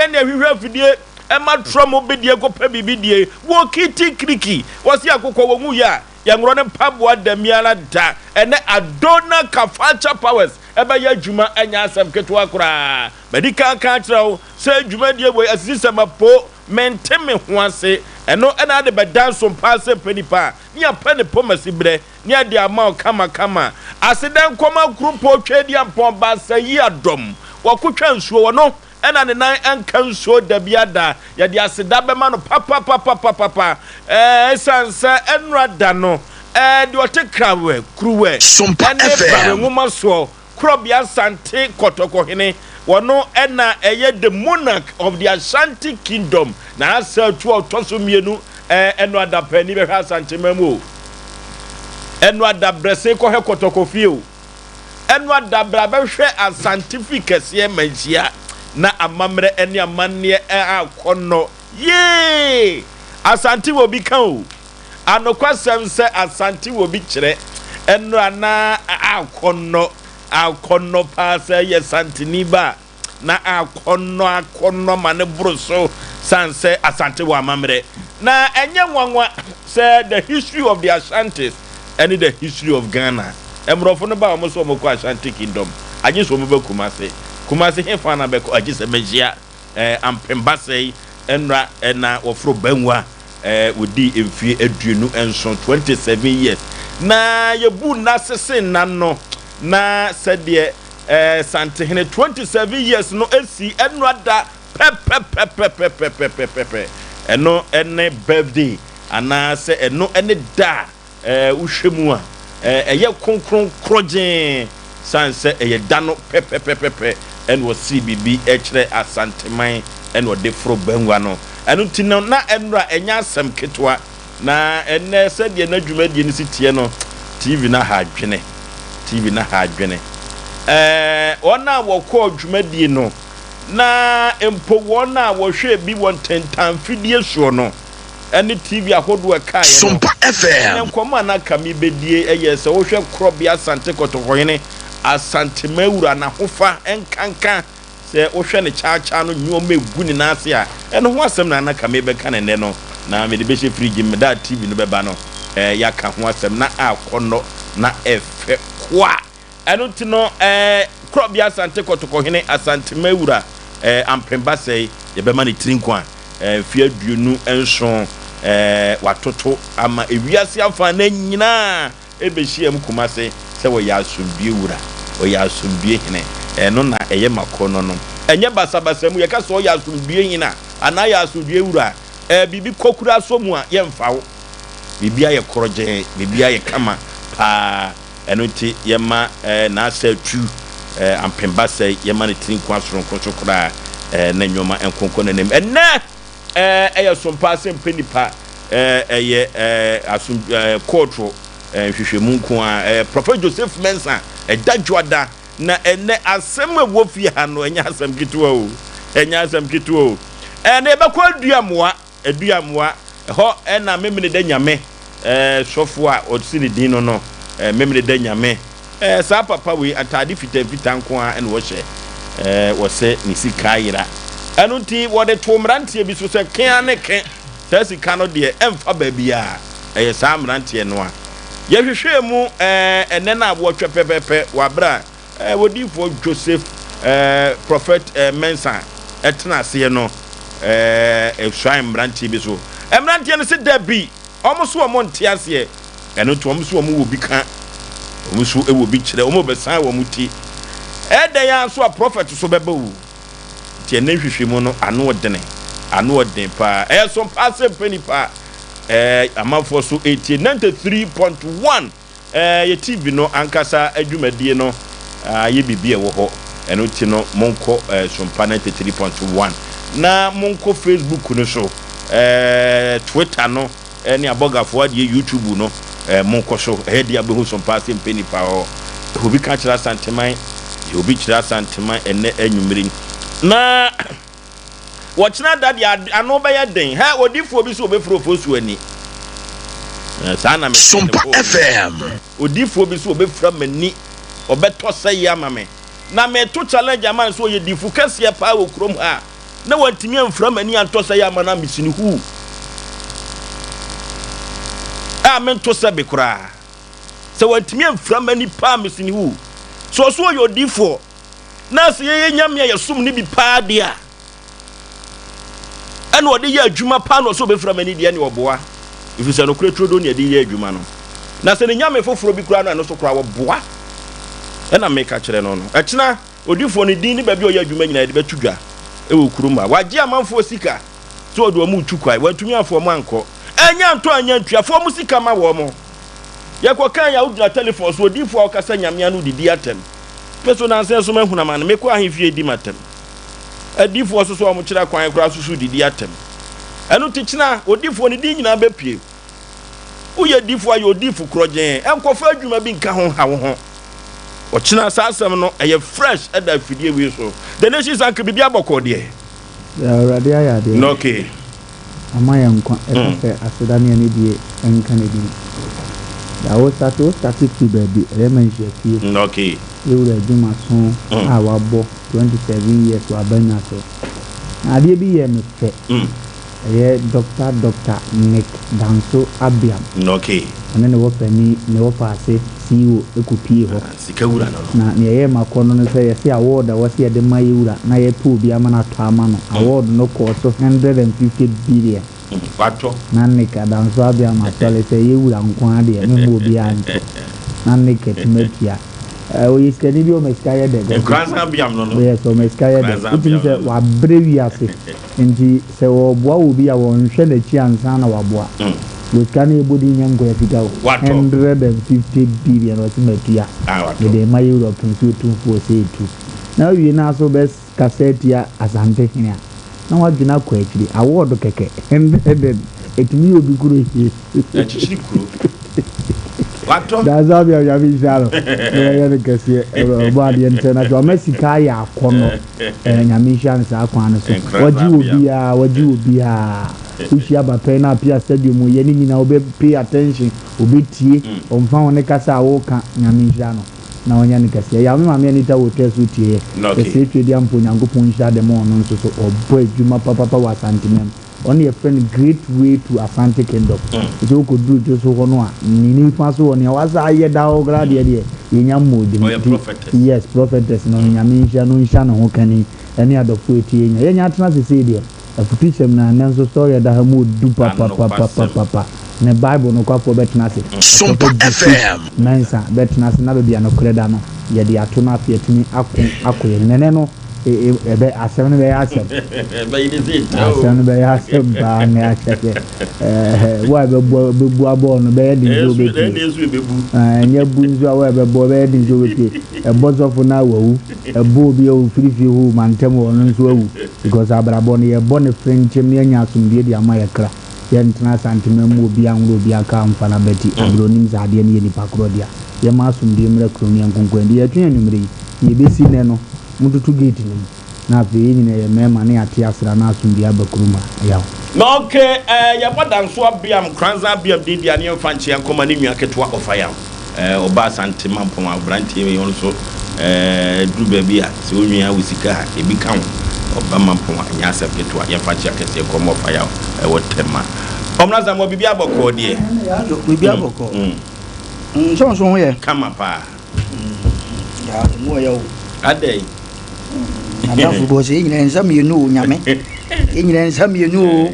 Ɛna ɛhwehwɛ afidie ɛma trɔm bidie kɔpɛ biribi die wɔ kiti kiriki wɔsi akokɔ wɔn mu yɛ a yɛnworɔ ne mpaboa da miara da. Ɛnɛ Adona Kafacha Powers ɛbɛyɛ adwuma, ɛnyɛ asɛm ketewa koraa. Madi kan ka akyerɛ wo sɛ dwumadie wei asisi sɛ mapo mente me ho ase. Ɛno ɛna ade bɛda nso mpa sɛ pɛ nipa a ne apɛ ne pɔmasi berɛ ne ade ama wo kamakama. Aseda nkɔma kuropɔ Twɛdiampɔn Baasa yi adɔm wɔkotwa nsuo wɔ no ɛna ne nan nka nsuo da bi ada. Yɛde aseda bɛma no papapapapapa, ɛsiane sɛ ɛnora da no deɛ ɔte krawɛ kuruwɛ Sompa ɛne FM. Brare nwoma soɔ Korɔbea Asante Kɔtɔkɔhene, wɔno ɛna ɛyɛ the monarch of the Ashanti Kingdom na asa atu a ɔtɔ so mmienu. Ɛno adapani bɛhwɛ Asantema mu o, ɛno adabrɛse kɔhwɛ Kɔtɔkɔ fie o, ɛno adabra bɛhwɛ Asante fi kɛseɛ Manhyia na amammerɛ ne amanneɛ akɔnnɔ yee. Asante wɔ bi ka o, anokwasɛm sɛ Asante wɔ bi kyerɛ. Ɛno anaa akɔnnɔ akɔnnɔ paa sɛ yɛ Santeni ba na akɔnnɔ akɔnnɔ ma ne boro so san sɛ Asante wɔ amammerɛ, na ɛnyɛ nwanwa sɛ the history of the Ashantis ɛne the history of Ghana. Mmorɔfo no ba a, wɔn nso wɔn kɔ Ashanti Kingdom agye sɛ wɔn bɛ Kumase. Kumase hefa na bɛkɔ agye sɛ bɛhyia Ampembasɛe. Nnra ɛna wɔforo Bangua, wɔdi mfie 27, 27 years, na yɛbu nna sese nna no na sɛdeɛ Santehene 27 years no esi ɛnura da pɛpɛpɛpɛpɛpɛpɛpɛ. Ɛno ɛne birthday anaasɛ ɛno ɛne da a wohwɛ mu a ɛyɛ kronkron korɔgyee san sɛ ɛyɛ da no pɛpɛpɛpɛpɛ ɛna ɔsii biribi ɛkyerɛ Asanteman ɛna ɔde foro Bangua no. Ɛno nti no na ɛnura ɛnyɛ asɛm ketewa. Na ɛnɛ sɛdeɛ n'adwumadie no si teɛ no, TV no ha adwene, TV no ha adwene. Wɔn a wɔkɔɔ dwumadie no na mpo wɔn a wɔhwɛ bi wɔ ntentanfidie soɔ no ɛne TV ahodoɔ ɛkaeɛ no Sompa FM. Ɛnɛ nkɔmɔ a n'aka mi bɛdie ɛyɛ sɛ wohwɛ Korɔbea Asante Kɔtɔkɔhene Asantemawura n'ahofa nkanka sɛ wohwɛ ne kyaakyaa no nneɛma egu ne nan ase a, ɛno ho asɛm na anaka mi bɛka ne nnɛ no na mede bɛhyɛ fridge mu da TV no bɛba no yɛaka ho asɛm na akɔnnɔ na ɛfɛ koa. Ɛno nti no Korɔbea Asante Kɔtɔkɔhene Asantemawura Ampembasɛe, yɛbɛma ne tiri nko a mfeɛ 27 watoto ama ewiase afa na nyinaa ɛbɛhyia mu Kumase sɛ wɔyɛ asomdue wura, wɔyɛ asomdue hene. Ɛno na ɛyɛ makɔ no ɛnyɛ basabasa mu. Yɛka sɛ ɔyɛ asomdue hene a anaa yɛ asomdue wura a, biribi kɔkura so mu a yɛmfa wo biribi ayɛ korɔgyee, biribi ayɛ kama paa. Ɛno nti yɛma n'asa tu Ampembasɛe, yɛma ne tiri nko asoronko so koraa na nneɛma nkonkɔ n'anim. Ɛnɛ ɛyɛ sompa asɛm pɛ nipa ɛyɛ asom kɔɔto nhwehwɛmu nko a Prophet Joseph Mensah ɛda dwoada. Na ɛnɛ asɛm a ɛwɔ fie ha no ɛnyɛ asɛm ketewa o, ɛnyɛ asɛm ketewa o. Na yɛbɛkɔ Aduamoa. Aduamoa ɛhɔ ɛna Memene da Nyame sɔfo a ɔsi ne din no Memene da Nyame. Saa papa wei ataade fitafita nko a ɛna wɔhyɛ. Wɔsɛ ne sika ayera, ɛno nti wɔde to mmeranteɛ bi so sɛ kea ne ke saa sika no deɛ ɛmfa baabi a ɛyɛ saa mmeranteɛ no a yɛhwehwɛ mu. Ɛnɛ no a wɔtwɛ pɛpɛpɛ wɔ abere a wɔdiifoɔ Joseph Prophet Mensah ɛtena aseɛ no, ɛsuan mmeranteɛ bi so. Mmeranteɛ no sɛ dabi, wɔn so wɔn nte aseɛ. Ɛno nti wɔn so wɔn wɔ bi ka, wɔn so wɔ bi kyerɛ, wɔn bɛsan wɔn ti ɛdɛn ya nso a prophet so bɛba o. Nti ɛnɛ nhwehwɛmu no ano ɔdene, ano ɔden paa. Ɛyɛ so mpa sɛ mpɛ nipa amanfoɔ so etie 93.1 yɛ TV no ankasa adwumadie no ayɛ biribi a ɛwɔ hɔ. Ɛno ti no monkɔ Sompa 93.1 na monkɔ Facebook no so, Twitter no ɛne abɔgafoɔ adeɛ YouTube no, monkɔ so. Ɛyɛ deɛ abɛhu Sompa ase mpɛ nipa hɔ. Obi ka kyerɛ Asanteman, obi kyerɛ Asanteman ɛnɛ anwummere na wɔkyena da deɛ ano bɛyɛ den hɛ. Odifoɔ bi so wɔbɛfiri Ofosu ani saa na mete ne Sompa phone mu. FM. Odifoɔ bi so wɔbɛfira m'ani, ɔbɛtɔ sɛ yi ama me na meto challenge ama no sɛ ɔyɛ difo kɛseɛ paa wɔ kurom ha. na wantumi amfura m'ani antɔ sɛ yɛ ama no amesi no huu a mento sɛbe koraa. Sɛ wantumi amfura m'ani paa mesi no huu. Sɛ ɔso ɔyɛ odiifoɔ na sɛ yɛyɛ Nyame a yɛsom no bi paa deɛ a, ɛna ɔde yɛ adwuma paa na ɔsɛ ɔbɛfira m'ani deɛ ne ɔboa, ɛfiri sɛ nokorɛ turodoo ne ɛde yɛ adwuma no. Na sɛ ne nyame foforɔ bi koraa no ɛno so koraa wɔboa. Ɛna meka kyerɛ no no, ɛkyena odifoɔ no din ne baabi a ɔyɛ adwuma nyinaa yɛde bɛto dwa ɛwɔ kurom ha. Wagye amanfoɔ sika sɛ ɔde wɔn retu kwan, wantumi amfa wɔn ankɔ. Ɛnyɛ antɔ anyɛ antua, fa wɔn sika ma wɔn. Yɛkɔ kan a wogyina telefon so, odifoɔ a ɔkasa nyame ano didi atɛm. Me so nansa nso mahunu amane, mekɔ ahemfie di m'atɛm. Adiyifoɔ nso so a wɔkyerɛ kwan koraa nso so didi atɛm. Ɛno nti kyena odiyifoɔ no din nyinaa bɛpue. Woyɛ diyifoɔ a yɛ odiyifo korɔgyenn. Nkɔfa adwuma bi nka ho nha wo ho. Ɔkyena saa asɛm no ɛyɛ fresh ɛda afidie wei so. The Nation Anchor biribi abɔkɔɔ deɛ. Deɛ Awurade ayɛ adeɛ. Okay. Ama yɛn nkwa, ɛka sɛ aseda ne anidie nka ne din. Da wo starte wo starte firi baabi, ɛyɛ manhyia fie. Okay. Yɛwura adwuma so a wabɔ 27 years wɔ abannwa so. Na adeɛ bi yɛɛ me fɛ, ɛyɛ Doctor Doctor Nick Danso Abiam. Okay. Ɔne ne wɔfani, ne wɔfaase CEO kɔpie hɔ. Sika wura no no. Na nea ɛyɛɛ me akɔnnɔ ne sɛ yɛse award a wɔse yɛde ma yɛ wura na yɛpɛ obi ama no atɔ ama no, award no kɔɔ so 150 billion. Watɔ. Na Nick Adanso Abiam asɔre sɛ yɛ wura nko ara deɛ memma obiara ntɔ. Na Nick atumi atua. Eh, ɔyɛ sikani bi ɔma sika yɛ dɛ. Nkoranza Abiam no no. Yes, ɔma sika yɛ dɛ. Wotumi sɛ wabrɛ wiase. Nti sɛ wɔboa obi a wɔnhwɛ n'akyi ansa na waboa. Wɔ sika no yɛbɔ din nyɛ nkoa sika o. 150 billion ɔse matua. Mede rema yɛ wura ɔpemso otumfoɔ sɛ etu. Na wowie na so bɛ kasa atia Asante hene a na wadwene akɔ akyiri. Award kɛkɛ hundred and etumi yɛ obi kuro hie. Akyikyiri kuro. Watɔ. Dansa bia Nyame nhyira no na wɔyɛ no kɛseɛ ɔbɔ adeɛ nkyɛn na so ɔma sika ayɛ akɔnɔ ɛɛ Nyame nhyira no saa kwan no so wɔgye obiara wɔgye obiara wohyia bapɛn na apia stadium yɛ ne nyinaa wobɛ pay attention obetie ɔmfa ho ne kasa a woka Nyame nhyira no na ɔnyɛ no kɛseɛ yaw me maame Anita wɔ twa so tie yɛ kɛseɛ Twedeɛ mpo Nyankopɔn nhyira dɛm ɔno nso so ɔbɔ adwuma papapa wɔ Asantemam Ɔno na yɛfrɛ no Great Way to Asante Kingdom. Sɛ wokɔduru Dwoso hɔ no a, ne nifa so hɔ, nea wasa ayɛ da hɔ koraa deɛ deɛ, yɛnya mmɔɔ din. Ɔyɛ Nti, prophetess. yes, prophetess no, Nyame nhyira no, ɔnhyira ne ho kani, ɛne adɔfoɔ a ɛtie yɛn. Yɛnya atena ase sei deɛ, afutusɛm no ara, nanso story a ɛda ha mu ɔdu Anokwasɛm. papapapapapa. Ne Bible nokwafoɔ bɛtena ase. Sompa Ɔsɔfo Gyasi FM. Mensah bɛtena ase na baabi a nokorɛ da no, yɛde ato no afei atumi ako akɔ yɛn anim. Ɛnnɛ no, ɛbɛ asɛm no bɛyɛ asɛm. Asɛm no bɛyɛ asɛm paa na akyɛ sɛ ɛɛ wo a ɛbɛbɔ bɛbu abɔɔ no bɛyɛ den sɛ wobɛpie. Ɛnyɛ bu nso a wo a ɛbɛbɔ bɛyɛ den sɛ wobɛpie. Ɛbɔ sɔfo no a wawu, ɛbɔ obi a ɔfiri fie hɔ mantam hɔ ɔno nso awu because abrabɔ no yɛbɔ no frenkyem na yɛanya asomdwoeɛ de ama yɛ kra. Yɛntena Asantema mu obiara nworo obiara kaa mfa n'abati aberɛ onim sɛ adeɛ no yɛ nipa korɔ dea. Yɛmma asomdwoeɛ mmra kurom na yɛnkonko yɛn de. Yɛtwe anwummerɛ yi, deɛ ɛbɛsi nnɛ no Montoto gate no mu, na afei yɛn nyinaa yɛ mmarima na yɛate asra na asomdwoeɛ aba kurom ha. Yaw. Na ok eh, yɛbɔ Danso Abeam, Kranza Abeam din deɛ a ne yɛmfa nkyea nkɔma ne nua ketewa Ɔfayam eh, ɔba Asante Mampɔn aberanteɛ wei ɔno nso eh, duru baabi a sɛ onua wo sika a ebi ka ho, ɔba Mampɔn a ɛnyɛ asɛm ketewa, yɛmfa nkyea kɛseɛ nkɔma Ɔfayam ɛwɔ Tema. Ɔmena Asamoah biribi abɔkɔɔ deɛ? Biribi abɔkɔɔ. Nsonso ho yɛ. Kama paa. Ya emu ɔyɛ o. Adɛn? Adamfo bi ɔsɛ yɛn nyinaa nsa mmienu o nyame. Yɛn nyinaa nsa mmienu o.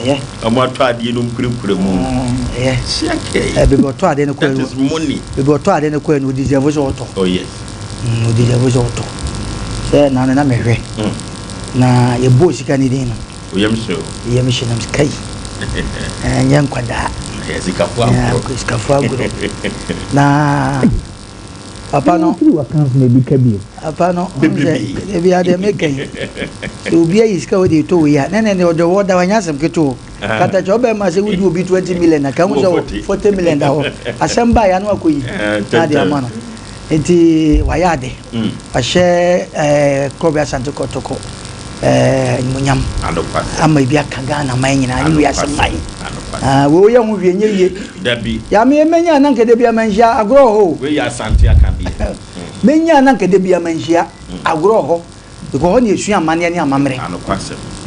Ɛyɛ. Ɔmo atɔ adeɛ no nkurakura mu. Ɛyɛ. Siakɛ. Ɛ baabi ɔtɔ adeɛ no kɔɛ no. That is money. Baabi ɔtɔ adeɛ no kɔɛ no o deserve sɛ ɔtɔ. Oh yes. O deserve sɛ ɔtɔ. Sɛ na na mehwɛ. Na yɛbɔɔ sika ne din no. Wo yam hye o. Me yam hye na me kai. Ɛnyɛ nkwadaa. Ɛyɛ sikafo agorɔ. Sikafo agorɔ. Na papa no. Firi w'accounts na ebi ka bio. Papa no. Bebrebe. Ebi adeɛ meka yi. Sɛ obi ayi sika wɔ de etɔ wei a, ne ne de ɔde wɔ da wanya asɛm ketewa o. Katakyɛ ɔbɛn ma sɛ wodi obi 20 million na ka ho sɛ 40 million da hɔ. Asɛm ba ya no akɔyi. Na de ama no. Nti wayɛ ade. Wahyɛ ɛɛ Korɔbea Asante Kɔtɔkɔ ɛɛ animuonyam ama ebi aka Ghana man nyinaa ne wiase man. Ah, wei woyɛ ho hwee nyɛ yie. Dabi. Ya me menya na nka da bi ama nhyia agorɔ hɔ o. Wei yɛ Asante akadeɛ. Menya na nka da bi ama nhyia agorɔ hɔ. Because hɔ na yɛsua amanneɛ ne amammerɛ.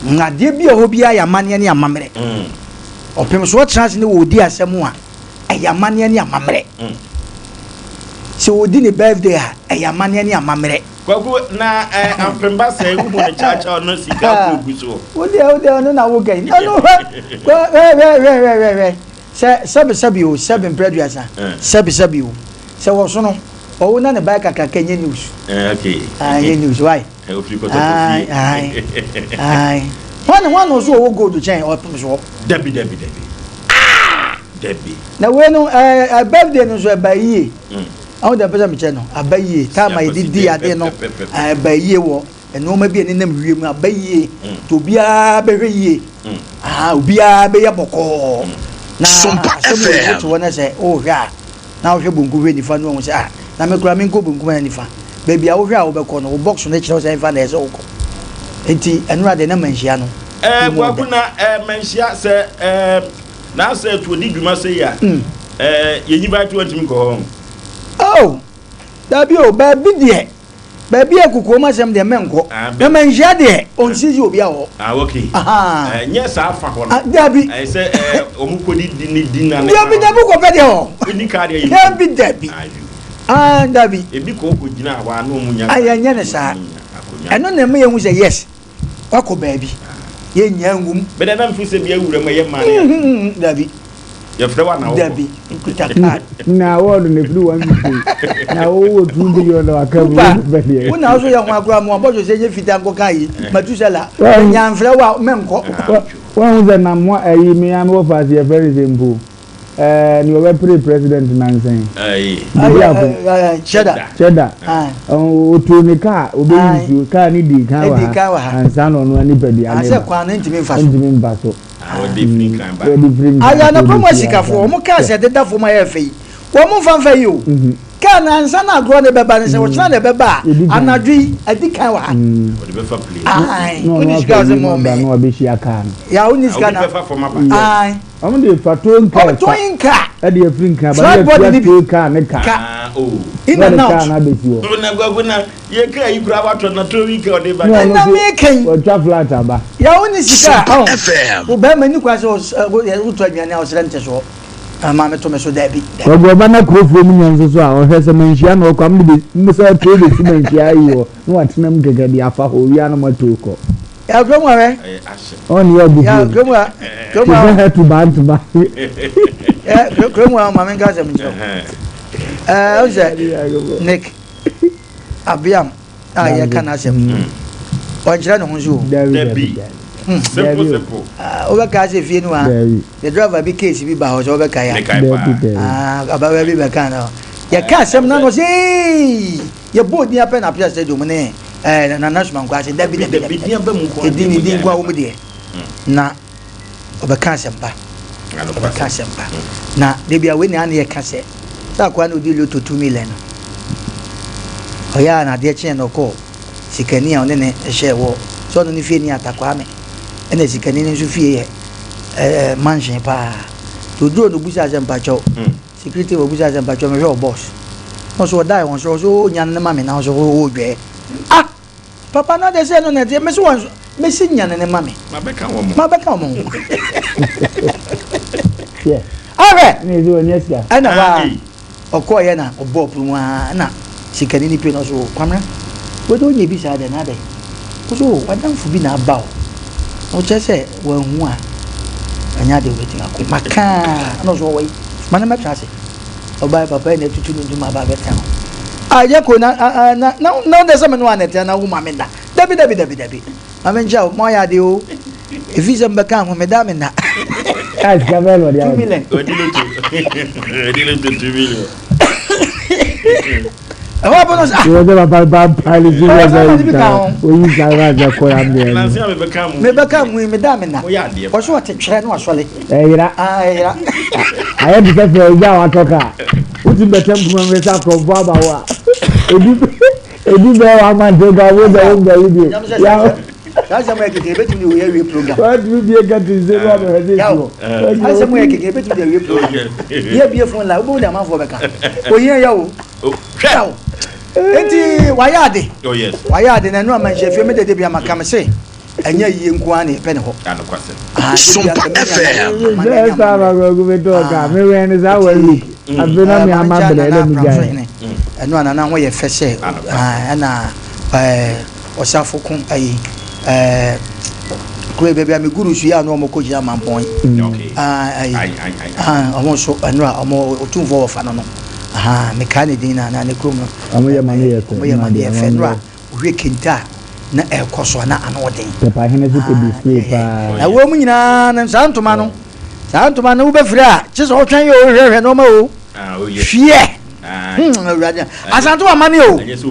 Na adeɛ bi a ɛwɔ hɔ biara yɛ amanneɛ ne amammerɛ. Ɔpem so ɔtena ase ne wɔredi asɛm a, ɛyɛ amanneɛ ne amammerɛ. Sɛ ɔredi ne birthday a, ɛyɛ amanneɛ ne amammerɛ. Kwaku, na eh, ampemba sɛ wohu ne kyawkyaw no sika kɔ gu soɔ. Wo deɛ, wo deɛ ɔno na woka yi. Ɛno hwɛ, hwɛ, hwɛ, hwɛ, hwɛ, hwɛ, hwɛ. Sɛ sɛbe sɛbe o, sɛbe mprɛ aduasa, sɛbe sɛbe o. Sɛ wɔsono, ɔwo na ne ba yɛ kakraka ɛnyɛ news. Eh, okay. Ah, ɛnyɛ news, why? Ofiri kɔtɔkɔ fie. Aye, aye, aye. Hwan hwan na ɔso ɔwɔ gold kyɛn ɔpem soɔ? Dabi, dabi, dabi. Ah! Dabi. Na wei no, eh, eh, birthday no nso ɛba yie. Ahu deɛ mpɛ sɛ mekyerɛ no, aba yie. Time a yɛde di adeɛ no, ɛba yie wɔ nneɛma bi a ɛnenam wiem aba yie. Nti obiara bɛhwɛ yie. Ah, obiara bɛyɛ bɔkɔɔ. Na asɛm wɔ wote hɔ na sɛ wohwɛ a, na wohwɛ bonkum hwɛ nifa no wahu sɛ ah, na me koraa menkɔ bonkum anaa nifa. Baabi a wohwɛ a wobɛkɔ no, wo box no kyerɛ wo sɛ ɛmfa na ɛsɛ sɛ wokɔ. Nti ɛnora deɛ na manhyia no. Eh, Kwaku na eh, manhyia sɛ eh, na sɛ tuo di dwuma sɛ yi a, eh, yɛnyi ba tuo ntumi nkɔ hɔ. Oh, dabi o, baabi deɛ. Baabi a kokoam asɛm deɛ mɛnkɔ. Ah, Na manhyia deɛ ɔnsisi obi a wɔ hɔ. Ah, okay. Ahaa. Eh, nyɛ saa fa hɔ no. Ah, dabi. Ɛyɛ sɛ eh, wɔn kɔ di di ne di na ne. Dabi dabi kɔpɛ deɛ wɔ. Wodi kaa deɛ yɛ. Dabi dabi. Ah, ah dabi. Ebi kɔ kɔ gyina hɔ a na wɔn nya. Ah, yɛnyɛ ne saa. Ɛno na ɛma yɛhu sɛ yes. Wakɔ baabi. Yɛnnya nwom. Bɛdɛ na mfiri sɛ bi awura mu ɛyɛ mmaa ne. Dabi. Yɛfrɛ wa na wokɔ. Dabi. Nkuta card. Na award no ɛfiri 150 na wowɔ 2 million na waka mu bɛdeɛ. Wo na wo so yɛ ho akora mu abɔdwo sɛ nyɛ fitaa nkɔka yi Matusala menya mfrɛ wo a menkɔ. Wahu sɛ na mo ayi me a mewɔ faase yɛfrɛ no sɛ mpo. Ɛɛ nea ɔbɛpere president nansa yi. Didi ako. Cheddar. Cheddar. Otu ne kaa obeyi nsuo kaa ne di kan wɔ ha ansa na ɔno nipadua ne ba. Asɛ kwan no ntumi nfa so. Ntumi nfa so. Wɔde firi nkran ba. Wɔde firi nkran. Ayɛ na kurom asikafoɔ wɔn kaa sɛ ɛdeda fam ayɛ fɛ yi wɔn nfa nfa yi o. Kaa no ansa na agorɔ no bɛba no sɛ ɔkyena na ɛbɛba a anadwo yi adi kan wɔ ha. Wɔde bɛfa plane. Ae Na ɔno wonni sika afa ɔsɛ wiem mɔ aba na me. wabɛhyia kaa no. Ya wonni sika Obi na. bɛfa fam aba. Ae. Wɔn de fa towing car Ɔ fa towing car. ɛde afiri nkran ba Flat ne body yɛtua no bi. tow car ne ka. Ka. Ah oh. In Na and ɔde out. car no abɛsi hɔ. Na kwaku na yɛ kaa yi koraa watɔ na towing car ɔde ba. Na ɔno Ɛna nso meka yi. watwa flat aba. Ya wonni sika a Super ɔn. FM. Wo bɛrima ni kwan sɛ ɔs ɛ wo yɛ wotɔ aduane a ɔsrɛ ntesoɔ. Ah maame to me so daabi daabi. Ɔde ɔba na kurofoɔ mu nya nso so a ɔhwɛ sɛ manhyia na ɔkɔ a mode bɛ sɛ ɔtoo bɛsi manhyia ayi hɔ na watena mu kɛkɛ de afa hɔ owia na moatoo kɔ. Ya kurom ha hwɛ. Ɔne yɛ abufuo Ya kurom ha kurom ha. Te sɛ hɛto ba ntoma. Ya kurom ha maame nka asɛm nkyerɛ wo. Ɛɛ ɔn sɛ Nick Abiam a yɛka n'asɛm ɔnkyerɛ ne ho nso o. Dabi. Simple simple. Wobɛka sɛ fie no ha the driver bi case bi ba hɔ sɛ wobɛka ya. Mekae paa. Abawa bi bɛka no. Yɛka asɛm no ano sɛ yɛbɔ odin apɛ na apia stadium ne ɛɛ Nana Sumankwaa sɛ dabi dabi dabi ɛdi ne din nko a wɔn deɛ na ɔbɛka asɛmpa ɔbɛka asɛmpa na debi a wei na ano yɛka sɛ sɛ akoa na odi loto 2 million no ɔyɛ a na adeɛ kyeɛ na ɔkɔɔ sikani a ɔne ne hyɛ wɔ sɛ ɔno ne fie ni atakwame ɛna sikani no nso fie yɛ ɛɛ mansion paa nti oduro no busa sɛ mpakyɛw security wɔ busa sɛ mpakyɛw mehwɛ wɔ boss na ɔso ɔda wɔn so ɔso ɔnya ne ma me na ɔso ɔwɔ dwɛ ah papa na de sɛ no na ɛteɛ mesi wɔn so mesi nya ne ma me mabɛka wɔn mabɛka wɔn ho ahwɛ ɛna hɔ a ɔkɔɔ yɛ na ɔbɔɔ pono mu aa na sikani ni pie no so kwamina wode wonya bi saa dɛ na adɛ ɔso wadamfo bi na aba o na ɔkyerɛ sɛ wanhu a ɛnyɛ ade wobɛtumi akɔ makaa na ɔso ɔwɔ yi ma no mɛtra ase ɔbaa papa yi na atutu ne ntoma aba abɛtena ho a yɛ ko na na na na ɔdɛ sɛ me no a na ɛtena na wo ma me nna dabi dabi dabi dabi ma me nkyɛ wo ma ɔyɛ ade o efi sɛ mbɛka ho meda me nna. 2 million. Ɔdi loto 2 million. Ɛhɔ abɔ no sɛ. Ìwọ sɛ papa ba mpae si wɔ sɛ oyi sa oyi sa wa sɛ kɔ ya mi Nansi a mebɛka mu. Mebɛka mu yi meda me nna. Woyɛ adeɛ. Ɔso ɔte twerɛ no asɔle. Ɛyira. Ɛyira. Ayɛ te sɛ fɛ egya a watɔ kaa. Wotu bɛtɛ mpoma mu sɛ akorɔmfo aba wo a. Ebi ebi bɛyɛ wa ama nte ka wo sɛ wo mbɛ yi bio. Saa asɛm yɛ keke ebetumi de oyɛ awie program. Wɔatumi bie kɛte nse no abɛhwɛ sɛ esi hɔ. Saa asɛm yɛ keke ebetumi de awie program. Yɛ bie phone line wobɛhu de amanfoɔ bɛka. Ohia yɛ o. Hwɛ. Enti wayɛ ade. Oh yes. Wayɛ ade na ɛno ama nhyɛ fie me dede bia maka me se ɛnyɛ yie nko ara na yɛpɛ ne hɔ. Anokwasɛm. Ah, Sompa FM. Sɛ saa ma kwaku me tɔɔ ka me wɛn ne saa one week afei na me ama brɛ na me gyae. Ɛno a nana ho yɛ fɛ sɛ ɛna ɔsafo ko ayi kuro baabi a me guru so yi a na wɔn kɔ gyina mampɔn yi ayi wɔn nso ɛno a wɔn otumfoɔ wɔfa no no mekaa ne din na na ne kurom no wɔn yɛ ma no yɛ fɛ wɔn yɛ ma no yɛ fɛ ɛno a wɔhwɛ kente a na ɛkɔ so a na ano ɔden pɛpa hene so kɔ display paa na wɔn mu nyinaa no saa ntoma no saa ntoma no wobɛfiri a kye sɛ ɔtwɛn yɛ o hwɛhwɛ nneɛma o hwiɛ awurade asante wɔ amane o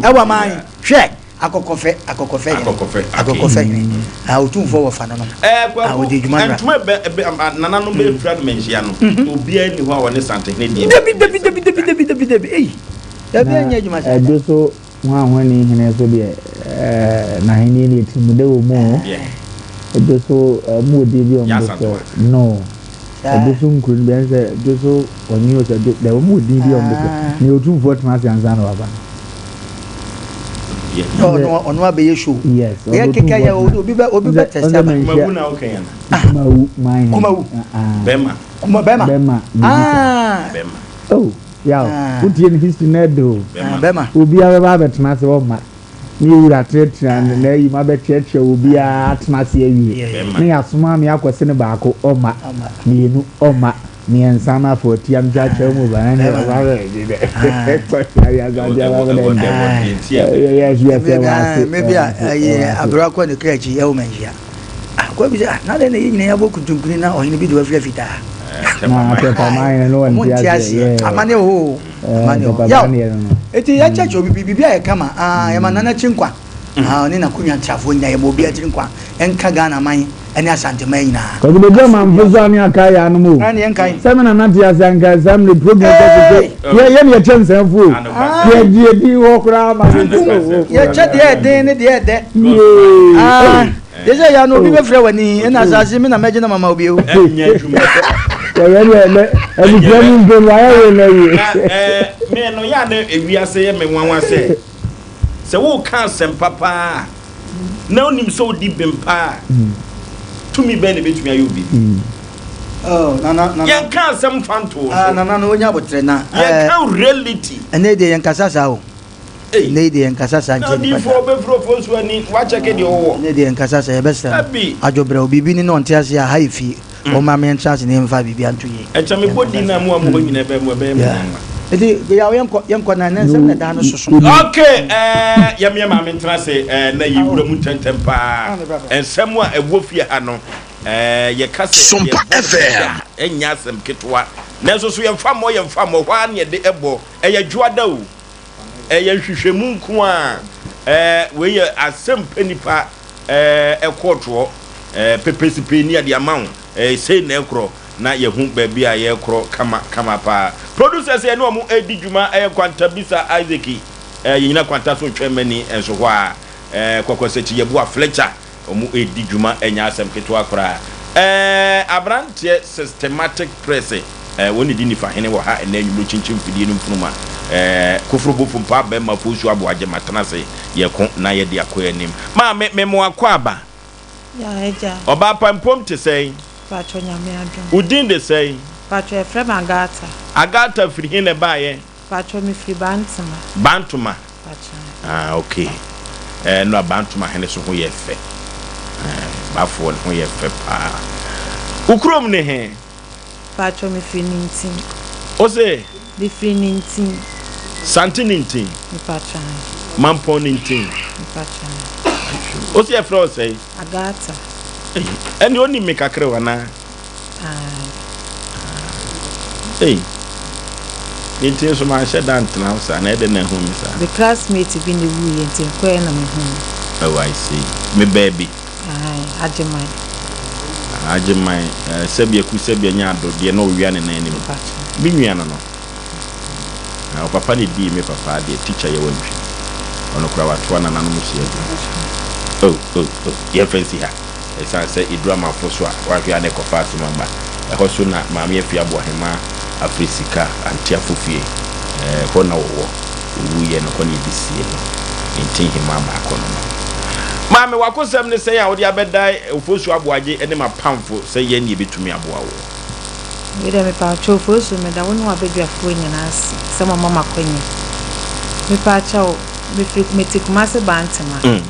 ɛwɔ aman hwɛ Akɔkɔfɛ, akɔkɔfɛ hene. Akɔkɔfɛ, okay. Akɔkɔfɛ hene. Ah, otumfoɔ wɔ fa no no. Ɛɛ kwaku, Ah, ɔdi dwuma nra. ntoma bɛ bɛ nananom bɛ fira no manhyia no. Obiara nni hɔ a ɔne Santehene deɛ. Dabi, dabi, dabi, dabi, dabi, dabi, dabi. Ei, dabi Na ɛnyɛ adwuma saa da. ɛdwo so hwanhwani hene nso deɛ ɛɛ n'ahennie deɛ tirimude wɔ mu o. Yeah. Ɛdwo so wɔn wɔ din bi a Yɛ wɔde frɛ Asantewa. no. Saa. Ɛdwo so nkuro no bi ɛne sɛ ɛdwo so ɔnye o sɛ ɛdwo dɛ wɔn wɔ din bi a wɔde frɛ Ah. nea otumfoɔ tena ase ansa na waba no. Ɔno ɔno abɛyɛ show. Yes. Yɛ keka yɛ obi bɛ obi bɛ test aba. Kumawu na ɔka yɛn. Kumawu man. Kumawu. Bɛma. Kuma bɛma. Bɛma. Ah. Bɛma. Oh yaw. Wotie ne history na ɛde o. Bɛma. Obi abɛba abɛtena ase ɔma. Ne ewura tenatena ne na ayi ma bɛkyerɛkyerɛ obiara atena ase awie. Ne yasoma me akɔse ne baako ɔma. Mmienu ɔma. Mmiɛnsa no afɔ atia no kyerɛ mu ba ɛne ɔba bɛ de dɛ kɔhyɛ ayɛ asante aba bɛ dɛ yes yes ɛwɔ ase maybe a ɛyɛ abira kɔ ne kra akyi ɛwɔ manhyia akɔ bi sɛ ah na dɛn na yɛ nyina yɛabɔ kuntunkuni na ɔhene bi de wafira fitaa na tɛpaman yɛ no wɔn ti aseɛ amane o amane o yaw eti yɛkyɛkyɛ obi biribi a yɛ kama ah yɛma nana kyi nkwa ah ɔne n'akonnwa ntrafoɔ nyinaa yɛma obi akyiri nkwa ɛnka Ghana man ɛne Asante man nyinaa. Kɔsi bɛdi ɔmanfo so ane aka yɛ anom o. Ɛne yɛnkae. Sɛ me nana te ase anka saa mmerɛ program kɔ so sɛ yɛ yɛ ne yɛkyɛ nsɛmfo o. Yɛ gye yɛ din hɔ koraa ma ne nti o. Yɛkyɛ deɛ ɛden ne deɛ ɛdɛ. Yee. Ah, yɛ sɛ yɛ ano obi bɛfrɛ w'ani ɛna asase me na mɛgye na mama obi o. Ɛnyɛ adwuma. Yɛyɛ deɛ ɛnɛ abusua mu mpo no wayɛ wei na wie. Na ɛɛ me no yɛ a na ewiase yɛ me nwanwa sɛ. Sɛ woreka asɛmpa paa a, na wonim sɛ wodi bem paa a, tumi bɛn na ebetumi ayɛ wo biribi? Oh, nana, nana. Yɛnka asɛm mfa nto wo Ah, so. nana no onya abotrɛ na. Yɛka reality. Ɛnɛ deɛ yɛnkasa saa o. Ei. Ɛnɛ deɛ yɛnkasa saa Na nkyɛn nipa odiyifoɔ saa. bɛfiri ofoɔ nsuo ani, wakyɛke deɛ ɔwɔ. Ɛnɛ deɛ yɛnkasa saa, yɛbɛsrɛ no. Dabi. Adwobrɛ o, biribi ni na ɔnte aseɛ a, ha yɛ fie. Wɔmma me ntra ase na yɛmfa biribi anto yie. Ɛkyɛ me bɔ din a mo a mo hɔ nyinaa ɛbɛyɛ mo ɛbɛyɛ mo nwanwa. Nti yaw yɛnkɔ yɛnkɔ na ne nsɛm na ɛda no soso. Ok ɛɛ yɛm yɛ maame ntena ase ɛɛ na yɛ wura mu ntɛntɛm paa nsɛm a ɛwɔ fie ha no ɛɛ yɛ ka sɛ yɛ bɔ no baabi a ɛnyɛ asɛm ketewa nanso so yɛn fa mmɔ yɛn fa mmɔ hɔ ara na yɛde ɛbɔ ɛyɛ dwoada o ɛyɛ nhwehwɛmu nko a ɛɛ wei yɛ asɛm pɛ nipa ɛɛ ɛkɔɔtoɔ ɛɛ pɛpɛsipɛ ni yɛde ama wo ɛɛ sei na ɛkorɔ na yɛhu baabi a yɛrekorɔ kama kama paa. Producers yɛne wɔn redi dwuma ɛyɛ Kwanta Bisa Isaac ɛɛ yɛnyina Kwanta so ntwɛn mani nso hɔ a ɛɛ Kɔkɔsakyi Yeboah Fletcher wɔn redi dwuma ɛnyɛ asɛm ketewa koraa. Ɛɛ abranteɛ Systematic Press ɛɛ wɔn na ɛdi nifa hene wɔ ha ɛnɛ anwummere kyinkyin mfidie no mfunuma ɛɛ Koforo Bofo Mpaa Bɛmma Fosuo Aboagye Matena ase yɛko na yɛde akɔ anim. Maame Memoa Kwaaba. Ya agya. Ɔbaa pa mpom te sɛn? Paatwɔ Nyame adom. Wo din de sɛn? Paatwɔ yɛfrɛ me Agatha. Agatha firi he na ɛbaeɛ? Paatwɔ me firi Bantoma. Bantoma? Paatwɔ. Ah ok. Ɛɛ no a Bantoma hene so ho yɛ fɛ. Ɛɛ Bafoɔ ne ho yɛ fɛ paa. Wo kurom ne he? Paatwɔ me firi Nintin. Wo se? Me firi Nintin. Sante Nintin? Me paatwɔ ae. Mampɔn Nintin? Me paatwɔ ae. Wo se yɛfrɛ wo sɛn? Agatha. Ei, ɛnneɛ wonim me kakra o anaa? Ae. Ei, Nintin nso manhyɛ da antena hɔ saa, na ɛdɛn na ahu me saa? Me classmate bi na ɛwuiɛ nti mekɔeɛ na mehuu no. Oh, I see. Me baabi. Ae, Agyeman. Agyeman, eh, sɛbi aku sɛbi anya ado deɛ na ɔwia ne nan anim. Me nua no no. Ah, ɔpapa na edii me papa adeɛ, teacher yɛ wantwi. Ɔno koraa watoa nananom so adwuma. Oh, oh, oh, yɛmfa nsi ha. Ɛsiane sɛ ɛduru amanfo so a, woanhwɛ a na ɛkɔfa asɛm aba. Ɛhɔ so na Maame Afia Aboahemaa afiri sika Anteafo fie. Eh, ɛhɔ na wɔwɔ. Ɔwuiɛ no, hɔ na yɛde siee no, ne ntinhima baako no no. Maame, w'akosɛm ne sɛn a wode abɛdan Ofosu Aboagye ne m'apamfo sɛ yɛn na yɛbɛtumi aboa woɔ? Wei deɛ mepaakyɛw Ofosu meda wo ne w'abadwafoɔ nyinaa ase sɛ moama m'akwanya. Mepaakyɛw, mefiri, mete Kumase Bantama.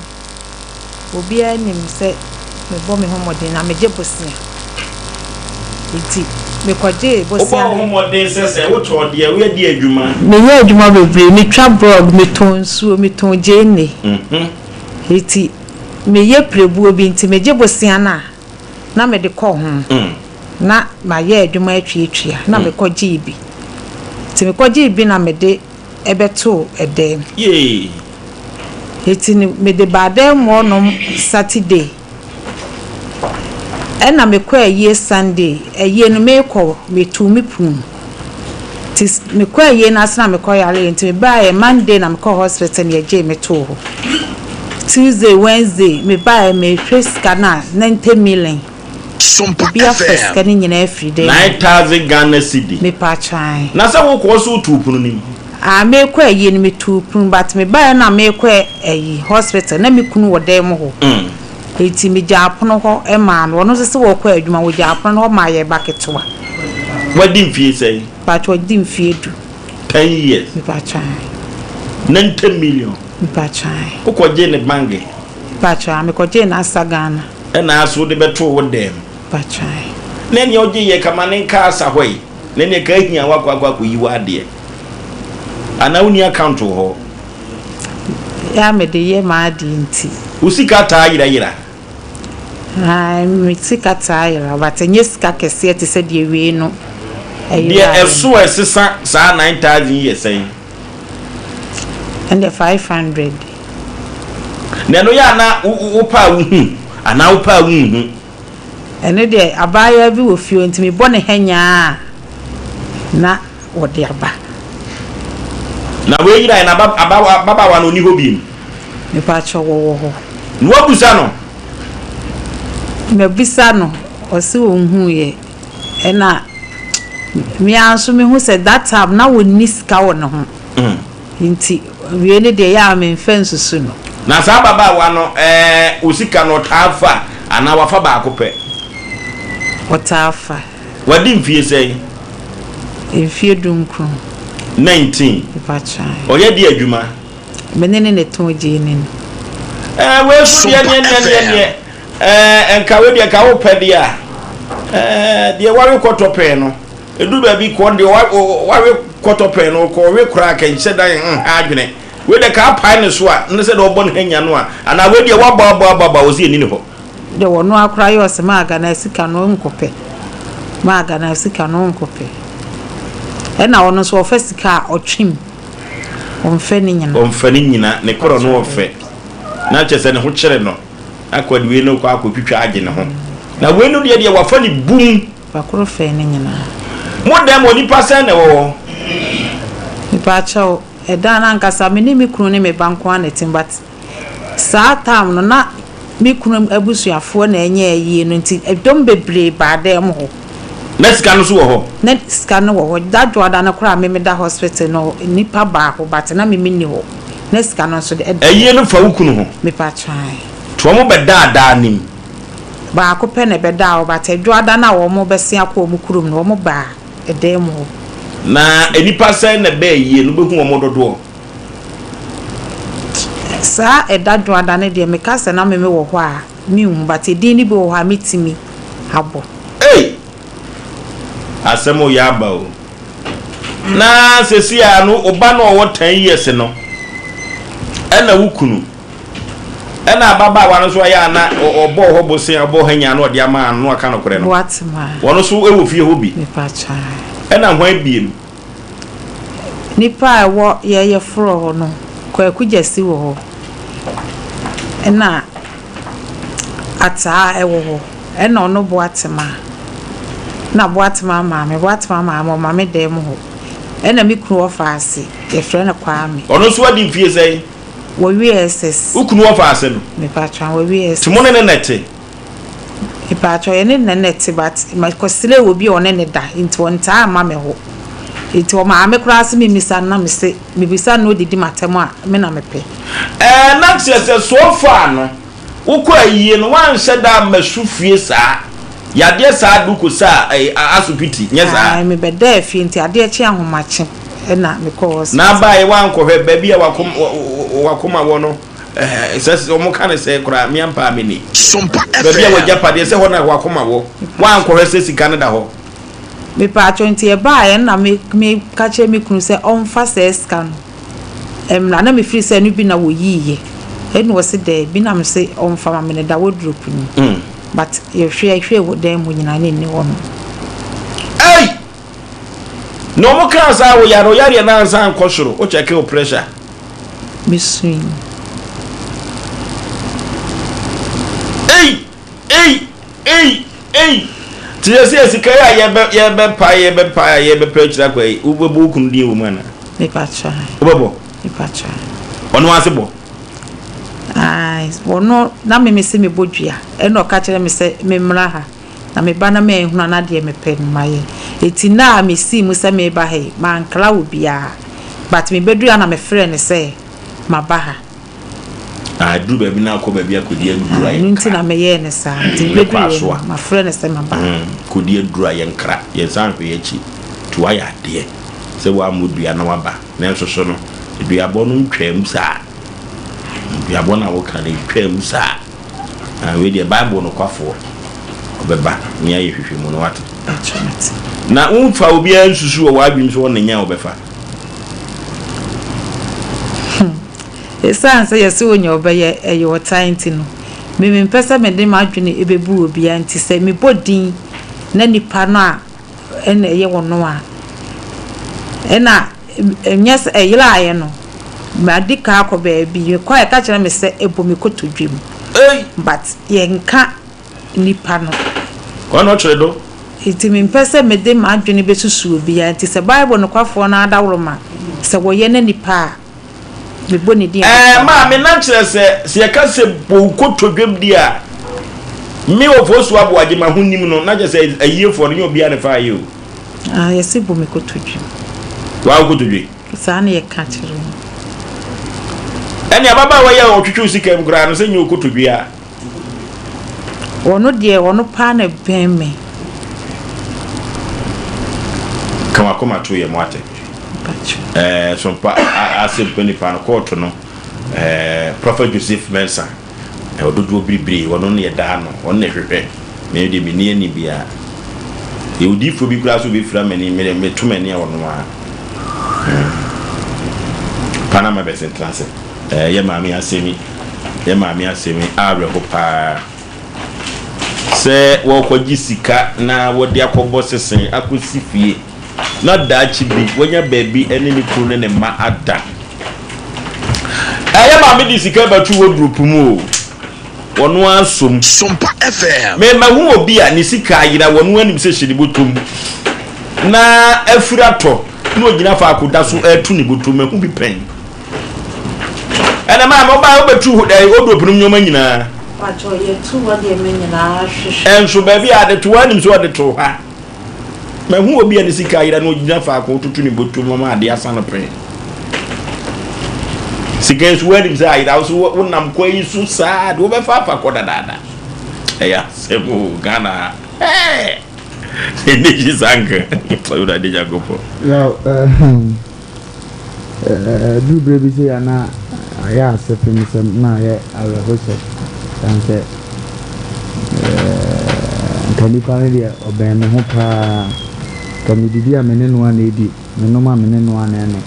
Obiara nim sɛ mebɔ me ho mmɔden na megye bosea. Nti mekɔgyee bosea Wobɔ wo ho mmɔden sɛ sɛ wotɔn deɛ woyɛ de adwuma. Meyɛ adwuma bebree, metwa brɔg, metɔn nsuo, metɔn gyeene. Nti meyɛ pirebuo bi nti megye bosea no a na mede kɔ ho. Na mayɛ adwuma atuatua na mekɔgyee bi. Nti mekɔgyee bi na mede bɛtoo dan mu. Yee. Eti no mede baa dan mu hɔ nom Saturday. Ɛna mekɔ ayie Sunday. Ayie no mekɔ metuu me punu. Nti mekɔ ayie no ase na mekɔ yareɛ nti mebaeɛ Monday na mekɔɔ hospital na yɛgyee me too hɔ. Tuesday, Wednesday mebaeɛ mehwɛ sika no a 90 million. Sompa Obi afa FM. sika no nyinaa afiri dɛn mu? 9000 Ghana cedi. Mepatwɔ ae. Na sɛ wo kɔɔ so wotuu pono no mu? Ah meekɔ ayie no metuu pono but mebaeɛ no a meekɔ ayi hospital na me kunu wɔ dan mu hɔ nti megyaa pono hɔ maa no ɔno nso sɛ wɔkɔ adwuma wɔgyaa pono no hɔ maa yɛn ba ketewa. Wadi mfie sɛn? Mpakyɛ wadi mfie du. 10 years. Mepatwɔ ae. 90 million. Mepatwɔ ae. Wokɔ gyee ne bange? Mpakyɛ ae mekɔ gyee no asa Ghana. Ɛna aso wode bɛtoo wo dɛm. Mpakyɛ. Na nea ɔgye yɛ kama ne nka asa hɔ yi, na nea ka ahia wakɔ akɔ akɔyi w'adeɛ. Anaa wonni account wɔ hɔ? Yɛ a mede yɛ m'adeɛ nti. Wo sika taa yerayera? Ae, me sika taa yera, but ɛnyɛ sika kɛseɛ te sɛ deɛ wei no Deɛ ɛyeraeɛ no. ɛso a ɛsesa saa 9000 yi yɛ sɛn? Ɛndeɛ 500. Na ɛno yɛ a na wopɛ a wohu anaa wopɛ a wonhu? Ɛno deɛ abaayewa bi wɔ fie hɔ nti mebɔ no hanyaa a na wɔde aba. Na wei yeraeɛ no aba aba ababaawa no ɔnni hɔ bio? Mepakyɛw wɔwɔ hɔ. Na woabisa no? Mabisa no, ɔse ɔnhuiɛ. Ɛna me ara nso mehu sɛ that time na ɔnni sika wɔ ne ho. Nti wei no deɛ ɛyɛ a memfa nsusu no. Na saa ababaawa no ɛɛ wo sika no ɔtaa fa anaa wafa baako pɛ? Ɔtaa fa. Wadi mfie sɛn? Mfie dunkron. 19. Mepakyɛw. Ɔyɛ deɛ adwuma? Me ne no na ɛtɔn gyeene no. Ɛɛ wei nso deɛ neɛ neɛ neɛ neɛ ɛɛ nka wei deɛ nka wopɛ deɛ a ɛɛ deɛ wawe kɔtɔ pɛn no. Ɛduru baabi kɔ deɛ wawe kɔtɔ pɛn no kɔ ɔwe koraa kɛ nhyɛ dan nha adwene. Wei deɛ ka apae ne so a ne sɛ deɛ ɔbɔ ne hanya no a anaa wei deɛ wabɔ abɔ abɔ abɔ a ɔsi ɛni ne hɔ. Deɛ ɔno ara koraa yɛ ɔsɛ maaga na sika no nkɔpɛ maaga na sika no nkɔpɛ ɛna ɔno nso ɔfa sika a ɔtwe mu ɔnfɛ ne nyina. Ɔnfɛ ne nyina ne korɔ no ɔfɛ na kyerɛ sɛ ne ho kyere no akɔ de wei no kɔ akɔtwitwa agye ne ho na wei no deɛ deɛ wafa ne bum. Bakoro fɛɛ no nyinaa. Mo dan mu onipa sɛn na ɛwɔ hɔ? Mepaakyɛw, ɛdan no ankasa me ne me kunu ne me ba nko ara na ɛte mu but saa time no na me kunu abusuafoɔ na ɛnyɛ ayie no nti ɛdɔm bebree baa dan mu hɔ. Na sika no nso wɔ hɔ? Na sika no wɔ hɔ. Da dwoada no koraa a me meda hospital no nnipa baa hɔ but na me menni hɔ. Na sika no nso ɛda hɔ. Ayie no fa wo kunu ho? Mepaakyɛw, ae. Nti wɔn bɛdaadaa nim? Baako pɛ na ɛbɛdaa hɔ but Adwoada no a wɔn bɛsen akɔ wɔn kurom no wɔn baa ɛdan mu hɔ. Na nnipa sɛn na ɛbaa ayie no wobɛhu wɔn dodoɔ? Saa ɛda Dwoada no deɛ meka sɛ na me me wɔ hɔ a menhu but edin no bi wɔ hɔ a mɛtumi abɔ. Ei! Asɛm o yɛ aba o. Na sɛsi a no wo ba no a ɔwɔ 10 years no ɛna wo kunu. Ɛna ababaawa no nso ayɛ a na ɔbɔɔ hɔ bosea, ɔbɔɔ ha nyaa na ɔde ama no na waka nokorɛ no. Boatema. Wɔn nso wɔ fie hɔ bi. Mepakyɛ. Ɛna hwan biem? Nipa a ɛwɔ yɛyɛ forɔ hɔ no, Kwaku Gyasi wɔ hɔ. Ɛna Ataa ɛwɔ hɔ. Ɛna ɔno Boatema. Ɛna Boatema maame, Boatema maame ɔma me dan mu hɔ. Ɛna me kunu wɔfa ase, yɛfrɛ no Kwame. Ɔno nso adi mfie sɛn? Wɔwie SS. Wo kunu wɔfa ase no? Mepaatwɔ wɔwie SS. Nti mo ne ne na ɛte? Mepaatwɔ yɛne ne na ɛte but mekɔsrɛɛ obi a ɔne ne da nti ɔntaa mma me hɔ. Nti ɔmaa me koraa se memmisa no na mese mebisa no na ɔdidi m'atɛm a me na mepɛ. Ɛɛ na kyerɛ sɛ so far no wokɔ ayie no woanhyɛ da amma su fie saa yadeɛ saa de wokɔ saa ɛyi asopiti nyɛ saa? Ae mebɛdaa fie nti adeɛ kye ahomakye na mekɔɔ hospital. Na abaeɛ woankɔhwɛ baabi a wakoma wɔ no ɛɛ sɛ wɔn ka ne sɛ koraa me ampa a menni baabi a w'agyapadeɛ sɛ hɔ na wakoma wɔ woankɔhwɛ sɛ sika no da hɔ. Mepaakyɛw nti ɛbaeɛ no na me me ka kyerɛ me kunu sɛ ɔmfa saa sika no mmra na mefiri sɛ ɛno bi na wɔyiiɛ ɛna ɔse daabi na mese ɔmfa ma me no da wardrobe no mu but yɛhwɛ hwɛɛ wɔ dan mu nyinaa na ɛnni hɔ nom. Ei! Na ɔmo kaa saa wo yare wo yareɛ no ansa ankɔ soro wo kyɛke wo pressure. Mesui. Ei! Ei! Ei! Ei! Te sɛ sɛ sika yi a yɛbɛ yɛbɛpae yɛbɛpae a yɛbɛpɛ akyiri akɔ yi, wobɛbɔ wo kunu din wɔ mu anaa? Mepakyɛ. Wobɛbɔ? Mepakyɛ. Ɔno ase bɔ? Ae, ɔno na me mese mebɔ dua, ɛna ɔka kyerɛ me sɛ memmra ha, na meba na manhunu a na deɛ mepɛ no mayɛ. Enti nna a mesii mu sɛ mereba ha yi, mankra obiara, but mebɛduru ha na mefrɛɛ no sɛ maba ha. Ah, ɛduru baabi na akɔ baabi akɔdi aduru a Ɛno nti yɛnkra. na meyɛɛ no saa. Nti Ne kɔ mebɛduruiɛ no, asoa. mafrɛ no sɛ maba. Mm, kɔdi aduru a yɛnkra. Yɛnsan nhwɛ yɛn akyi. Nti woayɛ adeɛ sɛ woammɔ dua na woaba. Nanso so no, duabɔ no ntwaa mu saa. Duabɔ no a woka no, ɛntwaa mu saa. Ah, wei deɛ Bible nokwafoɔ ɔbɛba ne ayɛ hwehwɛmu no wate. Na womfa obiara nsusu wɔ w'adwene mu sɛ ɔne nya a wobɛfa. Esiane sɛ yɛse onya ɔbɛyɛ ɛyɛ ɔtan nti no, me mempɛ sɛ mede m'adwene bɛbu obiara nti sɛ mebɔ din na nipa no a ɛna ɛyɛ ɔno a, ɛna ɛnyɛ sɛ ɛyeraeɛ no, madi kan akɔ baabi, mekɔ a yɛka kyerɛ me sɛ ɛbɔ me kotodwe mu but yɛnka nipa no. Ɔno ɔkyere do. Nti mempɛ sɛ mede m'adwene bɛsusu obiara nti sɛ Bible nokwafoɔ no adaworoma sɛ wɔyɛ na nipa a mebɔ ne din a Ɛɛ, ɔbɛfa maame, na kyerɛ sɛ, sɛ yɛka sɛ bɔ wo kotodwam di a, me Ofosu Aboagye m'ahonim no, na kyerɛ sɛ ayiefoɔ no, nyɛ obiara na ɛfa ayɛ o. Ah, yɛse bɔ me kotodwe. Waa wo kotodwe? Saa na yɛka kyerɛ me. Ɛne ababaawa yi a ɔtwetwe wo sika mu koraa no, sɛ nyɛ wo kotodwe a. Ɔno deɛ, ɔno paa na ɛbɛn me. Ka w'akoma to yam wate. Ɛɛ so mpa ase mpa nipa no kɔɔto no ɛɛ Prophet Joseph Mensah ɔdodoɔ biribiri ɔno ne ɛdaa no ɔno na ɛhwehwɛ me deɛ menni ani biara yɛ odiifoɔ bi koraa so bɛfira m'ani me meto m'ani a ɔno a Panama bɛsɛ ntena ase ɛɛ yɛ maame asɛmi yɛ maame asɛmi awerɛho paa Sɛ wɔrekɔgye sika na wɔde akɔbɔ sese akɔsi fie na daakye bi wanya baabi ne ne kunu ne ne mma ada. Ɛyɛ maame de sika bɛto wardrobe mu o, ɔno ara sɔ mu. Sompa FM. Me mahu obi a ne sika ayera, ɔno ara nim sɛ hyɛ ne bɔtɔ mu na afiri atɔ na ɔgyina faako da so reto ne bɔtɔ mu, mahu bi pɛn. Ɛna maame ɔbaa wobɛtu ɛɛ wardrobe no nneɛma nyinaa. Pakyɛ yɛtu hɔ nneɛma nyinaa hwehwɛ. Ɛnso baabi a ade to hɔ anim sɛ ɔde to ha. Mahu obi a ne sika ayera na ogyina faako tutu ne bɔtɔ mu ama ade asa no pɛn. Sika nso woanim sɛ ayera wo so wonam kwan yi so saa de wobɛfa afa kɔ dadaada. Ɛyɛ asɛm o Ghana. Ɛɛ! Ɛnɛ yi sanka. Awurade Nyankopɔn. Well, Ɛduru berɛ bi sei a na ayɛ asefemsɛm na ayɛ awerɛhosɛm ɛsiane sɛ nka nipa no deɛ ɔbɛn me ho paa. Nka medidi a me ne no ara na ɛdi, menom a me ne no ara na ɛnom.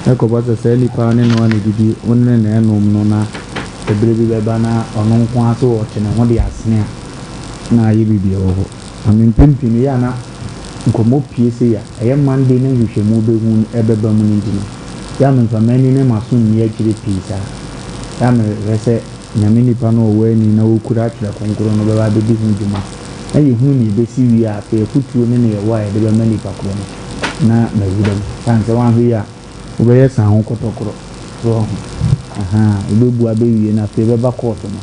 Na ɛkɔba sɛ saa nipa no ne no ara na ɛdidi, wo ne no na ɛnom no na ɛberɛ bi bɛba na ɔno nko ara nso ɔte ne ho de asene a, na ayɛ biribi wɔ hɔ. Na me mpɛn pii no ɛyɛ a na nkɔmmɔ pue sei a, ɛyɛ Monday na nhwehwɛmu bɛhu ɛbɛba mu no nti no, ɛyɛ a memfa m'ani ne m'aso nni akyire pii saa. Ɛyɛ a mehwehwɛ sɛ Nyame nipa no a ɔwɔ ani na ɔkura Twerɛ Kronkron no bɛba abɛdi ho dwuma na yɛhunu nea ɛbɛsi wie a, afei afotuo ne nea ɛwɔ a yɛde bɛma nipa korɔ no na mawura mu. Ɛsiane sɛ woanhwɛ yie a, wobɛyɛ saa ho kɔtɔkorɔ. So woahu? Ahaa, wobɛbu abɛwie na afei ɛbɛba kɔɔto no,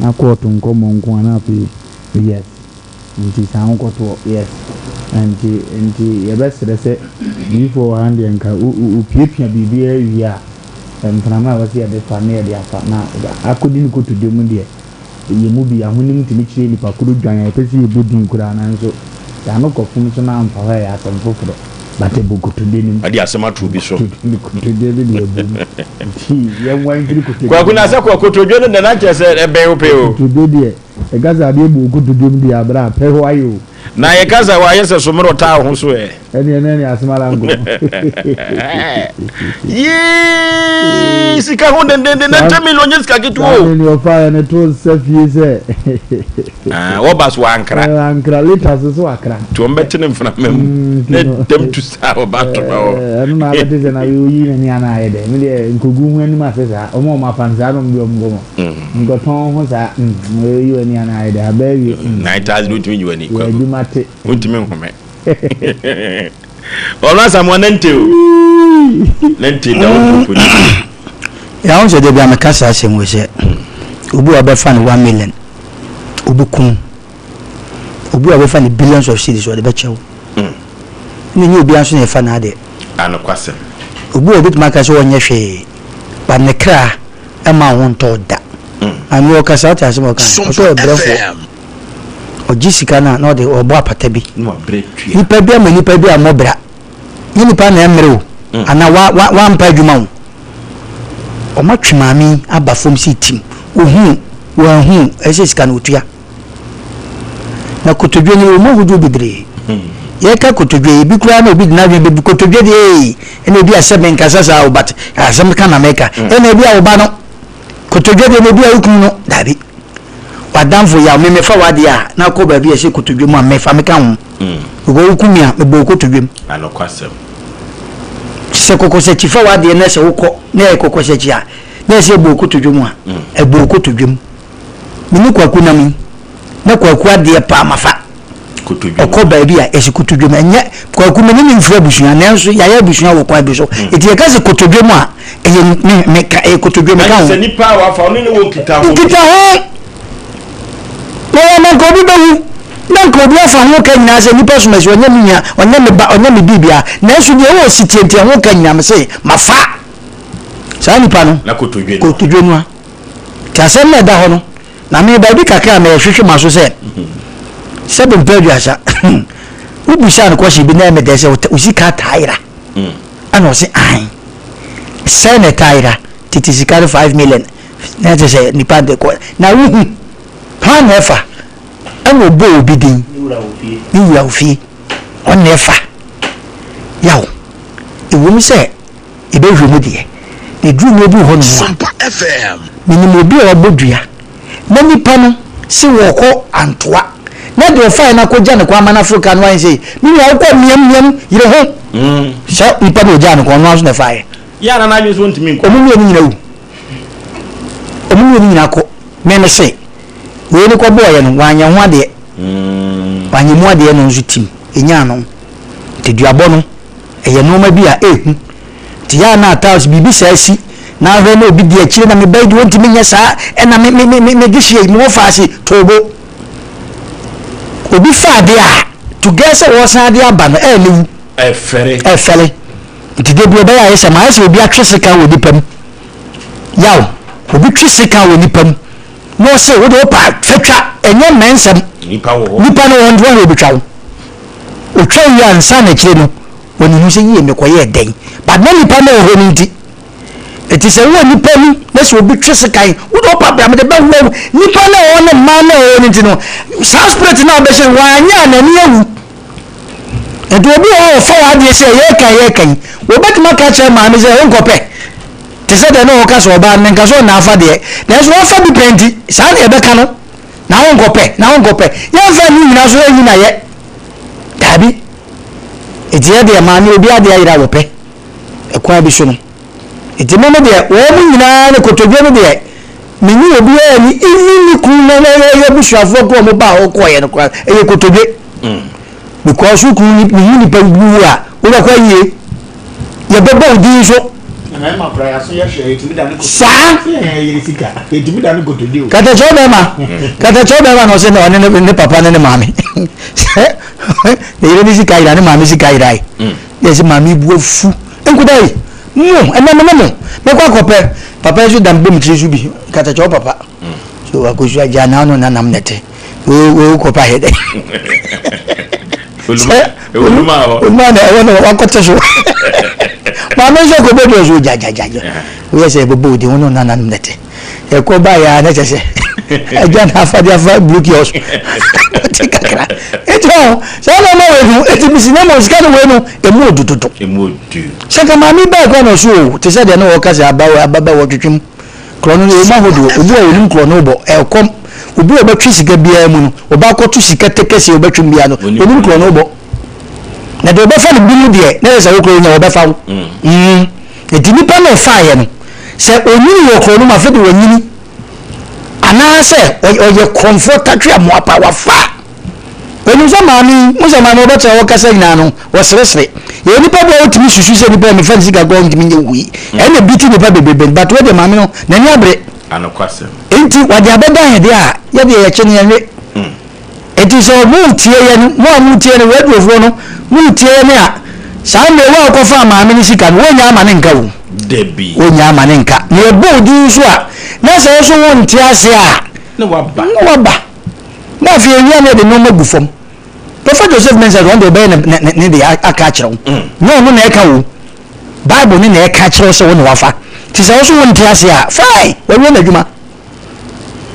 na kɔɔto nkɔmmɔ nko ara na afei Yes nti saa nkɔtoɔ yes nti nti yɛbɛsrɛ sɛ Diyifoɔ wɔ ha no deɛ nka wopiapia biribiara wie a, mframa a ɛwɔ sɛ yɛde fa na yɛde afa na akɔdi ne kotodwe mu deɛ, yɛn mu bi ahonim tumi kyerɛ nipa koro dwan a yɛpɛ sɛ yɛbɔ din koraa nanso yɛn ano kɔ fam so na amfa hɔ a ɛyɛ asɛm foforɔ but ɛbɔ kotodwe no mu. Ade asɛm ato obi so. Kotodwe no deɛ ɛbɔ mu nti yɛnwan mfiri kotodwe. Kwaku na sɛ kɔ kotodwe no deɛ na kyerɛ sɛ ɛbɛn wo pɛ o. Kotodwe deɛ Yɛka sɛ adeɛ bu wo kotodwe mu deɛ abrɛ a, pɛ hɔ ayɛ o. Na yɛka sɛ wayɛ sɛ somene ɔtaa wo ho so ɛ. Ɛneɛ na ɛne asem ara nko. Yee sika ho dendenden na 10 million nyɛ sika ketewa o. Saa ne deɛ ɔfaeɛ no to nsa fie sɛ. Ah, wɔba so wankra. Wankra, later so so wakra. Nti wɔn bɛte ne mframa mu. Na dɛm tu saa ɔba to na hɔ. Ɛno na abɛte sɛ na oyi n'ani ana ayɛ dɛ. Me deɛ nkogu ho anim ase saa. Wɔn a wɔn afa no saa na wɔn de wɔn nkɔmɔ. Nkɔtɔn ho saa mm oyi w'ani anaa ayɛ dɛ aba awie mm. 9000 wontumi nyi w'ani kwaku. Yɛ adwuma te. Wontumi nhome. Ɔno Asamoah nante o. Nante da wo mpopo ni. Yà wọn sɛ dabi a meka saa asɛm wei sɛ obi a ɔbɛfa no 1 million obekum obi a ɔbɛfa no billions of cedis ɔde bɛkyɛ wo na ɛnyɛ obiara nso na ɛfa n'adeɛ. Anokwasɛm. Obi a obetumi aka sɛ ɔnyɛ hwee but ne kra ɛma wo ho ntɔ wo da. Maame ɔkasa wote asɛm a ɔka no ɔsɛ ɔyɛ brɛfoɔ ɔgye sika no a na ɔde ɔbɔ apata bi nipa bi ama nipa bi ammɔ bra nye nipa na ɛmmere o anaa wa wa wampa adwuma o ɔmatwe maame yi aba fam sɛ tim ohuu wanhu ɛsɛ sika no otua. Na kotodwe no, ɛwɔ mu ahodoɔ bebree. Yɛka kotodwe, ebi koraa na obi de n'adwene bɛbu kotodwe deɛ ee, ɛna ebi asɛ menkasa saa o, but asɛm ka na meka. Ɛna ebi a wo ba no, kotodwe deɛ na ebi a wo kunu no, daabi. W'adamfo yaw, me mefa w'adeɛ a, na akɔ baabi a ɛsɛ kotodwe mu a, mefa meka ho. Because wo ku me a, mebɔ wo kotodwe mu. Anokwasɛm. Sɛ kɔkɔsakyi fa w'adeɛ na sɛ wokɔ na ɛyɛ kɔkɔsakyi a, na ɛsɛ ɛbɔ wo kotodwe mu a, ɛbɔ wo kotodwe mu. Me ne Kwaku nam yi, na Kwaku adeɛ paa mafa. Ɔkɔ baabi a yɛsi kotodwe mu. Ɛnyɛ Kwaku me ne ne mfiri abusua nanso yɛayɛ abusua wɔ kwan bi so. Eti yɛka sɛ kotodwe mu a, ɛyɛ me me ka ɛyɛ kotodwe me ka ho. Sɛ nipa a wafa ɔne ne wɔ nkitaho. Nkitaho. Na wɔn nka obi bɛwu na nka obi afa ho ka nyinaa sɛ nipa som asi ɔnyɛ me nua ɔnyɛ me ba ɔnyɛ me biribia nanso deɛ ɛwɔ si tiantia ho ka nyinaa me se mafa saa nipa no. Na kotodwe no. Kotodwe no a. Nti asɛm no a ɛda hɔ no, na me baabi kakra a mehwehwɛ m'aso sɛ, sɛbe mpɛ aduasa, wobisaa no question bi na ɛyɛ me dɛ sɛ wo sika taa yera. Ɛna ɔse ae. Sɛn na ɛtaa yera? Tete sika no 5 million na ɛkyɛ sɛ nipa de kɔ. Na wohu, hwan na ɛfa? Ɛna ɔbɔɔ obi din. Ne wura wɔ fie. Ɔno na ɛfa. Yaw, ɛwom sɛ yɛbɛhwehwɛ mu deɛ, na ɛduru mmerɛ bi wɔ hɔnom a, menim obi a wabɔ dua, na nipa no se wɔrekɔ Antoa, na deɛ ɔfaeɛ no akɔgya ne kwan ama no aforo kaa no ayɛ sɛ, me nua wokɔ miam miam, yere ho. Sɛ nipa no ɔgyaa no kwan, ɔno ara nso na ɛfaeɛ. Yɛ a na n'adwene so ntumi nkɔ. Wɔn mmienu nyinaa wu. Wɔn mmienu nyinaa kɔ. Me me se, wei no kɔbɔɔeɛ no, wanyɛ ho adeɛ. Wanyɛ mu adeɛ no nso tim, ɛnyaa no. Nti duabɔ no, Ɛyɛ nnoɔma bi a ɛhu. Nti yɛ a na at biribi saa si na ahwɛ na obi di akyire na me ba yi deɛ ɔntumi nyɛ saa ɛna me me me me de hyeɛ yi mewɔ faase toobo. Obi fa adeɛ a to gɛ sɛ wɔsan de aba no ɛyɛ ne wu. Ɛfɛre. Ɛfɛre. Nti da bi ɔbɛyɛ ayɛ sɛ ma ayɛ sɛ obi atwe sekan wɔ nipa mu. Yaw, obi twe sekan wɔ nipa mu na ɔse wode wopa fatwa ɛnyɛ mmɛnsɛm. Nipa wɔ hɔ. Nipa no wɔn wɔn obetwa wo. Otwa wie ansa na akyire no wɔnim sɛ yie mekɔyɛɛ dɛn but na nipa no wɔ hɔ no nti. Eti sɛ wowɔ nipa mu na sɛ obi twe sekan wode ɔpa bra mede bɛwɔ wo nipa no a ɔwɔ ne mmaa no a ɔwɔ no nti no saa spirit no a wobɛhyɛ no wanyɛ a n'ani awu. Nti obi wɔ hɔ a ɔfa w'adeɛ sɛ yɛreka yɛreka yi wɔbɛtumi aka akyerɛ maame sɛ wonkɔpɛ te sɛ deɛ na ɔka sɛ ɔbaa no nka sɛ ɔna afa deɛ nanso wafa bi pɛn nti saa na yɛbɛka no. Na wo nkɔpɛ, na wo nkɔpɛ. Yɛmfa ne nyinaa so nyi na yɛ. Daabi. Eti yɛ deɛ maame obi adeɛ ayera wɔpɛ. Ɛkwan bi so no. Eti me no deɛ wɔn mu nyinaa ne kotodwe no deɛ menyi obiara ni even ne kunu no ɛyɛ abusuafoɔ kɔ wɔn baa hɔ kɔɔyɛ no koraa ɛyɛ kotodwe. Because wo kunu ne ho nipa bi wu a wobɛkɔ ayie. Yɛbɛbɔ wo din nso. Saa. Katakyɛ bɛrima katakyɛ bɛrima na ɔsɛ ɔne ne ne papa ne ne maame sɛ ne yere ne sika yera ne maame sika yera yi. Na yɛsɛ maame yi bu afu. Nkuda yi, mo, ɛnɛ me ne mo, mɛkɔ akɔpɛ. Papa yi nso da me bɔ me tiri so bi, katakyɛ wo papa. So akosua gya na ɔno nanam nɛte. Wei wei wokɔpɛ ayɛ dɛ. Sɛ oluma oluma na ɛwɔ na wakɔte so. Maame nso kɔ bɔ so gya gya gya gya. Woyɛ sɛ ɛbɛbɔ odi wo ne nananom nɛte. Ɛkɔ ba yɛ a na kyɛ sɛ agya na afa de afa blue kiosk. Ɔte kakra. Eti hɔ saa na ɔma wei no eti misi na mo sika no wei no emu odu dodo. Emu odu. Sɛ ka maame bɛɛ kɔ na ɔso o te sɛ deɛ na wɔka sɛ aba aba bɛ wɔtwetwe mu. Korɔ no ɛwɔ mu ahodoɔ, obi a ɔnim korɔ no bɔ, ɛkɔm, obi a ɔbɛtwe sika biara mu no, ɔba akɔto sika tɛ kɛseɛ ɔbɛtwe mu biara no, ɔnim korɔ no bɔ. Na deɛ ɔbɛfa no bi mu deɛ, na yɛ sɛ wo korɔ nya wɔbɛfa wo. Mm. Nti nipa no ɔfaeɛ no, sɛ ɔnyini wɔ korɔ no mu afei de wanyini, anaasɛ ɔyɛ korɔmfoɔ tatwe amoa pa wafa. Onim sɛ maame yi, mo sɛ maame wɔbɛtena hɔ kasa nyinaa no, wɔseresere. Yɛwɔ nipa bi a wotumi susu sɛ nipa yi mefa ne sika koraa ntumi nyɛ wui. Ɛna bi ti nipa bebrebe but wei deɛ maame no n'ani abere. Anokwasɛm. Enti wɔde abɛdan yɛn deɛ a, yɛdeɛ yɛkye no yɛnwe. Enti sɛ moretie yɛn, mo a moretie yɛn, radiofoɔ no, moretie yɛn a, saa mmerɛ wo a wokɔfaa maame no sika no, wonnya ama no nka o. Dabi. Wonnya ama no nka. Na yɛbɔ wo din nso a, na sɛ wo nso wonte ase a, Na waba. Na waba. Na afei ewia no yɛde nneɛma gu fam. Prophet Joseph Mensah deɛ ɔno deɛ ɔbɛyɛ ne ne ne deɛ aka akyerɛ wo. Mm. Nyɛ ɔno na ɛka wo. Bible ne na ɛka akyerɛ wo sɛ wo na wafa. Nti sɛ wo so wonte ase a, fine, wawie n'adwuma.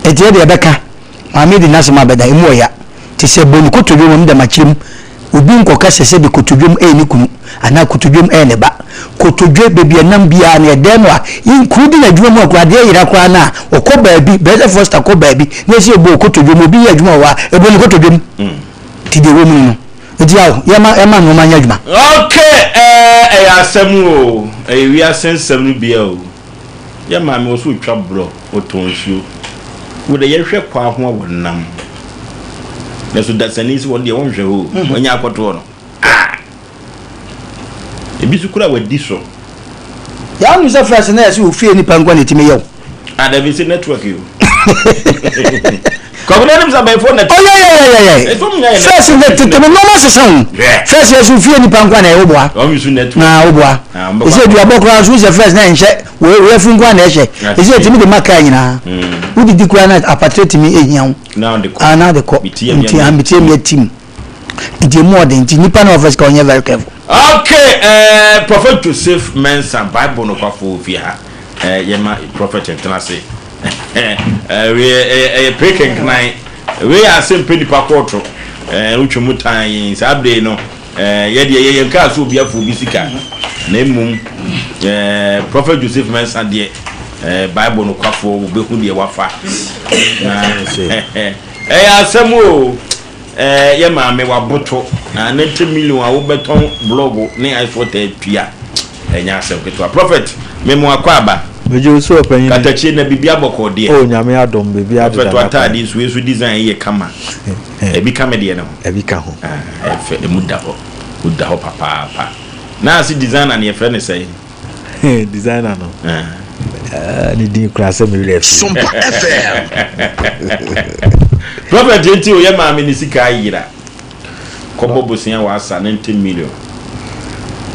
Nti yɛ deɛ ɛbɛka. Maame di n'asɛm abɛda, emu ɔya. Te sɛ bɔ ne kotodwe mu, dɛm akyerɛ mu. Obi nkɔka sɛ sɛbi kotodwom ɛyɛ ne kunu anaa kotodwom ɛyɛ ne ba. Kotodwe, baabi a ɛnam biara no ɛdɛn no a, including adwuma mu a koraa adeɛ yera koraa no a, ɔkɔ baabi, Brother Foster kɔ baabi na ɛsɛ ɛbɔ kotodwom, obi yɛ adwuma wɔ hɔ a, ɛbɔ ne kotodwom. Nti deɛ ɛwɔ mu no no. Nti awo, yɛma yɛma nnoɔma nyɛ adwuma. Ok eh ɛyɛ asɛm o, ɛyɛ wiase nsɛm no bia o. Yɛ maame wɔ so otwa borɔ, ɔtɔn nsuo. Wo de yɛhwɛ kwaa ho a wɔnam. Nanso dasani sɛ wɔn deɛ wɔnhwɛ hɔ o, wɔanya akɔtoɔ no. Ah! Ebi so koraa wadi so. Yaa nim sɛ first na yɛsɛ ofie nipa nko na etimi yɛ o. Ah dabi sɛ network yi o. Kwabena nim sɛ abɛɛfoɔ network. Oh yeah yeah yeah yeah. First na tete no nneɛma sesa o. First yɛsɛ ofie nipa nko na ɛwɔ boa. Wɔn yi so network. Na wo boa. Ɛsɛ aduabɔ koraa nso sɛ first na ɛnhyɛ wɔ afunu nko na ɛhyɛ. Ɛsɛ etimi de ma kaa nyinaa. Wodidi koraa na apatre timi ehia wo. Na de kɔ. Ah na de kɔ. Nti ah metie mi atim. Nti emu ɔden nti nipa na ɔfɛ sika ɔnyɛ very careful. Okay, eh, Prophet Joseph Mensah, Bible nokwafo wɔ fie ha. Eh, yɛma Prophet ntena ase. Eh, wei ɛyɛ ɛyɛ pere kenkenan. Wei yɛ asɛm pɛ nipa kɔɔto. Eh, wotwa mu tan yɛn saa bere yi no. Eh, yɛ deɛ yɛ yɛn kaa so obi afo obi sika. Na mmom, eh, Prophet Joseph Mensah deɛ, eh, Bible nokwafo wɔbɛhu deɛ wafa. Na ɛyɛ asɛm o. Eh yɛ maame waboto na 90 million a wobɛtɔn blog ne ice water atua ɛnyɛ asɛm ketewa prophet me mo akɔ aba. Megye wo so ɔpanyini. Katakyie na biribi abɔkɔɔ deɛ. Oh Nyame adom biribi adeda Prophet w'ataade nso wei nso design yi yɛ kama ɛbi ka me deɛ no ho. Ɛbi ka ho. Ah ɛfɛ emu da hɔ mu da hɔ papaapa na ase designer no yɛfrɛ no sɛn. Designer no eh, ne din kura sɛ me werɛ afi. Sompa FM. Prophet enti o yɛ maame ne sika ayera kɔbɔ bosea wɔ asa 90 million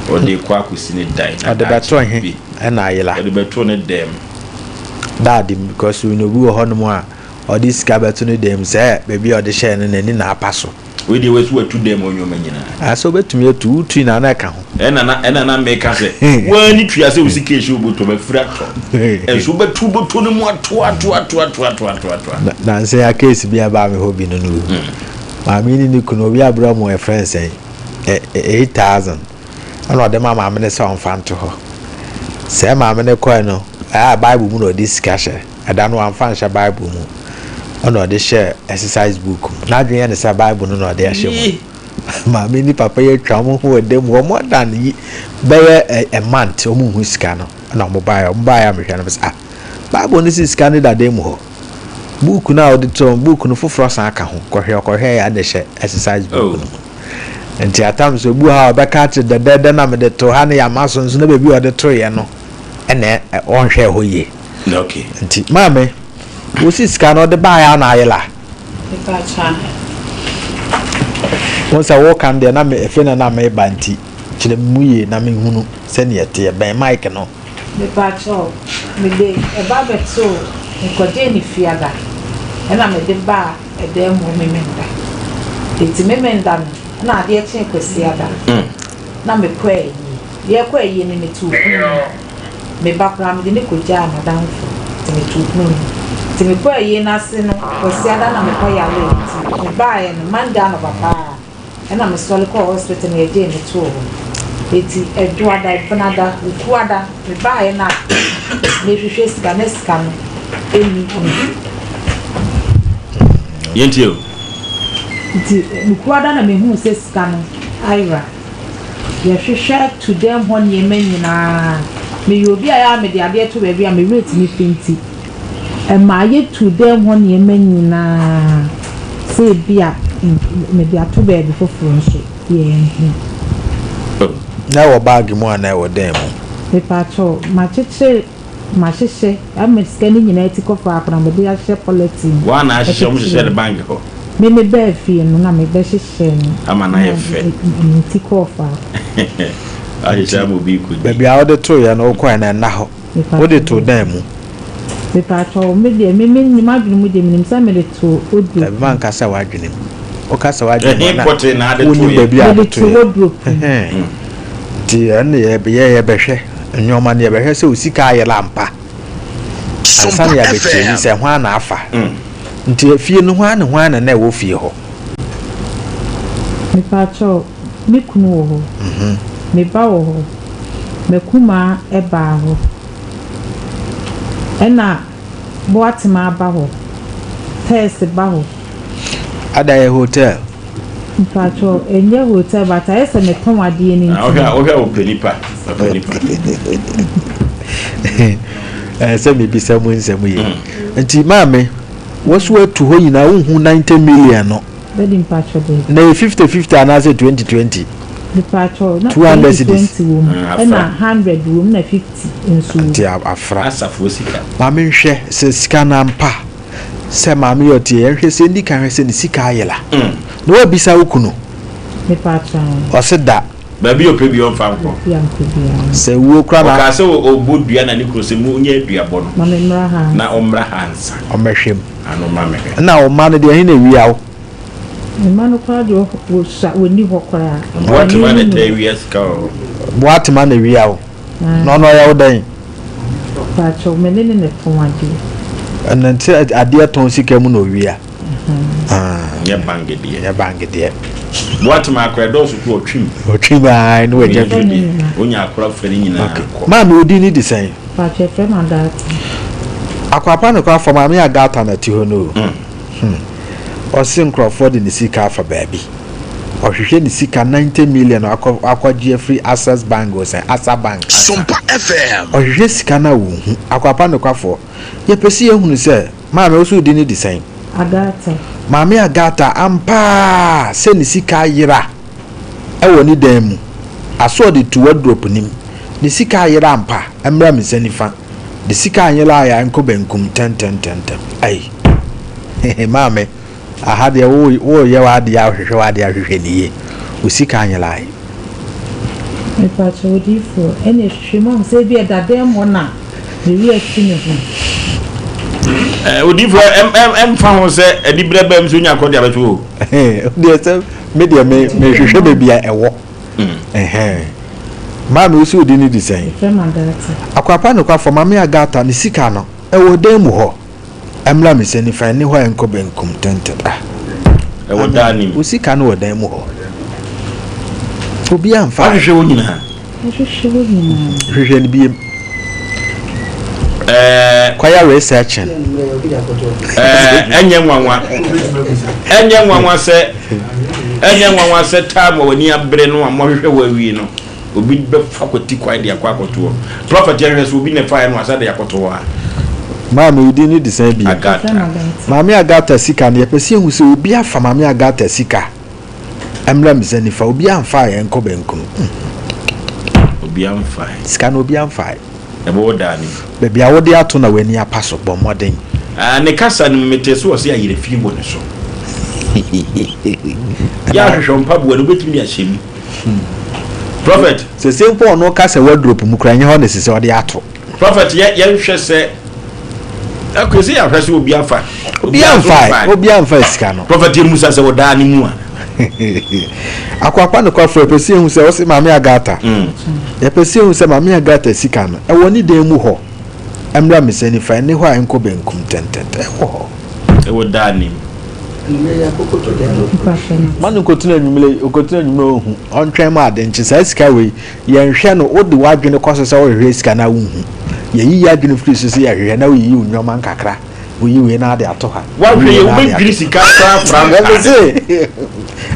ɔde kɔ akɔsi ne dan na Ɔde bɛto daakye he bi ɛna ayera. ɔde bɛto ne dɛm. Daade mu because obi wɔ hɔnom a ɔde sika bɛto ne dɛm sɛ baabi a ɔde hyɛɛ no n'ani na apa so. Wei deɛ wasi watu dɛm hɔ nneɛma nyinaa. Ah sɛ wobɛtumi atu, wotui na na ɛka ho. Ɛna na ɛna na meka sɛ woaa ne tua sɛ wo sika ɛhyɛ wo bɔtɔ mu afiri atɔ ɛnso wobɛto bɔtɔ no mu ato ato ato ato ato ato ato. Nansa yi a case bi a ɛbaa me hɔ bi no no maame yi ne ne kunu obi abrɛ wɔn ɛfrɛ no sɛn 8000 ɛna ɔde ma maame no sɛ ɔmfa nto hɔ sɛ maame no kɔɛ no ɛyɛ a bible mu na ɔde sika hyɛ. Ɛda no wamfa anhyɛ Bible mu, ɛna ɔde hyɛɛ exercise book mu. N'adwene yɛ no sɛ Bible no na ɔde ahyɛ mu. Maame ne papa yi atwa wɔn ho wɔ dan mu hɔ more than yi bɛyɛ a month wɔn nhu sika no. Ɛna wɔn baeɛ, wɔn baeɛ a mehwɛ no sɛ ah Bible no si sika no da dan mu hɔ. Book no a ɔde to hɔ book no foforɔ san ka ho. Kɔhwɛ ɔkɔhwɛ yɛ a na ɛhyɛ exercise book no mu. Nti atam sɛ obi wɔ ha a ɔbɛka akyerɛ dɛdɛɛdɛ na mede to ha no yɛ ama so nso na baabi a ɔde toeɛ no ɛna ɔnhwɛɛ hɔ yie. Okay. Nti maame, wo si sika no ɔde baeɛ a na ayela. Mepakyɛ. Wo sɛ wo kan deɛ na me efe na na meba nti. Kyerɛ me mu yie na menhunu sɛdeɛ ɛteɛ. Bɛn mic no. Mepakyɛw, mede ɛba bɛtoo mekɔgyee no Fiada ɛna mede baa ɛdan mu Memenda. Enti Memenda no na adeɛ kyee Kwasiada na mekɔ ayie. Yɛrekɔ ayie no metoo pono mu. Me ba koraa mede no kɔgyaa m'adamfo nti metoo pono mu. Nti mekɔɔ ayie no ase no Kwasiada na mekɔ yaree nti mebaeɛ no Monday anɔpa paa Ɛna me sɔre kɔɔ hospital na yɛgyee me too hɔ. Eti Ɛdwoada, Ɛbenada, Wukuada me baeɛ na mehwehwɛ sika na sika no ɛnni hɔ. Yɛntie o. Nti Wukuada na mehuu sɛ sika no ayera. Yɛhwehwɛ to dɛm hɔ nneɛma nyinaa. Meyɛ obi a ɛyɛ a mede adeɛ to baabi a me werɛ tumi fi nti. Ɛmaa yetuu dan hɔ nneɛma nyinaa sɛ ebia mede ato baabi foforo nso, yɛanhu. Na ɛwɔ bag mu anaa ɛwɔ dan mu? Mepakyɛw, makyekyere, mahyehyɛ ama sika no nyinaa ti kɔ faako na mede ahyɛ polythene mu. Woa na ahyehyɛ, wɔn hyehyɛ no bank hɔ? Me mebaa fie no na mebɛhyehyɛɛ no. Ama no ayɛ fɛ. Ne ti kɔɔ faako. Ahyehyɛ ama obi rekɔdi. Baabi a wode toeɛ no wokɔe no ɛnna hɔ? Wode too dan mu. Mepakyɛw, me deɛ, me me m'adwene mu deɛ, menim sɛ mede too wardrobe mu. Dabi, manka sɛ w'adwene mu. Woka sɛ w'adwene mu a, Ɛhe na pɔtee na ade wonnim toeɛ? baabi a ade Mede too toeɛ. wardrobe mu. Ɛhɛn. Nti ɛno na yɛ yɛ yɛbɛhwɛ nneɛma no, yɛbɛhwɛ sɛ wo sika ayera ampa. Ansa Sompa na yɛabɛkyerɛ FM. sɛ hwan na afa. Nti fie no, hwan ne hwan na na ɛwɔ fie hɔ? Mepakyɛw, me kunu wɔ hɔ. Me ba wɔ hɔ. M'akumaa baa hɔ. Ɛna Boatema ba hɔ. Tɛɛse ba hɔ. Ada yɛ hotel. Mpakyɛw, ɛnyɛ hotel but ayɛ sɛ metɔn adeɛ no Ah, nti wohwɛ a no. wohwɛ a ɔpɛ nipa ɔpɛ nipa. Ɛɛ sɛ mebisa mu nsɛm yi. Nti maame, woso atu hɔ nyinaa wonhu 90 million no. Daddy mpakyɛw dabi. Na ɛyɛ 50 50 anaasɛ 20 20? Mepakyɛw na 200 20 cedis. 20 wɔ mu Ah, ɛna afra. 100 wɔ mu na 50 nso wɔ mu. Nti afra. Asafoɔ sika. Maame nhwɛ sɛ sika no ampa sɛ maame yɛ ɔteɛ yɛnhwɛ sɛ ɛndi kan hwɛ sɛ ne sika ayera. Na woabisa wo kunu? Mepakyɛw. Ɔse da. Baabi a ɔpɛ biara ɔmfa nkɔ. Baabi a ɔpɛ biara. Sɛ wuo koraa na. Ɔkaa sɛ ɔbɔ dua na ne kunu sɛ monyɛ aduabɔ no. Ma me mmra ha ansa. Na ɔmmra ha ansa. Ɔmmɛhwɛ mu. Ano mma mehwɛ. Ɛna wo mma no deɛ ɛhe na ɛwia wo? Me mma no koraa deɛ wɔsua wɔnni hɔ koraa. Boatema na ɛtaa wia sika wɔ hɔ. Boatema na ɛwia wo? Na ɔno ɔyɛ wo dɛn? Pakyɛw, me ne no na ɛtɔn adeɛ. Ɛno nti adeɛ tɔn sika mu na ɔwia? Nyɛ bank deɛ. Nyɛ bank deɛ. Boatema akora ɛdɔɔso kora ɔtwim. Ɔtwim aa ɛne wagya bi. Onya akora fɛ ne nyinaa kɔ. Maame wo din ne de sɛn? Pakyɛ yɛfrɛ me Agatha. Akwapa ne kwafo maame Agatha na ɛte hɔ no o. Hmm. Ɔse nkurɔfoɔ de ne sika afa baabi. Ɔhwehwɛ ne sika 90 million akɔ akɔgye afiri Access Bank o sɛ Asa Bank. Sompa FM. Ɔhwehwɛ sika no a ɔnhu. Akwapa ne kwafoɔ, yɛpɛ sɛ yɛhunu sɛ, maame wo so wo din ne de sɛn? Agatha. Maame Agatha, ampa ara sɛ ne sika ayera wɔ ne dan mu. Aso ɔde to wardrobe no mu. Ne sika ayera ampa, ɛmmra me nsa nifa. Ne sika anyera a ɛnkɔ benkum ntɛmntɛmntɛm. Ei! Hehe, maame, aha deɛ wo woreyɛ w'adeɛ a wohwehwɛ w'adeɛ ahwehwɛ no yie. Wo sika anyerae. Mepakyɛw odiyifoɔ, ɛnna hwehwɛ mu ahu sɛ ebia ɛda dɛm hɔ na me werɛ afi me ho. Eh, odiyifoɔ, ɛm ɛm ɛmfa ho sɛ aniberɛ bɛm sɛ onya akɔ de abɛto o. Deɛ sɛ me deɛ me mehwehwɛ baabi a ɛwɔ. Ɛhɛn. Maame wo si wo din ne de sɛn? Yɛfrɛ me Agatha. Akwapa nokwafo maame Agatha ne sika no ɛwɔ dan mu hɔ. Ɛmmra me nsa nifa ɛnni hɔ a ɛnkɔ benkum tɛntɛn ah. Ɛwɔ dan no mu. Wo sika no wɔ dan mu hɔ. Obiara mfa. Wahwehwɛ hɔ nyinaa. Mahwehwɛ hɔ nyinaa. Hwehwɛ no biem. Ɛɛ. Kɔyɛ researching. Ɛɛ ɛnyɛ nwanwa. Ɛnyɛ nwanwa sɛ ɛnyɛ nwanwa sɛ time a w'ani abere no a moahwehwɛ hɔ awie no obi bɛfa kwati kwan de akɔ akɔto hɔ. Prɔfɛt yɛhwɛ sɛ obi na ɛfaeɛ no asa de akɔto hɔ a. Maame wo din ne de sɛn bio? Agatha. Maame Agatha sika no yɛpɛ sɛ yɛhu sɛ obi afa Maame Agatha sika. Ɛmmra me nsa nifa, obiara mfaeɛ nkɔ benkum. Obiara mfaeɛ. Sika no obiara mfaeɛ. Ɛbɛwɔ daa no mu. Baabi a wode ato na w'ani apa so, bɔ mmɔden. Ah, ne kasa no mu metee sɛ ɔse ayerɛfie wɔ ne so. Yɛ ahwehwɛ mpaboa no, wobɛtumi de ahyɛ mu. Prophet. Sese mpo ɔno ka sɛ wardrobe mu kura nyɛ hɔ na sese ɔde ato. Prophet yɛ yɛnhwɛ sɛ ɛkò sɛ yɛahwɛ sɛ obi afa. Obi anfa obi anfa sika no. Prophet yɛ musa sɛ ɔdaa ne mu a. Akwakwa nokwafo yɛpɛ sɛ yɛhu sɛ ɔsɛ Maame Agatha. Yɛpɛ sɛ yɛhu sɛ Maame Agatha sika no ɛwɔ ne dan mu hɔ. Ɛmmra me nsa nifa, ɛnne hɔ a ɛnkɔ benkum tɛntɛntɛ. Ɛwɔ hɔ. Ɛwɔ daa ne mu. Ma no nkɔtena anwummerɛ yi, ɔkɔtena anwummerɛ ɔnhu. Ɔntwɛn ma ade nkye. Saa sika wei, yɛnhwɛ no, wode w'adwene kɔ so sɛ wohwehwɛ sika no a wonhu. Yɛyi yɛn adwene firi so sɛ yɛhwehwɛ na woyiyi wo nneɛma nkakra. Woyi wei na ade ato ha. Woahwɛ yɛ, wobɛdwiri sika koraa fra ntaade.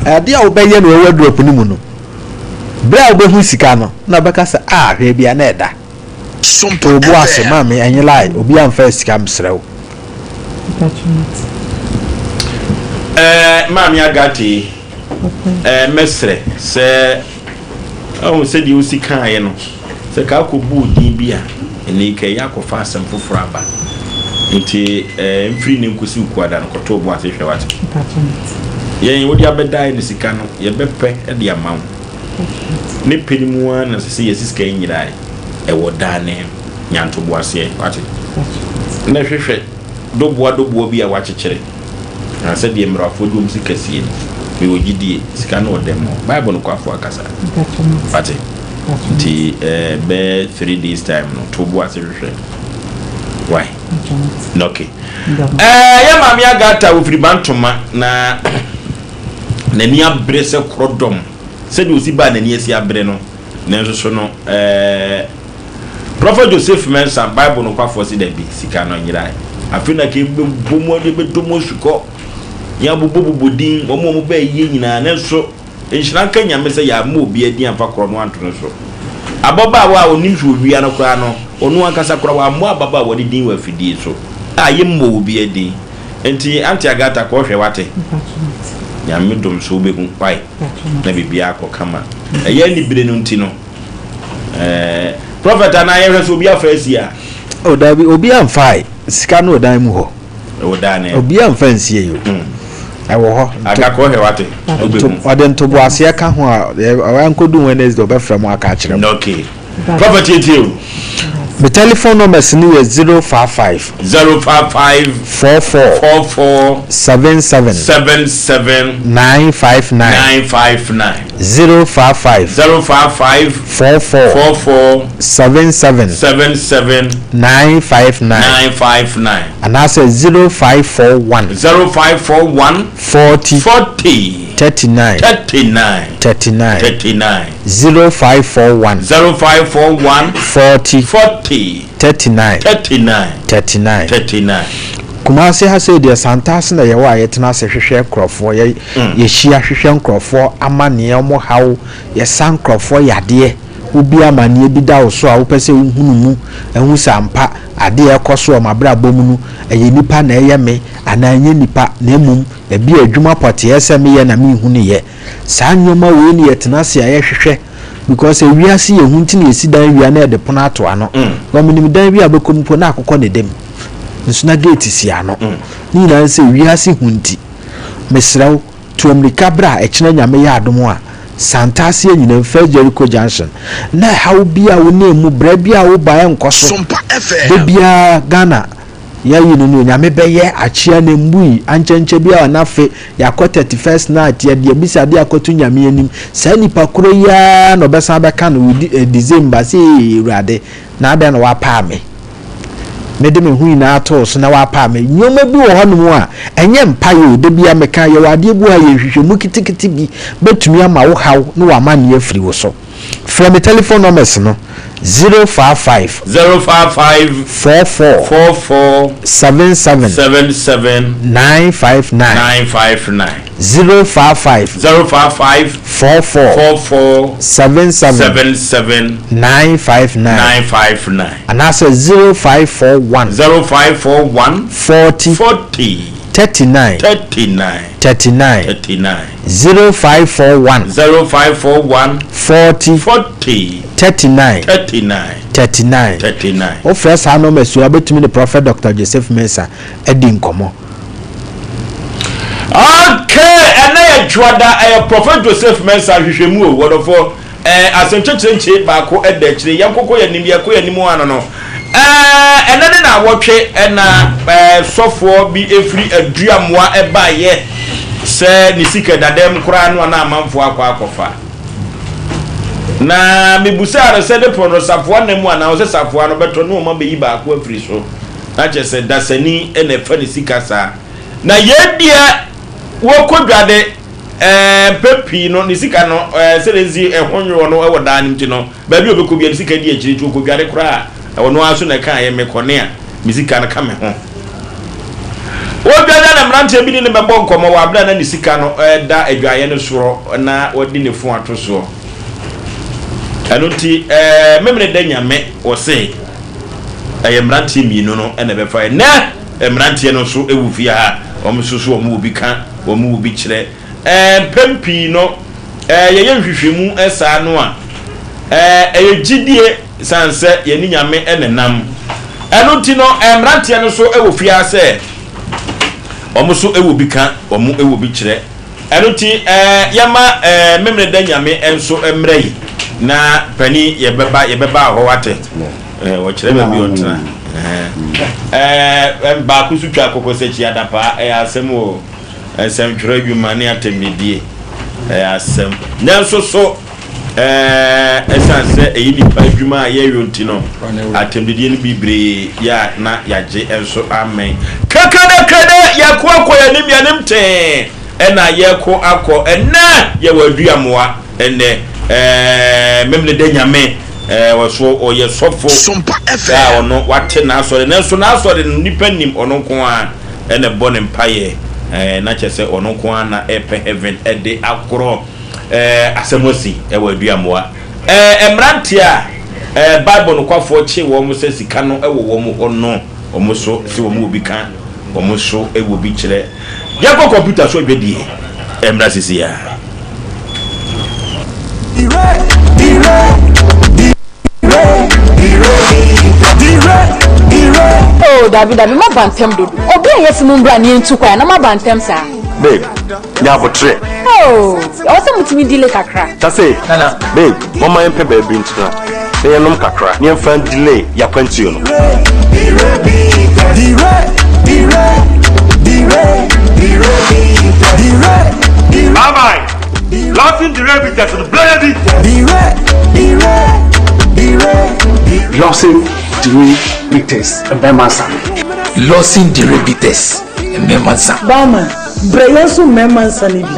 Adeɛ a wobɛyɛ no wɔ wardrobe no mu no, berɛ a wobɛhu sika no, na wobɛka sɛ, ah, hwɛ bia na ɛda. To wo bo ase, maame, ɛnyɛ lie, obi amfa sika mesrɛ wo. Ɛɛ maame Agate, ɛɛ mɛsrɛ sɛ ɛho sɛdeɛ wosi kaeɛ no, sɛ ka akɔbu din bi a, ɛnɛ yi ka ɛyɛ akɔfa asɛm foforɔ aba. Nti ɛɛ mfiri ne nkosi ukuada no kɔto wo bo ase hwɛ wate. Yɛn wode abɛdae no sika no, yɛbɛpɛ de ama wo. Ne pɛ no mu ara na ɛsɛ sɛ yɛsi sika yi nyerae. Ɛwɔ daa ne nya ntoboaseɛ, wate? Na hwehwɛ doboa doboa bi a wɔakyekyere, na sɛdeɛ mmerɛwafoɔ de wɔn sika sie no, mewɔ gyidie, sika no wɔ dɛm hɔ. Bible nokwafo akasa, wate? Nti eh, bɛyɛ 3 days time no, to bo ase hwehwɛ. Why? Okay. Eh, yɛ maame Agatha ofiri Bantoma na n'ani abere sɛ korɔdɔm. Sɛdeɛ ɔsi baa n'ani asi abere no, nanso so no, ɛɛ, Prɔfɛt Joseph Mensah, Bible nokwafoɔ se dabi, sika no nyerae. Afei na ka yɛbɛbɔ mu, yɛbɛdɔ mu asukɔ, yɛabobɔbobɔ din, wɔn a wɔbɛɛ yie nyinaa, nanso nhyira nka Nyame sɛ yɛammɔ obiara din amfa korɔ no anto no so. Ababaawa a ɔnim sɛ ɔwia no koraa no, ɔno ankasa koraa wammɔ ababaawa no din wɔ afidie so a yɛmmɔɔ obiara din. Enti Auntie Agatha kɔ hwɛ wate. Nyame dom so wobɛhu wai na biribiara akɔ kama. Ɛyɛ anibere no nti no eh, Prophet anaa yɛhwɛ sɛ obi afa asi a. Oh dabi obi amfae sika no wɔ dan mu hɔ. Ɛwɔ dan no. Obi amfa nsie yo. Ɛwɔ hɔ. Aga kɔ hwɛ wate. Wobɛhu. Ɔde ntoboaseɛ ka ho a ɔankodu Wednesday ɔbɛfrɛ mo aka akyerɛ mo. Okay. Prophet yɛtie o. Me telephone numbers no yɛ 055. 055. 44. 44. 77. 77. 959. 959. 055. 055. 44. 44. 77. 77. 959. 959. Anaasɛ 0541. 0541. 40. 40. 39. 39. 39. 39. 0541. 0541. 40. 40. 39. 39. 39. 39. Kumasi ha sei deɛ Santase na yɛwɔ a yɛtena ase hwehwɛ nkurɔfoɔ, yɛ yɛhyia hwehwɛ nkurɔfoɔ amaneɛ, wɔn haw, yɛsa nkurɔfoɔ yadeɛ. Wobi amaneɛ bi da wo so a wopɛ sɛ wohunu mu, ɛhu sɛ ampa adeɛ a ɛkɔ so wɔ m'abrabɔ mu no, ɛyɛ nipa na ɛyɛ me anaa ɛnyɛ nipa na mmom ɛbi adwuma pɔtee sɛ meyɛ na menhunu yɛ. Saa nneɛma wei na yɛtena ase a yɛhwehwɛ because ewiase yɛ hu nti na yɛsi dan wia na yɛde pono ato ano. Because menim dan bi a bɛkɔ mu mpo na akokɔ na ɛda mu nso na gate si ano. Ne nyinaa ne sɛ wiase hu nti. Mesrɛ wo, tu ammirika bra ɛkyena Nyame yɛ adom a, Santase Anyinam, First Jericho Junction, na ɛhaw bi a wonam mu, bra bi a woba ɛnkɔ so. Da biara Ghana Yɛayi no no Nyame bɛyɛ akyea na mbui ankyɛnkyɛ biara na afe yɛakɔ 31st night yɛde abisade akɔto Nyame anim saa nipa korɔ yi ara na ɔbɛsan abɛka no wɔ December sɛ ee Awurade na adɛn na wapaa me mede me ho nyinaa too so na wapaa me nneɛma bi wɔ hɔnom a ɛnyɛ mpaeɛ o da biara meka yɛwɔ adeɛ bi wɔ ha yɛ nhwehwɛmu ketekete bi bɛtumi ama wo haw ne w'amanneɛ afiri wo so. Frɛ me telephone numbers no, 055. 055. 44. 44. 77. 77. 959. 959. 055. 055. 44. 44. 77. 77. 959. 959. Anaasɛ 0541. 0541. 40. 40. 39. 39. 39. 39. 0541. 0541. 40. 40. 39. 39. 39. 39. Wofrɛ saa nɔma su a, wobɛtumi ne Prɔfɛt Dɔkta Joseph Mensah adi nkɔmmɔ. Okay, ɛnɛ yɛ Dwoada, ɛyɛ Prɔfɛt Joseph Mensah nhwehwɛmu o, wɔdɔfoɔ. Ɛɛ asɛm kyekyerɛnkyee baako da akyire. Yɛn koko yɛn anim, yɛkɔ yɛn anim ano no. Ɛɛ ɛnɛ ne naawɔtwe ɛna ɛɛ sɔfoɔ bi efiri Aduamoa ɛbaeɛ sɛ ne sika dada mu koraa no a na amanfoɔ akɔ akɔfa. Na mebusaa no sɛ ne pono no safoa nna mu anaa ɔsɛ safoa no bɛtɔ ne wɔn abɛyi baako afiri so. Na kyerɛ sɛ dasani na ɛfa ne sika saa. Na yei deɛ wɔkɔ dwade Ɛɛ, mpɛn pii no, ne sika no, ɛɛ, sɛdeɛ ɛsi ɛho nwoɔ no wɔ daa no nti no, baabi a ɔbɛkɔ biara, ne sika di akyire nti ɔkɔdware koraa a, ɔno ara so na ɛkaeɛ, mekɔne a, me sika no ka me ho. Ɔdwane a na mmeranteɛ bi ne no bɛbɔ nkɔmmɔ wɔ aberɛ a na ne sika no da adwaeɛ no soɔ na wadi ne fon ato soɔ. Ɛno nti, ɛɛ, Memeneda Nyame, ɔse, ɛyɛ mmeranteɛ mmienu no na ɛbɛfaeɛ. Nnɛ, mmeranteɛ no nso wɔ fie ha, wɔn nso so wɔn wɔ bi ka. Wɔn mu bi kyerɛ. Mpɛn pii no, yɛyɛ nhwehwɛmu saa no a, ɛyɛ gyidie sane sɛ yɛne Nyame na ɛnam. Ɛno nti no, mmeranteɛ no nso wɔ fie ara sɛ wɔn nso wɔ bi ka, wɔn wɔ bi kyerɛ. Ɛno nti yɛma Memeneda Nyame nso mmra yi na panin yɛbɛba yɛbɛba hɔ wate. Wɔkyerɛ baabi ɔtena. Baako nso twa akokɔsakyi adapaa ɛyɛ asɛm o. Nsɛmtwerɛ adwuma ne atɛmdidie ɛyɛ asɛm. Nanso so ɛsiane sɛ ɛyɛ nipa adwuma a yɛyɔ nti no, atɛmdidie no bebree yɛ a na yɛagye nso amɛn. Kɛkɛdɛkɛdɛ yɛko akɔ yɛn anim yɛn anim tee ɛna yɛko akɔ ɛnɛ yɛwɔ aduamoa ɛnɛ ɛɛ Memeneda Nyame ɛɛ ɔso ɔyɛ sɔfo Sompa a FM. ɔno wate n'asɔre nanso n'asɔre no nipa nim ɔno nko ara ɛna ɛbɔ ne mpaeɛ ɛɛ na kyerɛ sɛ ɔno nko ara na ɛpɛ heaven ɛde akorɔ ɛɛ asɛm asi ɛwɔ aduamoa ɛɛ mmeranteɛ a ɛɛ bible nokwafoɔ kye wɔn sɛ sika no ɛwɔ wɔn hɔ no wɔn so sɛ wɔn wɔ bi ka wɔn so ɛwɔ bi kyerɛ yɛkɔ kɔmputa so adwadie ɛmmra sisi a. Oh, dabi dabi, moaba ntɛm dodo. Obi a yɛse mombra na yɛntu kwan a, na moaba ntɛm saa. Babe, nya abotrɛ. Oh, ɛwɔ sɛ motumi delay kakra. Tase, babe, momma yɛmpɛ baabi ntena na yɛnnom kakra na yɛmfa ndelay yɛakwantuo no. Bye bye. Lawson Dire Bitters no blɛ bi. Lawson Dire Bitters mmarima nsa. Lawson Dire Bitters mmarima nsa. Barman, brɛ yɛn nso mmarima nsa no bi.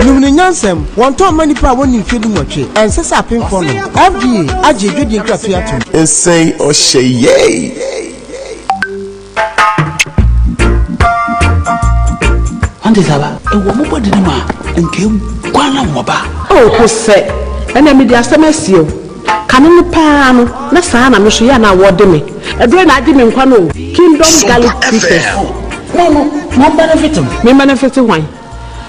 Nom no nyansam, Wɔntɔn mma nnipa a wɔnni mfeɛ dunwɔtwe. Ɛnsɛ sɛ apemfoɔ nom. FDA agye adwadie nkratoɔ yi atom. Nsɛn ɔhyɛ yei. Ɔnte saa ba? Ewɔ mo bɔde no mu a, nka eguan na wɔba. Oh, Hosɛ, ɛnna mede asɛm asie wo. Kane no paa no, na saa na me nso yɛ a na wɔde me. Ɛberɛ na agye me nkwa no o. Kingdom Garlic Sompa Bitters. FM. No, no, ma ɔmbenefit me. Me mbenefit hwan?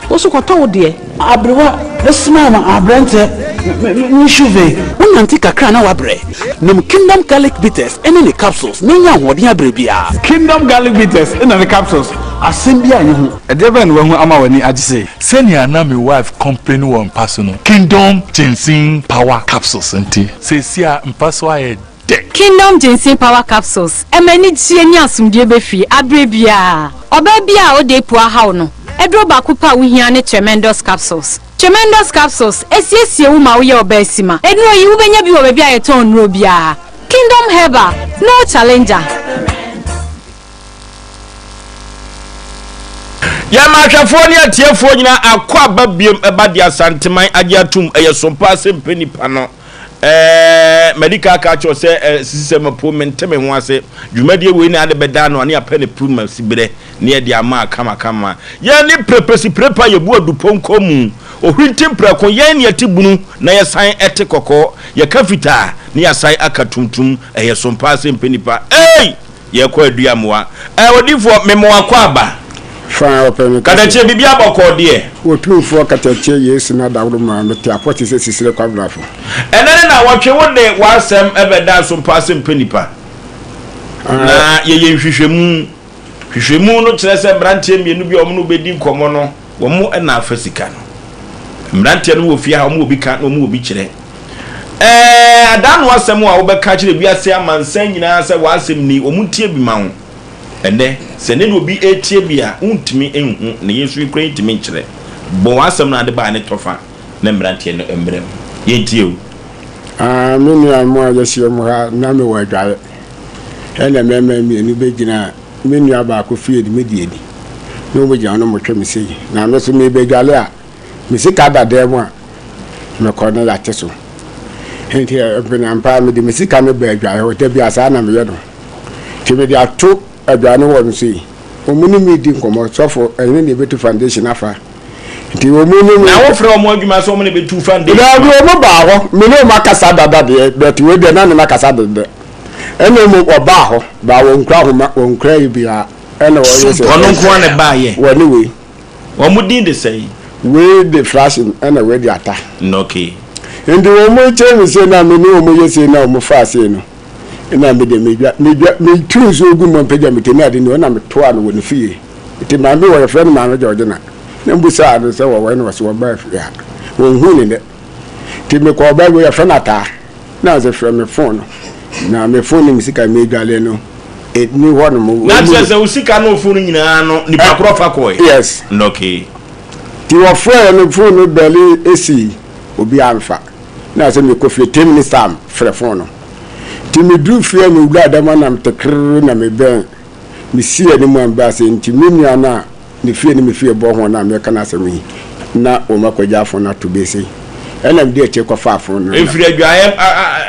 Wo nso kɔtɔ wo deɛ. Aberewa smile ma aberanteɛ me me me shuve. Wonante kakra a na woabrɛ. Nom Kingdom Garlic Bitters ne ne capsules na nya ahoɔden abrɛ biara. Kingdom Garlic Bitters na ne capsules, asɛm biara nni ho. Ɛdeɛ bɛn na wahu ama w'ani agye sei? Sɛnea na me wife complain wɔ mpa so no, Kingdom Ginseng Power Capsules nti, seesei a mpa so ayɛ dɛ. Kingdom Ginseng Power Capsules ma anigyeɛ ne asomdwoeɛ ba fie aberɛ biara. Ɔbaa biara a ɔda apu ahaw no, aduro baako pɛ a wohia ne Tremendous Capsules. Tremendous Capsules siesie wo ma woyɛ ɔbaasima. Nnuro yi, wobɛnya bi wɔ baabi a yɛtɔn nnuro biara. Kingdom Herbal, no challenger. Yɛma ahwɛfoɔ ne atiefoɔ nyinaa akɔ aba biom ɛba de Asanteman agye atum ɛyɛ sompa ase mpɛ nipa no ɛɛ madi ka aka akyerɛ sɛ ɛɛ sisi sɛ mapo mente me ho ase dwumadie wei na ade bɛda ano ane apɛ ne puru ma siberɛ ne ɛde ama akamakama yɛn ne prepesi prepa yɛbu adupɔnkɔ mu ohwinti mprɛko yɛn ne ɛte bunu na yɛsan ɛte kɔkɔɔ yɛka fitaa ne yɛasan aka tuntum ɛyɛ sompa ase mpɛ nipa ei Yɛkɔ Aduamoa. Ɛɛ odifoɔ, mema wo akwaaba. Fa ɔpɛ me kɛse. Katakyie, biribi abɔkɔɔ deɛ. Otumfoɔ katakyie Yesu n'adaworo maa mete apɔ te sɛ sisire kwabrafo. Ɛnɛ ne nawɔtwe wo de w'asɛm bɛda so mpo ase mpɛ nipa na yɛyɛ nhwehwɛmu. Hwehwɛmu no kyerɛ sɛ mmeranteɛ mmienu bi a wɔne wo bɛdi nkɔmmɔ no, wɔn na afa sika no. Mmeranteɛ no wɔ fie ha, wɔn wɔ bi ka na wɔn wɔ bi kyerɛ. Ɛɛ, adaano asɛm a wobɛka akyerɛ wiase amansan nyinaa sɛ w'asɛm ni, wɔn ntie bi ma wo. Ɛnnɛ, sɛ ɛnnɛ na obi retie bi a, wontumi nhu, na yɛn nso yɛkura yɛntumi nkyerɛ. Bɔ w'asɛm no ade baa ne tɔfa na mmeranteɛ no mmra mu. Yɛntie o. Ah, me nua mo a yɛahyia mu ha na mewɔ adwaeɛ. Ɛna mmarima mmienu bɛgyina me nua baako fie de me deɛ ni. Na wɔn gyina hɔ na wɔhwɛ me sei. Na me nso merebɛdwale a, me sika da dan mu a, mekɔ na yɛate so. Nti mpenampa mede me sika no ba adwaeɛ hɔ. Da bi a saa na meyɛ no. Nti mede ato adwaeɛ no hɔ no sei. Wɔn ne me redi nkɔmmɔ, sɔfo, ɛhe na yɛbɛtu foundation afa? Nti wɔn ne me. Na wofrɛ wɔn adwuma sɛ wɔn na ɛbɛtu foundation? Daabi, wɔn baa hɔ. Me ne wɔn akasa dada deɛ, but wei deɛ na ne no akasa deda. Ɛna mmom ɔbaa hɔ, baa wɔnkura ahoma, wɔnkura yi biara. Ɛna wɔyɛ sɛ. Ɔno nko ara na ɛbaayɛ? Wɔne wei. Wɔn din de sɛn? Wei de Frasin ɛna wei de Ata. Okay. Nti wɔn kyerɛ me sei na me ne wɔn yɛ sei na wɔn faa sei no, ɛna me deɛ medwa medwa metu nsuo gu mu mpagya me ti ne ade ni ɔna metoa no wɔ ne fie. Nti maame wɔ yɛfrɛ no maame Georgina na mbusaa no sɛ wɔwɔ na wɔsɛ wɔbaa fie ha. Wɔnhu ne nɛ. Nti mekɔɔ baa bi yɛfrɛ no Ataa na ɔsɛ frɛ me fon no na me fon no me sika medwale no ɛni hɔ nom. Na kyerɛ sɛ wo sika ne wo fon no nyinaa no nipa korɔ fa kɔɛ? Yes. Okay. Nti wɔfrɛɛ no fon no bɛle esi obi amfa na sɛ mekɔ fie ten minutes time frɛ fon no. Nti meduru fie a mewura dɛm a na mete krrr na mebɛn mesii anim a mebaa sɛ nti me nua no a ne fie ne me fie bɔ ho no a mereka n'asɛm yi na wɔn akɔgya afon no ato bese ɛna mede akyire kɔfa afon no na. Ɛfiri adwaeɛ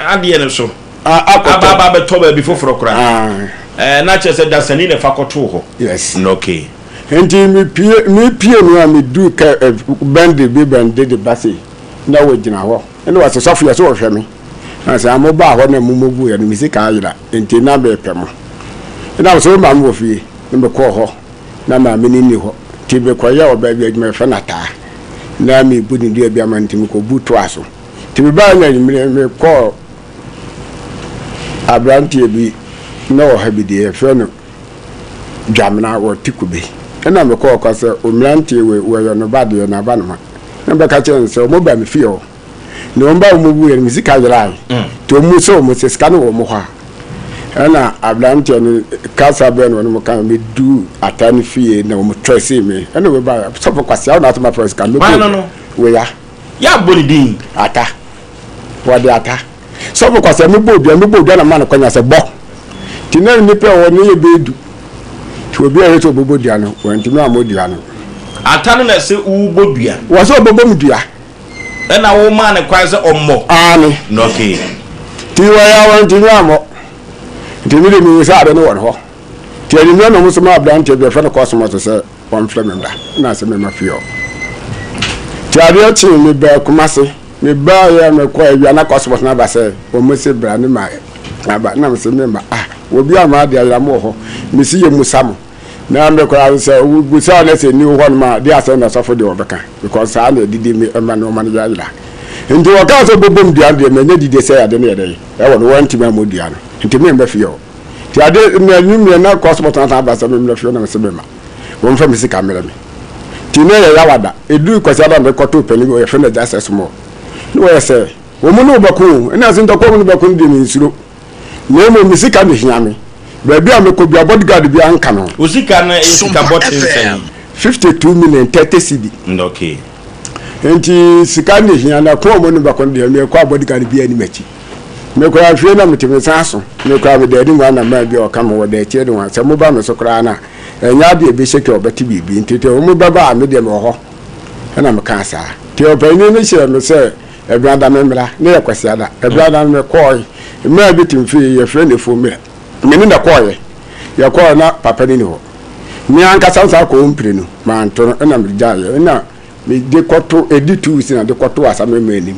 adeɛ no so aba aba abɛtɔ baabi foforɔ koraa ɛɛ na kyerɛ sɛ dasani na ɛfa kɔtoo hɔ. Yes. Okay. Nti mepie mepie no a meduru kɛ bɛnde bi bɛnde de ba sei na wɔgyina hɔ ɛna wɔsɛ sɔfo yɛ sɛ wɔhwɛ me na sɛ mo baa hɔ na mo mɔbu yɛ no me sika ayera nti na mepɛ mo ɛna sɛ wo maame wɔ fie na mekɔɔ hɔ na maame no nni hɔ nti mekɔyɛɛ ɔbaa bi adwuma yɛfrɛ no Ataa na mebu ne dua bi ama no nti mekɔbu toa so nti mebaeɛ no anwummerɛ mekɔɔ aberanteɛ bi na wɔ ha bi deɛ yɛfrɛ no Dwamena wɔ Tikube ɛna mekɔɔ kɔ sɛ ommeranteɛ wei wɔyɛ no ba deɛ na aba no ma na bɛka kyerɛ no sɛ ɔmo ba me fie hɔ na wɔn ba wɔn wuiɛ no me sika yerae nti wɔn sɛ wɔn sɛ sika no wɔ wɔn hɔ a ɛna aberanteɛ no kasa bɛn na wɔn ka me du ata no fie na wɔn trɛ see me ɛna wɔn ba sɔfo kwasi awo na asɛm afɔ sika me bɔ weya yɛ abɔ ne din ata wɔde ata sɔfo kwasi me bɔ odua me bɔ odua na ma no kwanya sɛ bɔ ti na nipa wɔ ne yɛ bɛɛ du ti obi a yɛ sɛ ɔbɛbɔ dua no wɔntumi ammɔ dua no ata no na ɛsɛ wobɔ dua wɔ sɛ ɔbɛbɔ me dua Ɛna wo maa no kwan sɛ ɔmmɔ. Aane. Na okay. Nti wɔyɛ a wɔntumi ammɔ. Nti me de mehu sɛ ade no wɔ ne hɔ. Nti anwummerɛ na wɔsomaa aberanteɛ bi yɛfrɛ no Cosmos sɛ ɔmfrɛ me mmra. Ɛna sɛ mema fie hɔ. Nti adeɛ kyee mebaa Kumase. Mebaeɛ a mekɔɔ awia na Cosmos no aba sɛ wɔn se bra ne ma aba. Na mese memma. Ah, obi ama adeɛ ayera mo wɔ hɔ. Mese yɛmmusa mo. Na me koraa no sɛ wobusa na sɛ ni hɔ nom a de asɛm na sɔfo deɛ wɔbɛka because saa na ɛdidi me ɛma nneɛma no yɛayera nti wɔkaa sɛ bobom dua no deɛ manya didie sɛ ade no yɛ dɛn ɛwɔ no wɔantumi ammɔ dua no nti memma fie hɔ nti ade na anwummerɛ na kɔsmɔ tena aba sɛ memmra fie hɔ na mesɛ memma wɔmfa me sika mmerɛ me nti na ɛyɛ yawada ɛduru kwasi ada mekɔtoo panin bi wɔyɛfrɛ no agya sɛ small ne wɔyɛ sɛ wɔn mu ne wobɛko o ɛna sɛ ntɔkwa mu ne bɛko no deɛ mensuro Na mmom me sika na ehia me. Baabi a mekɔ biara, bodyguard biara nka me ho. Wo sika no yɛ sika bɔten sɛn? 52 million 30 cedi. Okay. Nti sika na ehia na ko a wɔne bɛkɔ no deɛ mekɔ a bodyguard biara nni m'akyi. Mekɔ afie na mete me nsa aso. Mekɔ a meda anim a na man bi a ɔka me ho ɔda akyire nohoa. Sɛ moba me so koraa no a, ɛnyɛ adeɛ a ɛbɛhyɛ twa a ɔbɛte biribi. Nti wɔbɛba a me deɛ mewɔ hɔ. Ɛna mekaa saa. Nti ɔpanin no hyɛɛ me sɛ Ɛbenada me mmra, ne yɛ Kwasiada. Ɛbenada no mekɔɔe. Mmaa bi te me fie, yɛfrɛ no Afuo Mmerɛ. Me ne no kɔɔeɛ. Yɛkɔɔe na papa no nni hɔ. Me ankasa nsa kɔɔ mprenu, manto no, ɛna megyaeɛ. Ɛna mede kɔto, ɛdi 2 weeks na de kɔtoo Asamemma anim.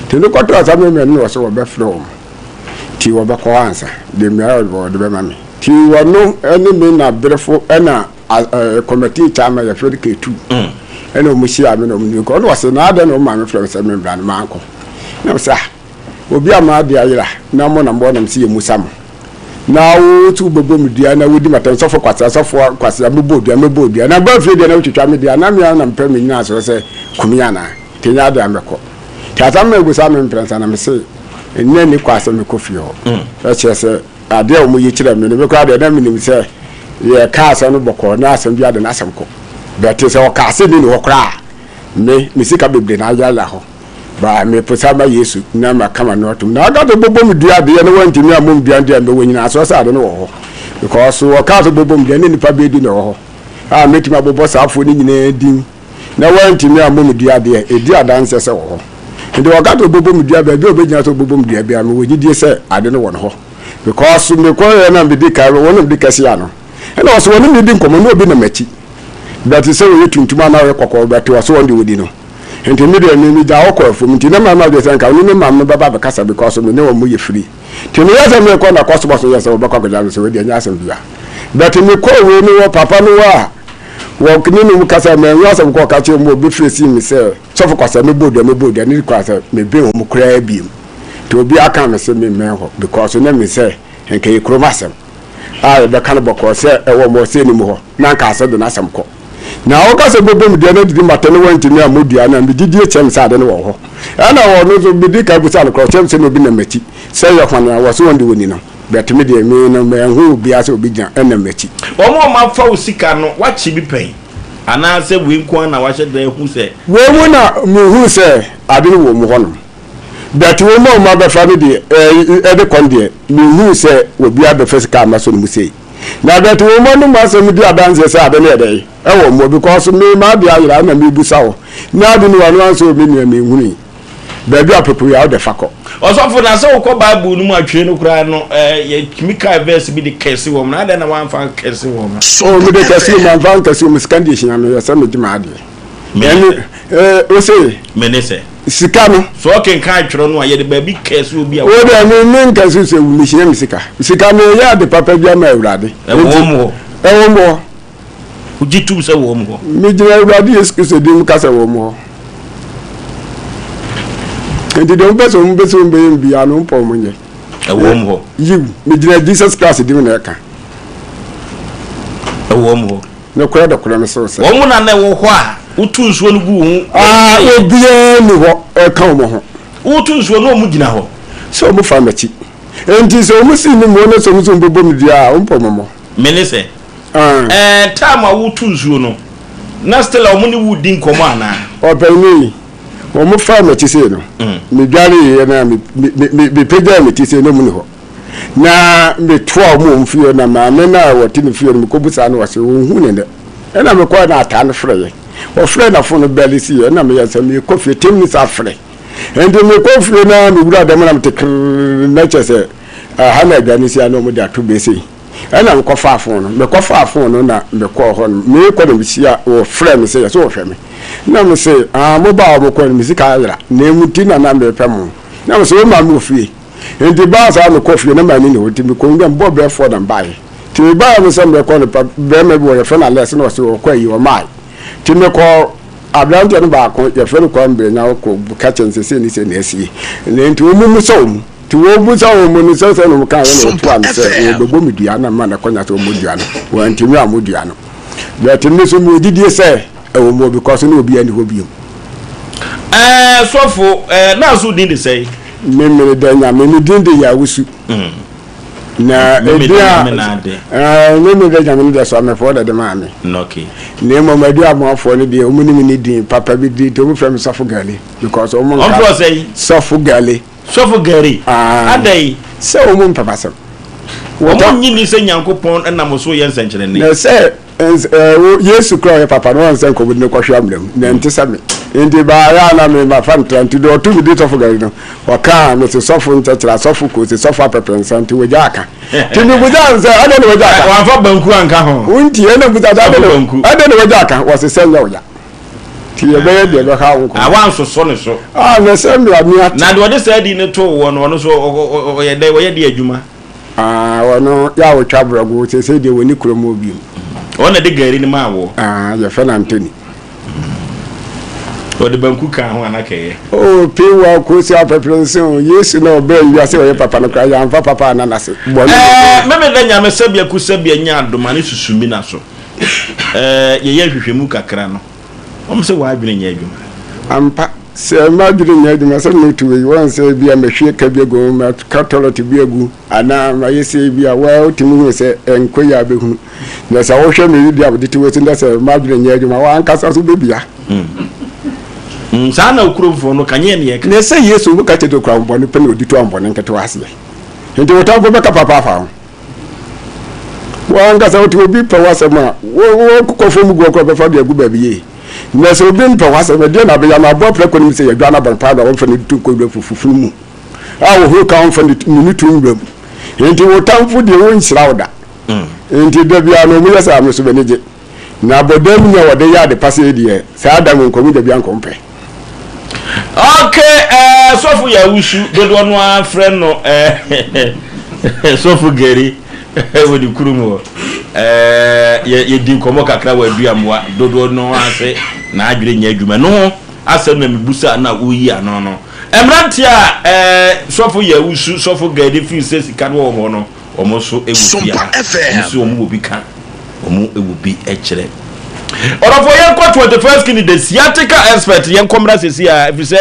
Nti mede kɔtoo Asamemma anim na wɔsɛ wɔbɛfrɛ wɔn. Nti wɔbɛkɔ hɔ ansa, de mmerɛ a wɔde bɛma me. Nti wɔno ne me na berefo ɛna kɔmɛtii chairman yɛfrɛ no K2 ɛna wɔn hyia me na wɔn kɔ ɔno ɔsɛ na adɛn na wɔn maame frɛ me sɛ me mbra no mankɔ na sɛ ah obi a maa de ayera na mo na mo nam sɛ yɛ musa mo. Na wo nso wobɛbɔ me dua na wodi m'atɛm, sɔfo kwasea, sɔfo kwasea, mɛbɔ wo dua, mɛbɔ wo dua. Na ba fie deɛ na wotwitwa me deɛ a, na me ara na mepɛ me nyinasoɔ sɛ ku me anaa? Nti ɛnyɛ adeɛ a mɛkɔ. Nti asɛm no ɛgu saa me mprɛnsa na mese nnɛ nni kwa sɛ mekɔ fie hɔ. Ɛkyerɛ sɛ adeɛ a wɔyi kyerɛ me no, me koraa deɛ na menim sɛ yɛka asɛm no bɔkɔɔ na asɛm biara de n'asɛm kɔ. But sɛ ɔkaa sɛ nni hɔ koraa a, me, me sika bebree na ayerayera hɔ. Ba meposa ma Yesu na maka m'ano atom. Na ɔka sɛ bɔbɔ mu dua adeɛ na wantumi ammɔ mu dua deɛ mewɔ nyinasoɔ sɛ ade no wɔ hɔ. Because ɔkaa sɛ bɔbɔ mu dua ne nnipa bɛyɛ du na ɛwɔ hɔ a mɛtumi abobɔ saa afoɔ no nyinaa din na wantumi ammɔ mu dua deɛ ɛdi adanseɛ sɛ wɔ hɔ. Nti ɔka sɛ ɔbɔbɔ mu dua baabi a ɔbɛgyina sɛ ɔbɔbɔ mu dua biara mewɔ gyidie sɛ ade no wɔ no hɔ. Because mekɔeɛ na medi kan wɔn na medi kɛseɛ ano. Ɛna ɔsɛ wɔne me di nkɔmmɔ na obi nam akyi. But sɛ ɔyɛ tuntum anaa ɔyɛ kɔkɔɔ but ɔsɛ wɔn deɛ ɔdi no. Nti me deɛ me megyaa hɔ kɔɔ afuom nti na mayɛ m'adwene sɛ nka ɔne ne maame no bɛba abɛkasa because me ne wɔn yɛ free. Nti meyɛ sɛ merekɔ na kɔsomɔso yɛ sɛ wɔbɛkɔ akɔgya me sɛ wei deɛ ɛnyɛ asɛm bia. But mekɔɔ wei no hɔ papa no hɔ a wɔ ne nom kasa manhu asɛm kɔ ɔka kyerɛ mu obi frɛ sii me sɛ sɔfo kwasɛ mebɔ dua mebɔ dua ne kɔ sɛ meben wɔn koraa biem. Nti obi aka me sɛ memmɛn hɔ because na me sɛ nka yɛ kurom asɛm a yɛbɛka no bɔkɔɔ sɛ ɛwɔ mɔ sɛ ne mu hɔ na nka asɛ de n'asɛm kɔ. Na woka sɛ bɛbɔ me dua na didi mata ne woantumi ammɔ dua no a, me gyidie kyerɛ me sɛ ade no wɔ hɔ. Ɛna ɔno nso medi kan bisaa no koraa, ɔkyerɛ me sɛ na obi nam m'akyi. Sɛ ɛyɛ hwane a, wɔse wɔn de wɔni no. But me deɛ, me no manhu obiara sɛ obi gyina nam m'akyi. Wɔn a wɔafa wo sika no, woakye bi pɛn? Anaasɛ wei nko ara na woahyɛ da ahu sɛ. Wei mu na mehuu sɛ ade no wɔ mu hɔnom. But wɔn a wɔabɛfa no deɛ, ɛɛ, de kɔ no deɛ, menhuu sɛ obiara bɛfa sika amma so no mu sei. Na but wo mma no mu asɛm di adanseɛ sɛ ade no yɛ dɛn ɛwɔ mmoa because me m'ade ayera ɛna mebusa wo na ade no wano ansɛ o me nua menhunui baabi a pɛpɛ yi a wode fa kɔ. Ɔsɔfo, na sɛ wokɔ Bible no mu atwere no koraa no, eh, yɛtumi kae verse bi de kɛse wɔn, na adɛn na woamfa ankɛse wɔn? Oh, mede kɛse wɔn, mamfa ankɛse wɔn, sika no deɛ hia me, yɛ sɛ megye m'adeɛ. Mene. Eh, wo se. Mene sɛ. Sika no. So ɔkenkan atwerɛ no a, yɛde baabi kɛse obi a. Wo deɛ me me nkɛse sɛ wu mehyia me sika. Sika no yɛ ade papa bi ama Awurade. Ɛwɔ mu hɔ. Ɛwɔ mu hɔ. Wogye tum sɛ wɔ mu hɔ. Megyina Awurade Yesu Kristo din mu ka sɛ wɔ mu hɔ. Nti deɛ wɔpɛ sɛ wɔn bɛ sɛ wɔn bɛyɛ mu biara no mpɔ wɔn nyɛ. Ɛwɔ mu hɔ. Yiw, megyina Jesus Christ din mu na ɛka. Ɛwɔ mu hɔ. Nokorɛ nokorɛ mese wo sɛ. Wɔn na na ɛwɔ hɔ a wotu nsuo no gu wo ho. Aa, obiara nni hɔ ɛka wɔn ho. Wotu nsuo no wɔn gyina hɔ. Sɛ wɔn fa m'akyi. Enti sɛ wɔn si me mu na sɛ wɔn nso wɔbɛbɔ me dua a, wɔmpɛ wɔn mmɔ. Mene sɛ. Ɛɛ, time a wotu nsuo no, na still a wɔn ne wo di nkɔmmɔ anaa? Ɔpanin yi, wɔn faa m'akyi sei no, medwareeɛ na me, me, me, mepagyaa me ti sei na wɔn nni hɔ. Na metoa wɔn wɔn fie na maame no a wɔte ne fie no mekɔbusaa no ɔse ɔnhu ne nnɛ. Ɛna mekɔɛ na ataa no frɛeɛ. Ɔfrɛɛ na fon no bɛle siiɛ ɛna meyɛ sɛ mekɔ fie tem ne sa frɛ. Nti mekɔ fie na mewura dɛm na mete krrrr na kyɛ sɛ ɛha na adwa no si a na wɔde ato bɛ sei. Ɛna mekɔfaa fon no. Mekɔfaa fon no na mekɔɔ hɔ no mekɔ na mehyia wɔfrɛ me sɛ yɛsɛ wɔhwɛ me. Na mese ah mobaa a mokɔ no me sika ayera na emu nti na na mepɛ mo. Na mese wo maame wɔ fie. Enti baa saa mekɔ fie na maame nni hɔ nti mekɔ nwura mu bɔɔ bɛyɛ fɔɔ na mebaeɛ. Nti mebaeɛ no sɛ mekɔ no pa bɛrima bi wɔ yɛfrɛ no Alex na ɔse ɔkɔ ayi ɔmaae. Nti mekɔ aberanteɛ no baako yɛfrɛ no Kwame Brenya ɔkɔ ka kyerɛ no sɛ sei ne sei na asie. Na nti wɔn mu sɛ wɔn nti wɔn mu sɛ wɔn no sɛ sɛ na wɔn kaeɛ na wɔtoa me sɛ wɔbɛbɔ me dua na mma no kɔnya sɛ wɔmmɔ dua no wɔantumi ammɔ dua no. But me nso mewɔ gyidie sɛ ɛwɔ mu because na obiara nni hɔ bio. Ɛɛ sɔfo ɛɛ na so din de sɛn? Memene da Nyame, me din de Yawusu. Na edin a ɛɛ Memene da Nyame no deɛ Soamefoɔ na ɛde maa me. Okay. Na mmom adu amoafoɔ no deɛ wɔn nim ne din papa bi di nti wɔn frɛ me Sɔfo Gale because wɔn nka. Wɔn frɛ sɛn? Sɔfo Gale. Sɔfo Gale. Ah. Adɛn? Sɛ wɔn mpɛ m'asɛm. Wɔn nyi ni sɛ Nyankopɔn nam so yɛ nsɛnkyerɛnne. Na sɛ Yesu kura ɔyɛ papa no wɔn sɛ nkɔmɔ de no kɔhwe amena mu na nte sɛ me nti baayɛ a na me ma fa ntra nti deɛ ɔto me di sɔfo gari no ɔkaa me se sɔfo nkyɛkyerɛ asɔfo kose sɔfo apɛpɛnsa nti wɔgya aka nti mebusa sɛ adɛn na wɔgya aka wɔamfa banku anka ho wonti ɛna busa sɛ adɛn na wɔgya aka wɔse sɛ nyɛ ɔya nti yɛbɛyɛ deɛ ɛbɛha wo nkɔ ah, wansosɔ ne so ah, na sɛ mmea me ate na deɛ ɔde saa di no too wɔ no ɔno so ɔyɛ dɛ wɔyɛ de adwuma Ah, ɔno yɛ a ɔtwa borɔgo, seesei deɛ wɔnni kurom hɔ bio. Ɔno na ɛde gari no maa woɔ? Ah, yɛfrɛ no Anthony. Ɔde banku kaa ho ana kɛyɛ. Oh, pewa kosi apɛpere nse o, Yesu na ɔbɛɛ wiase ɔyɛ papa no koraa, yɛamfa papa anna n'ase. Bɔne na Ɛɛ, meme da Nyame sɛbea ku sɛbea nya adom a ne susu mi na so. Ɛɛ, yɛyɛ nhwehwɛmu kakra no, wɔn sɛ w'adwene nyɛ adwuma. Ampa, sɛ m'adwene nyɛ adwuma sɛ metu wei, wɔn sɛ ebia mahwie ka bi agu ho, maka tɔlɛt bi agu, anaa mayɛ sei bi a, waa wotumi hu sɛ ɛnkɔ yie a bɛhunu. Na sɛ wohwɛ me yi deɛ a mede te wei so na sɛ m'adwene nyɛ adwuma, w'ankasa nso bɛbia. Mm, saa na okuromfoɔ no ka, nyɛ neɛ ɛka. Na sɛ Yesu wo ka kyerɛ okura wo bɔne pɛ na ɔdi to ahonbɔne nketewa aseɛ. Nti wo tamfo bɛka papa afa ho. W'ankasa wote obi pɛ w'asɛm a, wo wo kɔ fam gu ɔkora bɛfa de agu baabi yie. Na sɛ obi mpɛ w'asɛm, ɛdeɛ na abɛyɛ ama aboa prɛko no mu sɛ yɛdwa no abɔn paa na wɔmfa ne to nkɔ wura fufufunu mu a wɔhoro ka wɔmfa ne to nwura mu. Nti wo tamfo deɛ wɔnhyira wo da. Nti da biara no wɔyɛ saa me so m'ani gye. Na bɔdam ni a wɔde yɛ ade pa sei deɛ, saa da no nkɔm gya bi ankɔm pɛ. Ok eh, sɔfo Yawusu dodoɔ no ara frɛ no eh, sɔfo Gary wɔ ne kurom hɔ eh, yɛdi nkɔmmɔ kakra wɔ aduamoa dodoɔ no ara sɛ n'adwene nyɛ adwuma no ho asɛm na mebusa na woyi ano no mmeranteɛ a eh, sɔfo Yawusu sɔfo Gary firi sɛ sika no wɔ hɔ no Wɔn nso wɔ bi a, wɔn nso wɔn wɔ bi ka, wɔn wɔ bi kyerɛ. Ɔdɔfoɔ yɛn kɔ 21st kini the sciatica expert yɛn kɔ mmra sɛsi a ɛfiri sɛ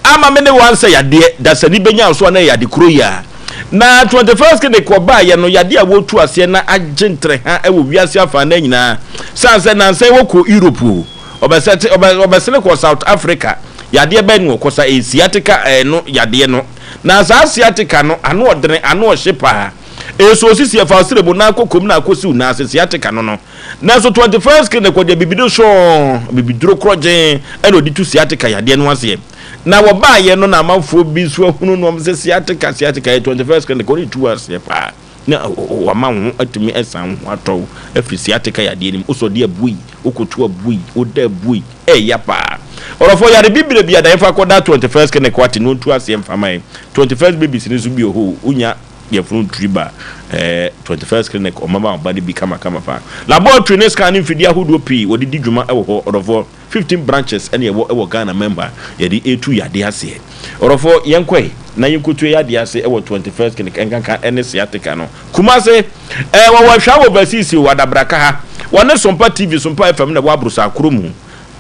ama me ne wansɛ yadeɛ dasani bɛnya nso a na ɛyɛ ade koro yi a na 21st kini kɔ baa yɛ no yadeɛ a wɔtu aseɛ na agye ntrɛha wɔ wiase afa na nyinaa san sɛ nansa yi wɔkɔ Europe o ɔbɛsɛte ɔbɛ ɔbɛsene kɔ South Africa yadeɛ bɛn no ɔkɔ sa ɛyɛ sciatica ɛno yadeɛ no Na saa sciatica no, ano ɔdene, ano ɔhye paa. Eso osisi ɛfa ɔsrɛ mu na akɔ kom na akɔsiw nan ase, sciatica no no. Nanso 21st Clinic wɔde abibiduro sɔɔ, abibiduro korɔgyen ɛna ɔde tu sciatica yadeɛ no aseɛ. Na wɔbaayɛ no na amanfoɔ bi nso ahunu no, wɔn sɛ sciatica, sciatica yɛ 21st Clinic wɔde tu aseɛ paa. Na wama wo ho atumi asan wo ho atɔ wo afiri sciatica yadeɛ no mu. Wosɔ de abue, wokoto abue, woda abue, ɛɛya paa. Ɔdɔfoɔ yare bibire bi a da yɛmfa kɔda 21st clinic wate no ntu aseɛ mfa ma yɛn. 21st babies no nso bi wɔ hɔ o, wonya yafunu nturi ba ɛɛ 21st clinic ɔmama wo ba no bi kama kama paa. Laboratory ne scan ne mfidie ahodoɔ pii wɔde di dwuma wɔ hɔ ɔdɔfoɔ. 15 branches ɛna ɛwɔ ɛwɔ Ghana man mu a yɛde ɛretu yadeɛ aseɛ. Ɔdɔfoɔ yɛnkɔe na yɛnkɔtu yadeɛ ase ɛwɔ 21st clinic ɛnkanka ɛne sciatica no. Kumase ɛɛ wɔwɔ Ahwaa wɔ Basisi o Adabraka ha. Wɔne Sompa TV, Sompa FM na ɛwɔ Abrosa kuro mu.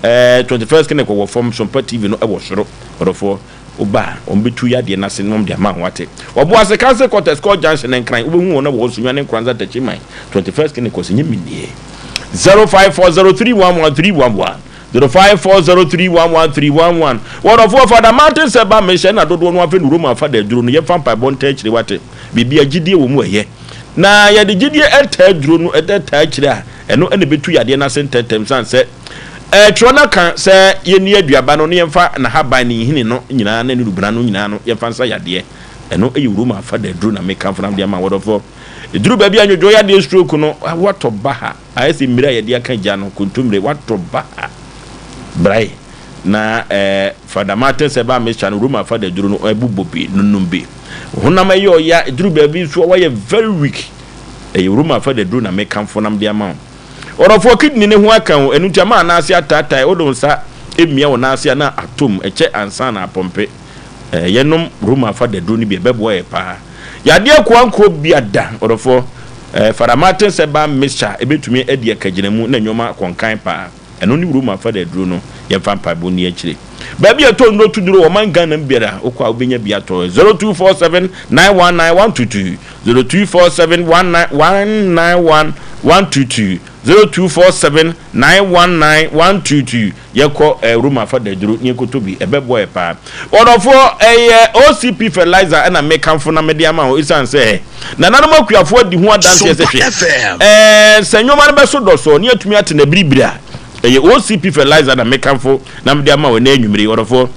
Ɛɛ 21st clinic wɔ fam, Sompa TV no ɛwɔ soro. Ɔdɔfoɔ woba a wɔn bɛtu yadeɛ no ase na wɔn de ama wo ate. Ɔboase Council Quarters, Court Junction, Nkran wobɛhu wɔn wɔ hɔ Sunyani Nkoranza Takyiman 21st clinic kɔ sɛ nyɛ mennie. 0540311311 0540311311 Wɔdɔfoɔ Fada Martin sɛ ba mehyɛ na dodoɔ no afɛ no Roma fada aduro no yɛmfa mpaebɔ ntaa akyire wate biribi a gyidie wɔ mu ɛyɛ na yɛde gyidie ɛtaa aduro no ɛtaa akyire a ɛno ɛna ɛbɛtu yadeɛ no ase ntɛntɛm sane sɛ ɛtwerɛ no ka sɛ yɛnni aduaba no na yɛmfa n'ahaban ne nhini no nyinaa ne ne dubena no nyinaa no yɛmfa nsa yadeɛ ɛno ɛyɛ Roma fada aduro na mekamfo no de ama wɔdɔfoɔ Ɛduru baabi a nnwodwoeɛ adeɛ stroke no, woatɔ baha. Ayɛ sɛ mmire a yɛde aka gya no, kontommire, woatɔ baha. Brae na eh, Fada Martin sɛ ba mixture no, Roma fada duro no, ɛbobɔ bi, nonom bi. Honam ɛyɛ ɔya, ɛduru baabi nso a woayɛ very weak. Ɛyɛ Roma fada duro na mekamfo nam de ama wo. Ɔdɔfoɔ, kidney no ho aka o, ɛno nti ama anan ase ataatae, wode wo nsa mia wo nan ase a na atom, ɛkyɛ ansa na apɔmpe. Eh, yɛnom Roma fada duro no bi, ɛbɛboa yɛ paa. Yadeɛ koankorɔ bi ada, ɔdɔfoɔ. Eh, Fada Martin sɛ ba mixture ɛbɛtumi adi akagyinamu na nnoɔma akɔ nkan paa. Ɛno ne Roma fada aduro no. Yɛmfa mpaebɔ nni akyire. Baabi a ɛtɔ nnuro to duro wɔ ɔman Ghana mu biara, wokɔ a wobɛnya bi atɔ. 0247 919 122, 0247 191 122, 0247 919 122. Yɛkɔ eh, Roma fa daduro ne yɛnkɔtɔ bi, ɛbɛboa yɛ paa. Ɔdɔfoɔ, ɛyɛ OCP fertilizer ɛna mekamfo na mede ama wo, ɛsiane sɛ nananom akuafoɔ adi ho adanseɛ sɛ hwɛ, eh, sɛ nneɛma no bɛso dɔsɔ ne yɛatumi ate no abiribiri a, ɛyɛ OCP fertilizer na mekamfo na mede ama wo ɛnɛ anwummere yi, ɔdɔfoɔ.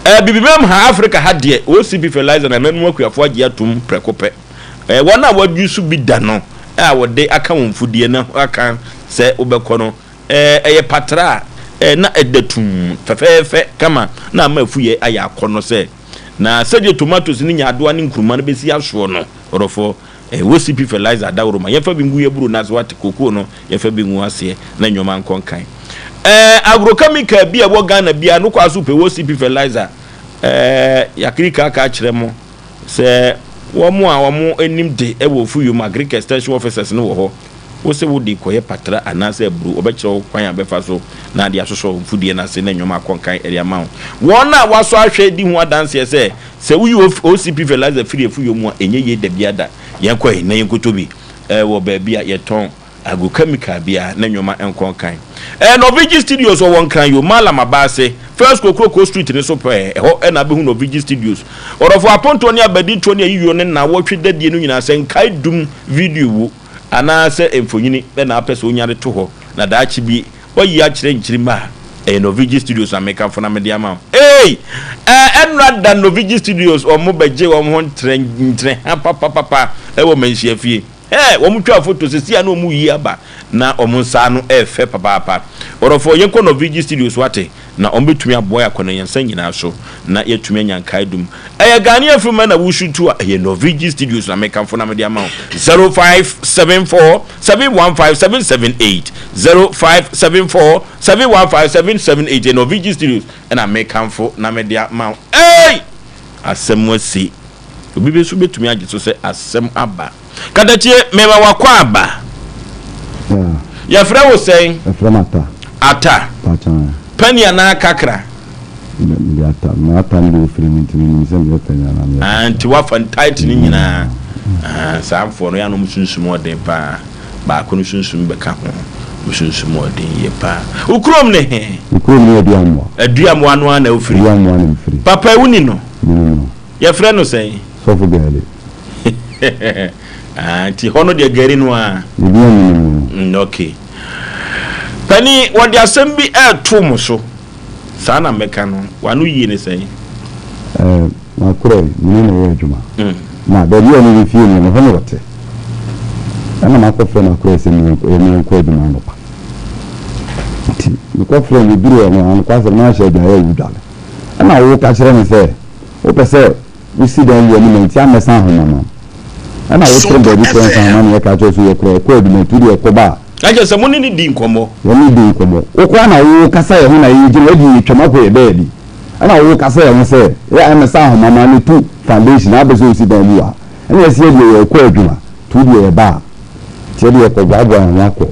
Eh, Bibimam ha, Africa ha deɛ, OCP fertilizer nananom akuafoɔ agye atom prɛko pɛ. Eh, wɔn a wɔadi so bi da no a wɔde aka wɔn mfudeɛ no aka sɛ wobɛkɔ no, Ɛyɛ patra a na ɛda tumm fɛfɛɛfɛ kama na ama afuyɛ ayɛ akɔnnɔ sɛ. Na sɛdeɛ tomatoes ne nyaadoa ne nkruma no bɛsi asoɔ no, ɔdɔfoɔ, OCP fertilizer adaworo ma yɛmfa bi ngu yɛn aburo no ase, woate, kookoo no yɛmfa bi ngu aseɛ na nnoɔma nkɔ nkan. Ɛɛ agrochemical bi a ɛwɔ Ghana biara no kɔ aso pɛ wɔ CP fertilizer. Ɛɛ yakiri kaka akyerɛ mo sɛ wɔn a wɔn anim de wɔ fuyom agric extension officers no wɔ hɔ. Wo sɛ wode kɔyɛ patra anaasɛ aburo, wɔbɛkyerɛ wo kwan a bɛfa so na ade asosɔ wo mfudeɛ no ase na nneɛma akɔ nkan de ama wo. Wɔn a wɔasɔ ahwɛ di ho adanseɛ sɛ, sɛ woyi OCP fertilizer firi afuyɔ mu a, ɛnyɛ yie da biara da. Yɛnkɔ ɛ na yɛnkɔtɔ bi wɔ baabi a yɛtɔn agrochemical biara na nneɛma nkɔ nkan. Ɛɛ Norvigi Studios wɔ Nkran yo, Mallam Abaase, First Kokroko Street no so pɛɛ, ɛhɔ na abɛhu Norvigi Studios. Ɔdɔfo apontoɔ ne abadintoɔ ne ayiyɔ ne nnawɔtwe dadie no nyinaa sɛ nkae dum video wo anaasɛ mfonini na apɛ sɛ onya de to hɔ na daakye bi wayi akyerɛ nkyirimma a, ɛyɛ Norvigi Studios na mekamfo na mede ama wo. Ei! Ɛɛ ɛnora da Norvigi Studios wɔn bɛgye wɔn ho ntrɛ ntrɛha papapapa ɛwɔ Manhyia fie. Hɛɛ! Wɔn twaa foto sɛsi a na wɔn reyi aba na wɔn nsa ano ɛɛfɛ papaapa. Ɔdɔfoɔ yɛnkɔ Norvigi Studios wate? Na wɔbɛtumi aboa yɛn akɔneɔnsa nyinaa so na yɛatumi anya nkaedum. Ɛyɛ Ghanaian film na wosutu a, ɛyɛ Norvigi Studios na mekamfo na mede ama wo. 0574 715 778 0574 715 778 Ɛyɛ Norvigi Studios na mekamfo na mede ama wo. Ei! Asɛm asi. Obi bi nso bɛtumi agye so sɛ asɛm aba. Katakyie, mema w'akwaaba. Yeah. Yɛfrɛ wo sɛn? Yɛfrɛ me Ata. Ata. Pakyɛ. Pani anaa kakra? Mede Ata. Me Ata no deɛ ofiri me nti menim sɛ meyɛ pani anaa meyɛ kakra. Ah, nti woafa tight no nyinaa. Ah, saa mfoɔ no yɛ a na wɔn sunsum ɔden paa. Baako no sunsum bɛka ho. Wɔn sunsum ɔden yie paa. Wo kurom ne he? Me kurom ne Aduamoa. Aduamoa no ara na wofiri? Aduamoa na mefiri. Papa yi woni no? Menim no. Yɛfrɛ no sɛn? Sɔfo Gari. Ah, nti hɔ no deɛ Gari no ara. Ebi a menim no. Ok. Panin, wɔde asɛm bi ɛreto mo so. Saa na mɛka no. W'ano yie ne sɛn? Eh, makorɛ, me ne no yɛ adwuma. Na baabi a ɔno ne fie no, ɛhɔ na ɔte. Ɛna makɔfrɛ makorɛ sɛ meɛnkɔ adwuma anɔpa. Nti, mekɔfrɛ no, meduru hɔ no, anokwasɛm na ahyɛ adwaeɛ a ɔredwale. Ɛna woka kyerɛ no sɛ, Wopɛ sɛ wosi dan wie no ma nti ammɛsa ahoma no. Ɛna wokyerɛ baabi korɔ nsa ahoma no yɛka kyerɛ wo sɛ yɛkora yɛkɔ adwuma nti wodeɛ kɔ ba a. Na kyerɛ sɛ mo ne no di nkɔmmɔ. Yɛne no di nkɔmmɔ. Wo koraa na wo kasa yɛ ho na yɛgyina hɔ de yɛtwam akɔ yɛ baabi. Ɛna wo kasa yɛ ho sɛ yɛ ammɛsa ahoma ma no tu foundation na wopɛ sɛ wosi dan bi wɔ ha. Ɛna yɛse yɛdeɛ yɛkɔ adwuma nti wodeɛ yɛba a. Nti yɛdeɛ yɛkɔ boaboa yɛn ho akɔ.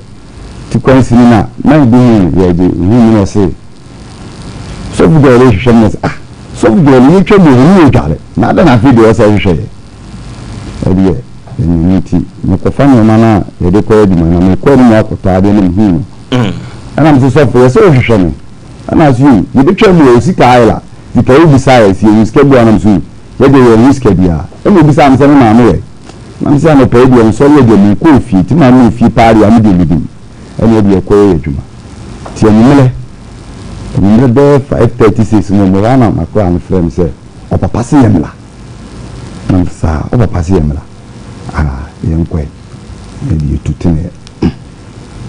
Nti kwansini no a man bi huu no yɛgye huu no na ɔse Sɔfo Joel rehwehwɛ me na ɔse ah Sɔfo Joel yɛtwa mu hɔ ne yɛdware na adɛn na afei deɛ ɔsɛ hwehwɛ yɛ ɛdeɛ ɛno nti mekɔfa nneɛma no a yɛde kɔyɛ adwuma na mekɔ anim akɔtɔ adeɛ na mehuu no ɛna mese sɔfo yɛ sɛ wohwehwɛ me ɛna ase o yɛbɛtwa mu wɔ sika ayela sika wobisa yɛ sɛ yɛhu sika bi a nam so yɛdeɛ yɛhu sika biara ɛna obisa me sɛ me maame yɛ na mese anɔpa yi deɛ nsɔre yɛ deɛ menkɔɔ fie nti maame wɔ fie paa deɛ a me deɛ medim ɛna ɛdeɛ ɛkɔyɛ yɛ adwuma nti anwummerɛ anwummerɛ bɛyɛ 5:36 mu mmerɛ a na makora no frɛ me sɛ ɔpapa se yɛ mmra na me saa ɔpapa se yɛ mmra ah yɛnkɔɛ na ɛde yɛtu teneɛ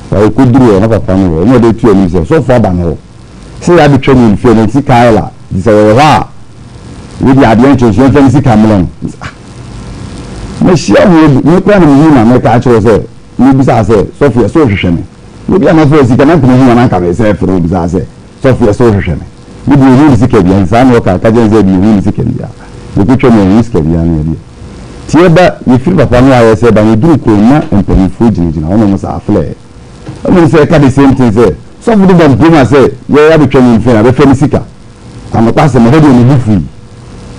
fa yɛkɔduru hɔ na papa no wɔ ɔmo ɔde tu anim sɛ sɔfo aba no hɔ sɛ yɛ abɛtwa mu mfie no nti kaela nti sɛ wɔwɔ hɔ a wodi adeɛ nkyɛn so yɛmfa ne sika mmerɛ no ah mehyia ho me kora na mehu na mɛka akyerɛ sɛ Mebisaa sɛ, Sɔfo yɛ sɛ wohwehwɛ me? Na obi a mafrɛ sika na nka mahu a na anka mesɛe frɛ wo bisaa sɛ, Sɔfo yɛ sɛ wohwehwɛ me? Me deɛ ɔnhu me sika biara, nti saa na ɔka, ka kyerɛ no sɛ deɛ ɔnhu me sika biara. Yɛkɔtwa mu a ɔnhu sika biara ne adeɛ. Nti yɛba, yɛfiri papa no a yɛsɛ ba no, yɛduru kurom na mpanimfoɔ gyinagyina hɔ na wɔn saa frɛɛ. Ɛna wɔn sɛ ɛka the same thing sɛ, Sɔfo de ba kurom a sɛ yɛyɛ abɛtwa mu mfɛn a bɛfrɛ me sika. Anokwasɛm, ɛhɔ deɛ me bo fui.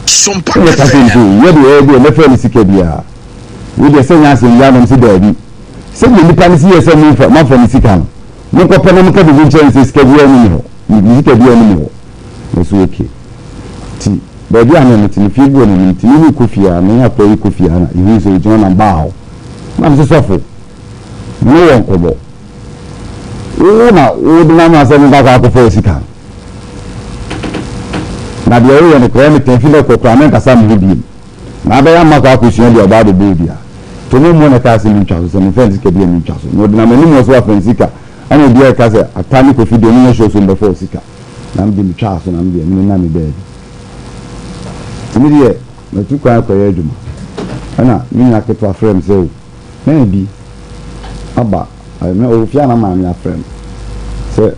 Ɛna ɛka kyerɛ me sɛ, yɛ deɛ ɛyɛ deɛ mɛfrɛ no sika biara. Wei deɛ sɛ nyɛ asɛm biara na ɔmo se daabi. Sɛdeɛ nnipa no si yɛ sɛ momfa moafa me sika no, monkɔpɛ na monka biribi nkyerɛ no sɛ sika biara nni me hɔ. Me sika biara nni me hɔ. Na ɔse okay. Nti baabi a na mete no fie bi wɔ n'anim nti me rekɔ fie a, me ne akoa yi kɔ fie a na yɛhuu sɛ ɔgyina hɔ na mbaa hɔ. Na mese sɔfo, me ne wɔ nkɔmmɔ. Wo na wode m'ano asɛ menkɔ akɔ akɔfa wo sika no. Na deɛ woyɛ no koraa metɛn fi dɛ kɔ koraa menkasa me ho biem. Na abɛyɛ ama akɔ akɔsua deɛ ɔbaa bɛbɔɔ dua. To mo mmɔ na ɛkaa sɛ mentwa so, sɛ memfa ne sika bi a mentwa so. Na ɔdenam anim wɔ so afa ne sika. Ɛna obiara reka sɛ, Atta ne Kofi deɛ ɔmo nyɛ sure sɛ ɔmo bɛfa wo sika. Na me deɛ metwaa so na me deɛ mene na me baabi. Nti me deɛ matu kwan akɔyɛ adwuma. Ɛna me nua ketewa frɛɛ me sɛ o, man bi aba, ɔwɔ fie a na maame afrɛ no sɛ.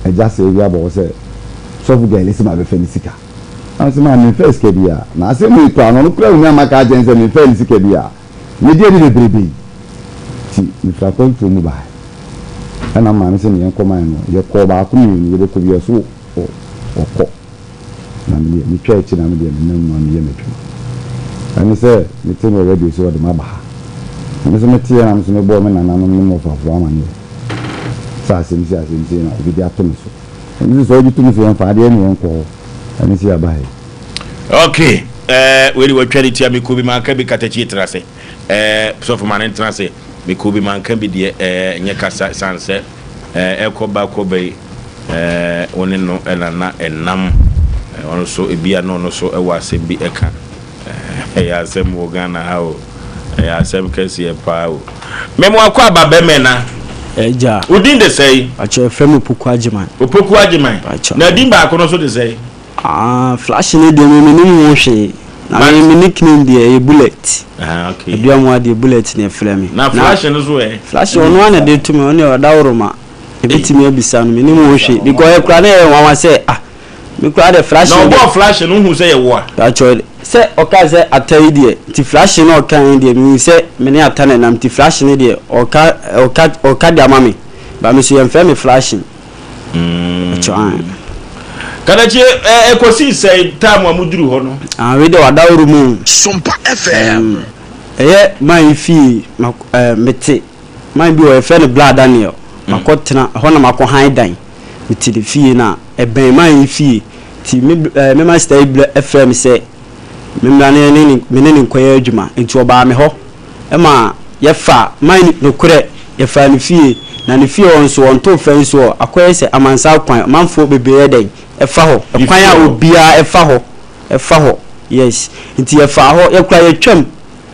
Agya sɛɛ bi abɔ hɔ sɛ sɔfo Gɛle se mabɛfa ne sika. Na mese maa memfaa sika biara. Na asɛm wei koraa no, ɔno koraa nnya mma ka akyerɛ me sɛ memfaa ne sika biara. Medi adi bebrebe yi. Nti mefiri akwantuo mu baeɛ. Ɛna maame se me yɛnkɔ man no. Yɛkɔɔ baako mmienu, yɛbɛkɔ bi ɔse ɔkɔ. Na me deɛ metwa akyi na me deɛ menam mu a meyɛ m'adwuma. Ɛne sɛ mete no wɔ radio sɛ ɔde m'aba ha. Na me nso meteɛ na me nso mebɔɔ me nananom ne m'ɔfafoɔ amaneɛ sɛ asɛm sei asɛm sei na obi de ato me so. Ɛno nso sɛ wogye to mu sɛ yɛmfa adeɛ ne yɛnkɔ hɔ ɛne sɛ yɛaba ha yi. Ok eh, wei de watwa ne ti a mekɔ bi manka bi katakyi tena ase eh, sɔfo ma ne ntena ase mekɔ bi manka bi deɛ eh, nyɛ kasa san sɛ eh, ɛkɔ ba kɔ ba yi eh, wo ne no ɛna na ɛnam eh, ɔno so ebi a na ɔno so ɛwɔ asɛm bi ɛka eh, ɛyɛ asɛm wɔ Ghana ha o ɛyɛ asɛm kɛseɛ paa o mɛmo akɔ aba bɛmɛ na Ɛgya. Wo din de sɛn? Pakyɛ yɛfrɛ me Opoku Agyeman. Opoku Agyeman. Pakyɛ. Na din baako no nso de sɛn? Ah, flash no deɛ me menim ho hwee. Na me me nickname deɛ ɛyɛ Bullet. Ah, okay. Aduamoa deɛ Bullet na ɛfrɛ me. Na flash no so ɛ? Flash ɔno ara na ɛde to me, ɔno deɛ ɔdaworo ma. Ebetumi abisa no, menim ho hwee. Because ɛkura na ɛyɛ nwanwa sɛ ah, Me koraa deɛ flashe Na ɔbɔɔ flashe no wohu sɛ yɛ wo a? Pakyɛw sɛ ɔkaa sɛ ata yi deɛ nti flashe no ɔka yi deɛ mehu sɛ me ne ata na ɛnam nti flashe no deɛ ɔka ɔka ɔka de ama me ba me so yɛmfrɛ me flashe. Pakyɛw ae. Kadakyie ɛ ɛkɔsii sɛn time a moduru hɔ no? Ah wei deɛ wadaworo mu o. Sompa FM. Ɛyɛ man yi fie ma ɛɛ mete man bi wɔ hɔ yɛfrɛ no Bla Daniel makɔ tena ɛhɔ na makɔ han dan. Mete ne fie na ɛbɛn man yi fie nti me eh, me master yi brɛ frɛɛ me sɛ memmra na yɛne ne me ne no nkɔyɛ adwuma nti ɔbaa me hɔ ma yɛfaa man no nokorɛ yɛfaa ne fie na ne fie hɔ nso ɔntoo fɛnse hɔ akɔyɛ sɛ amansan kwan ɔmanfoɔ bebree yɛ dɛn ɛfa hɔ Ne ɛkwan fie a hɔ. obiara ɛfa hɔ ɛfa hɔ yes nti yɛfaa hɔ yɛkora yɛtwam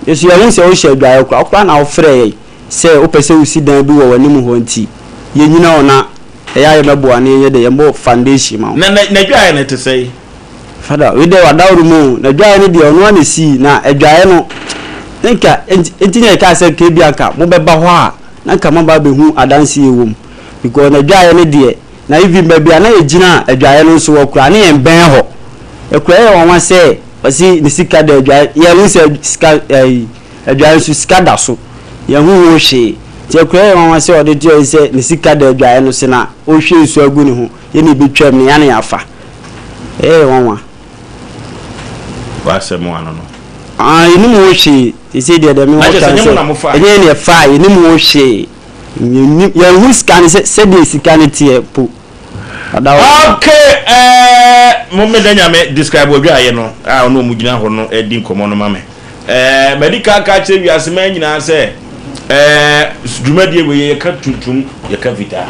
yɛso yɛhu sɛ wohyɛ adwaeɛ koraa wo koraa na wofrɛɛ yɛn Sɛ wopɛ sɛ wosi dan bi wɔ w'anim hɔ nti, yɛnnyina hɔ na ɛyɛ a yɛmmɛboa na yɛnyɛ dɛ, yɛmmɔ foundation ma wo. Na n'adwaeɛ no te sɛn? Father, wei deɛ wadaworo mu o, n'adwaeɛ no deɛ ɔno ara na ɛsii, na adwaeɛ no, na nka, nti na yɛkaa sɛ nka ebia nka mobɛba hɔ a, na nka moaba abɛhu adanseɛ ɛwɔ mu, because n'adwaeɛ no deɛ, na even baabi a na yɛgyina a adwaeɛ no nso wɔ koraa, na yɛnbɛn hɔ. Ɛkoraa ɛyɛ nwanwa sɛ ɔse ne sika da adwaeɛ, yɛnhu sɛ sika ɛyi, Adwae nso, sika da so. Yɛnhu ho hwee. Nti akura yɛ nwanwa sɛ ɔde to yɛn sɛ ne sika da adwaeɛ no so na ɔrehwie nsuo agu ne ho. Yɛn na ɛbɛtwam no, yɛn na yɛafa. Ɛyɛ yɛn nwanwa. W'asɛm ano no. Ah, yɛnnim ho hwee. Seesei deɛ deɛ mewɔ Na kyerɛ ka sɛ ne ɛnyɛ mo sɛ, na mofae. ɛnyɛ yɛn na yɛfae. Yɛnnim ho hwee. Yɛnnim, yɛnhu sika no sɛ, sɛdeɛ sika no teɛ mpo. Ɔda hɔ. Okay, eh, mo meda nyame describe odwaeɛ no a ɔne ɔmo gyina hɔ no di nkɔmmɔ no ma me. Eh, madi kan aka akyerɛ wiase man nyinaa sɛ, eh, dwumadie wei yɛka tuntum, yɛka fitaa.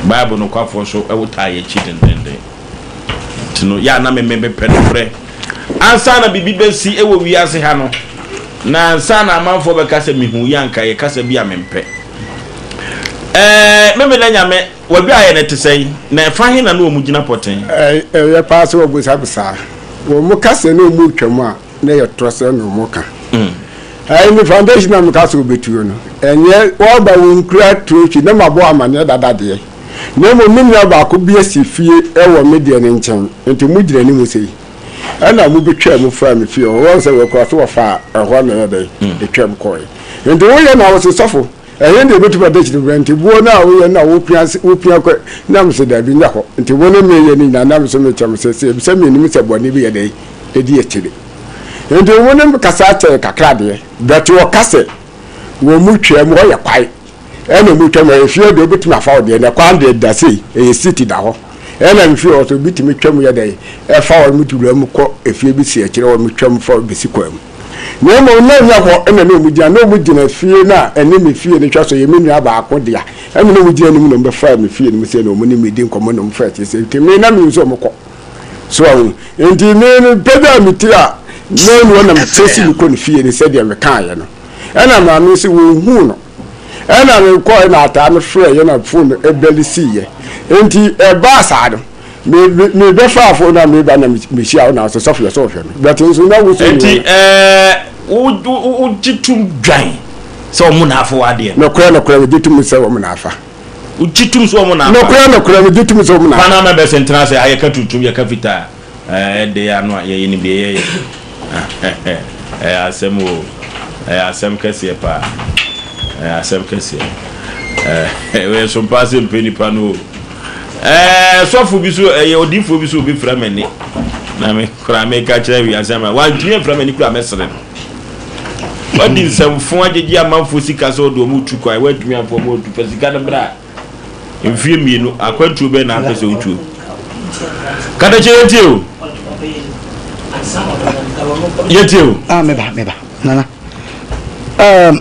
Bible nokwafoɔ so ɛwo taa yɛn akyi dendenden. Nti no, yɛ a na me me mepɛ nokorɛ. Ansa na biribi bɛsi wɔ wiase ha no, na ansa na amanfoɔ bɛka sɛ mehu yɛ anka yɛ kasa bi a mempɛ. Eh, me meda nyame, wadwaeɛ no te sɛn? Na ɛfa he na ne wɔn gyina pɔten? Ɛyɛ paa sɛ wɔbisa me saa. Wɔn ka sɛ na wɔn retwam a, na ɛyɛ torɔ sɛ na wɔn ka. Ɛyi ne foundation a meka sɛ wɔbɛtuo no, ɛnyɛ wɔba wɔn kura trophy na mabɔ amaneɛ dada deɛ. Na mmom me nua baako bi asi fie wɔ me deɛ no nkyɛn, nti mo gyina anim sei. Ɛna mo bɛtwaa mu faa me fie hɔ, wɔn sɛ wɔkura so wɔfaa ɛhɔ na ɛyɛ dɛn, ɛtwam kɔɛ. Nti woyɛ na wose sɔfo, Ɛhe na yɛbɛtumi ada akyiri berɛ? Nti boɔ no a woyɛ no a wopia wopia kɔ na mese daabi nyɛ hɔ. Nti wo ne meyɛ no nyinaa na mese mekyɛ mo sɛ sɛ ebisa menim sɛ bɔne bi yɛ dɛn ɛdi akyire. Nti wo ne me kasa kyɛɛ kakra deɛ but wɔka sɛ wɔn mu twam hɔ yɛ kwae ɛna wɔn twam hɔ efie deɛ wobɛtumi afa wo deɛ na kwan deɛ da sei ɛyɛ city da hɔ ɛna mfie hɔ so obi tumi twam yɛ dɛn ɛfa wɔn mu wura mu kɔ efie bi si akyire wɔn twam fa bɛsi kwan mu. Na mmom na ɛnyɛ hɔ na na wɔgyina, na wɔgyina fie no a ɛne me fie no twa so, ɛyɛ me nua baako dea, ɛna na wɔgyina anim na wɔbɛfaa me fie no mu sei na wɔne me di nkɔmmɔ na wɔfaa akyire sei, nti me na menim sɛ wɔkɔ. So ahu? Nti me no pagyaa me ti a na ɛnu hɔ na mekyɛ si mekɔ ne fie no sɛdeɛ mekaeɛ no. Ɛna maame no sɛ wɔnhuu no. Ɛna mekɔɛ na ataa no frɛeɛ na fon no bɛle siiɛ. Nti ɛbaa saa no, Me me me bɛ fa afo na me ba na me hyia wo na sɛ sɔfo yɛ sɛ ɔhwɛ me but nso na wo so Nti ɛɛ wo wo wo gye tum dwan sɛ wɔn na afa w'adeɛ no. Nokorɛ nokorɛ me gye tum sɛ wɔn na afa. Wogye tom sɛ wɔn na afa? Nokorɛ, nokorɛ, megye tom sɛ wɔn na afa. Panama bɛsɛ ntena ase ha, yɛka tuntum, yɛka fitaa. Ɛɛ de ano a yɛyɛ nim deɛ yɛyɛ. Ɛyɛ asɛm o. Ɛyɛ asɛm kɛseɛ paa. Ɛyɛ asɛm kɛseɛ. Ɛɛ wɔyɛ so mpaa sɛ mpɛ nipa no o. Ɛɛ sɔfo bi so ɛyɛ odiifoɔ bi so obi fira m'ani. Na me koraa meka kyerɛ wiase ama wantumi amfira m'ani koraa mɛsere no. Wadi nsɛmfo agyegye amanfoɔ sika sɛ ɔde wɔn retu kwan wantumi amfa wɔn antu fa sika no bra. Mfie mmienu, akwantuo bɛn na apɛ sɛ wotuo? Katakyie yɛntie o. Yɛntie o. Ah, meba, meba. Nana. Um,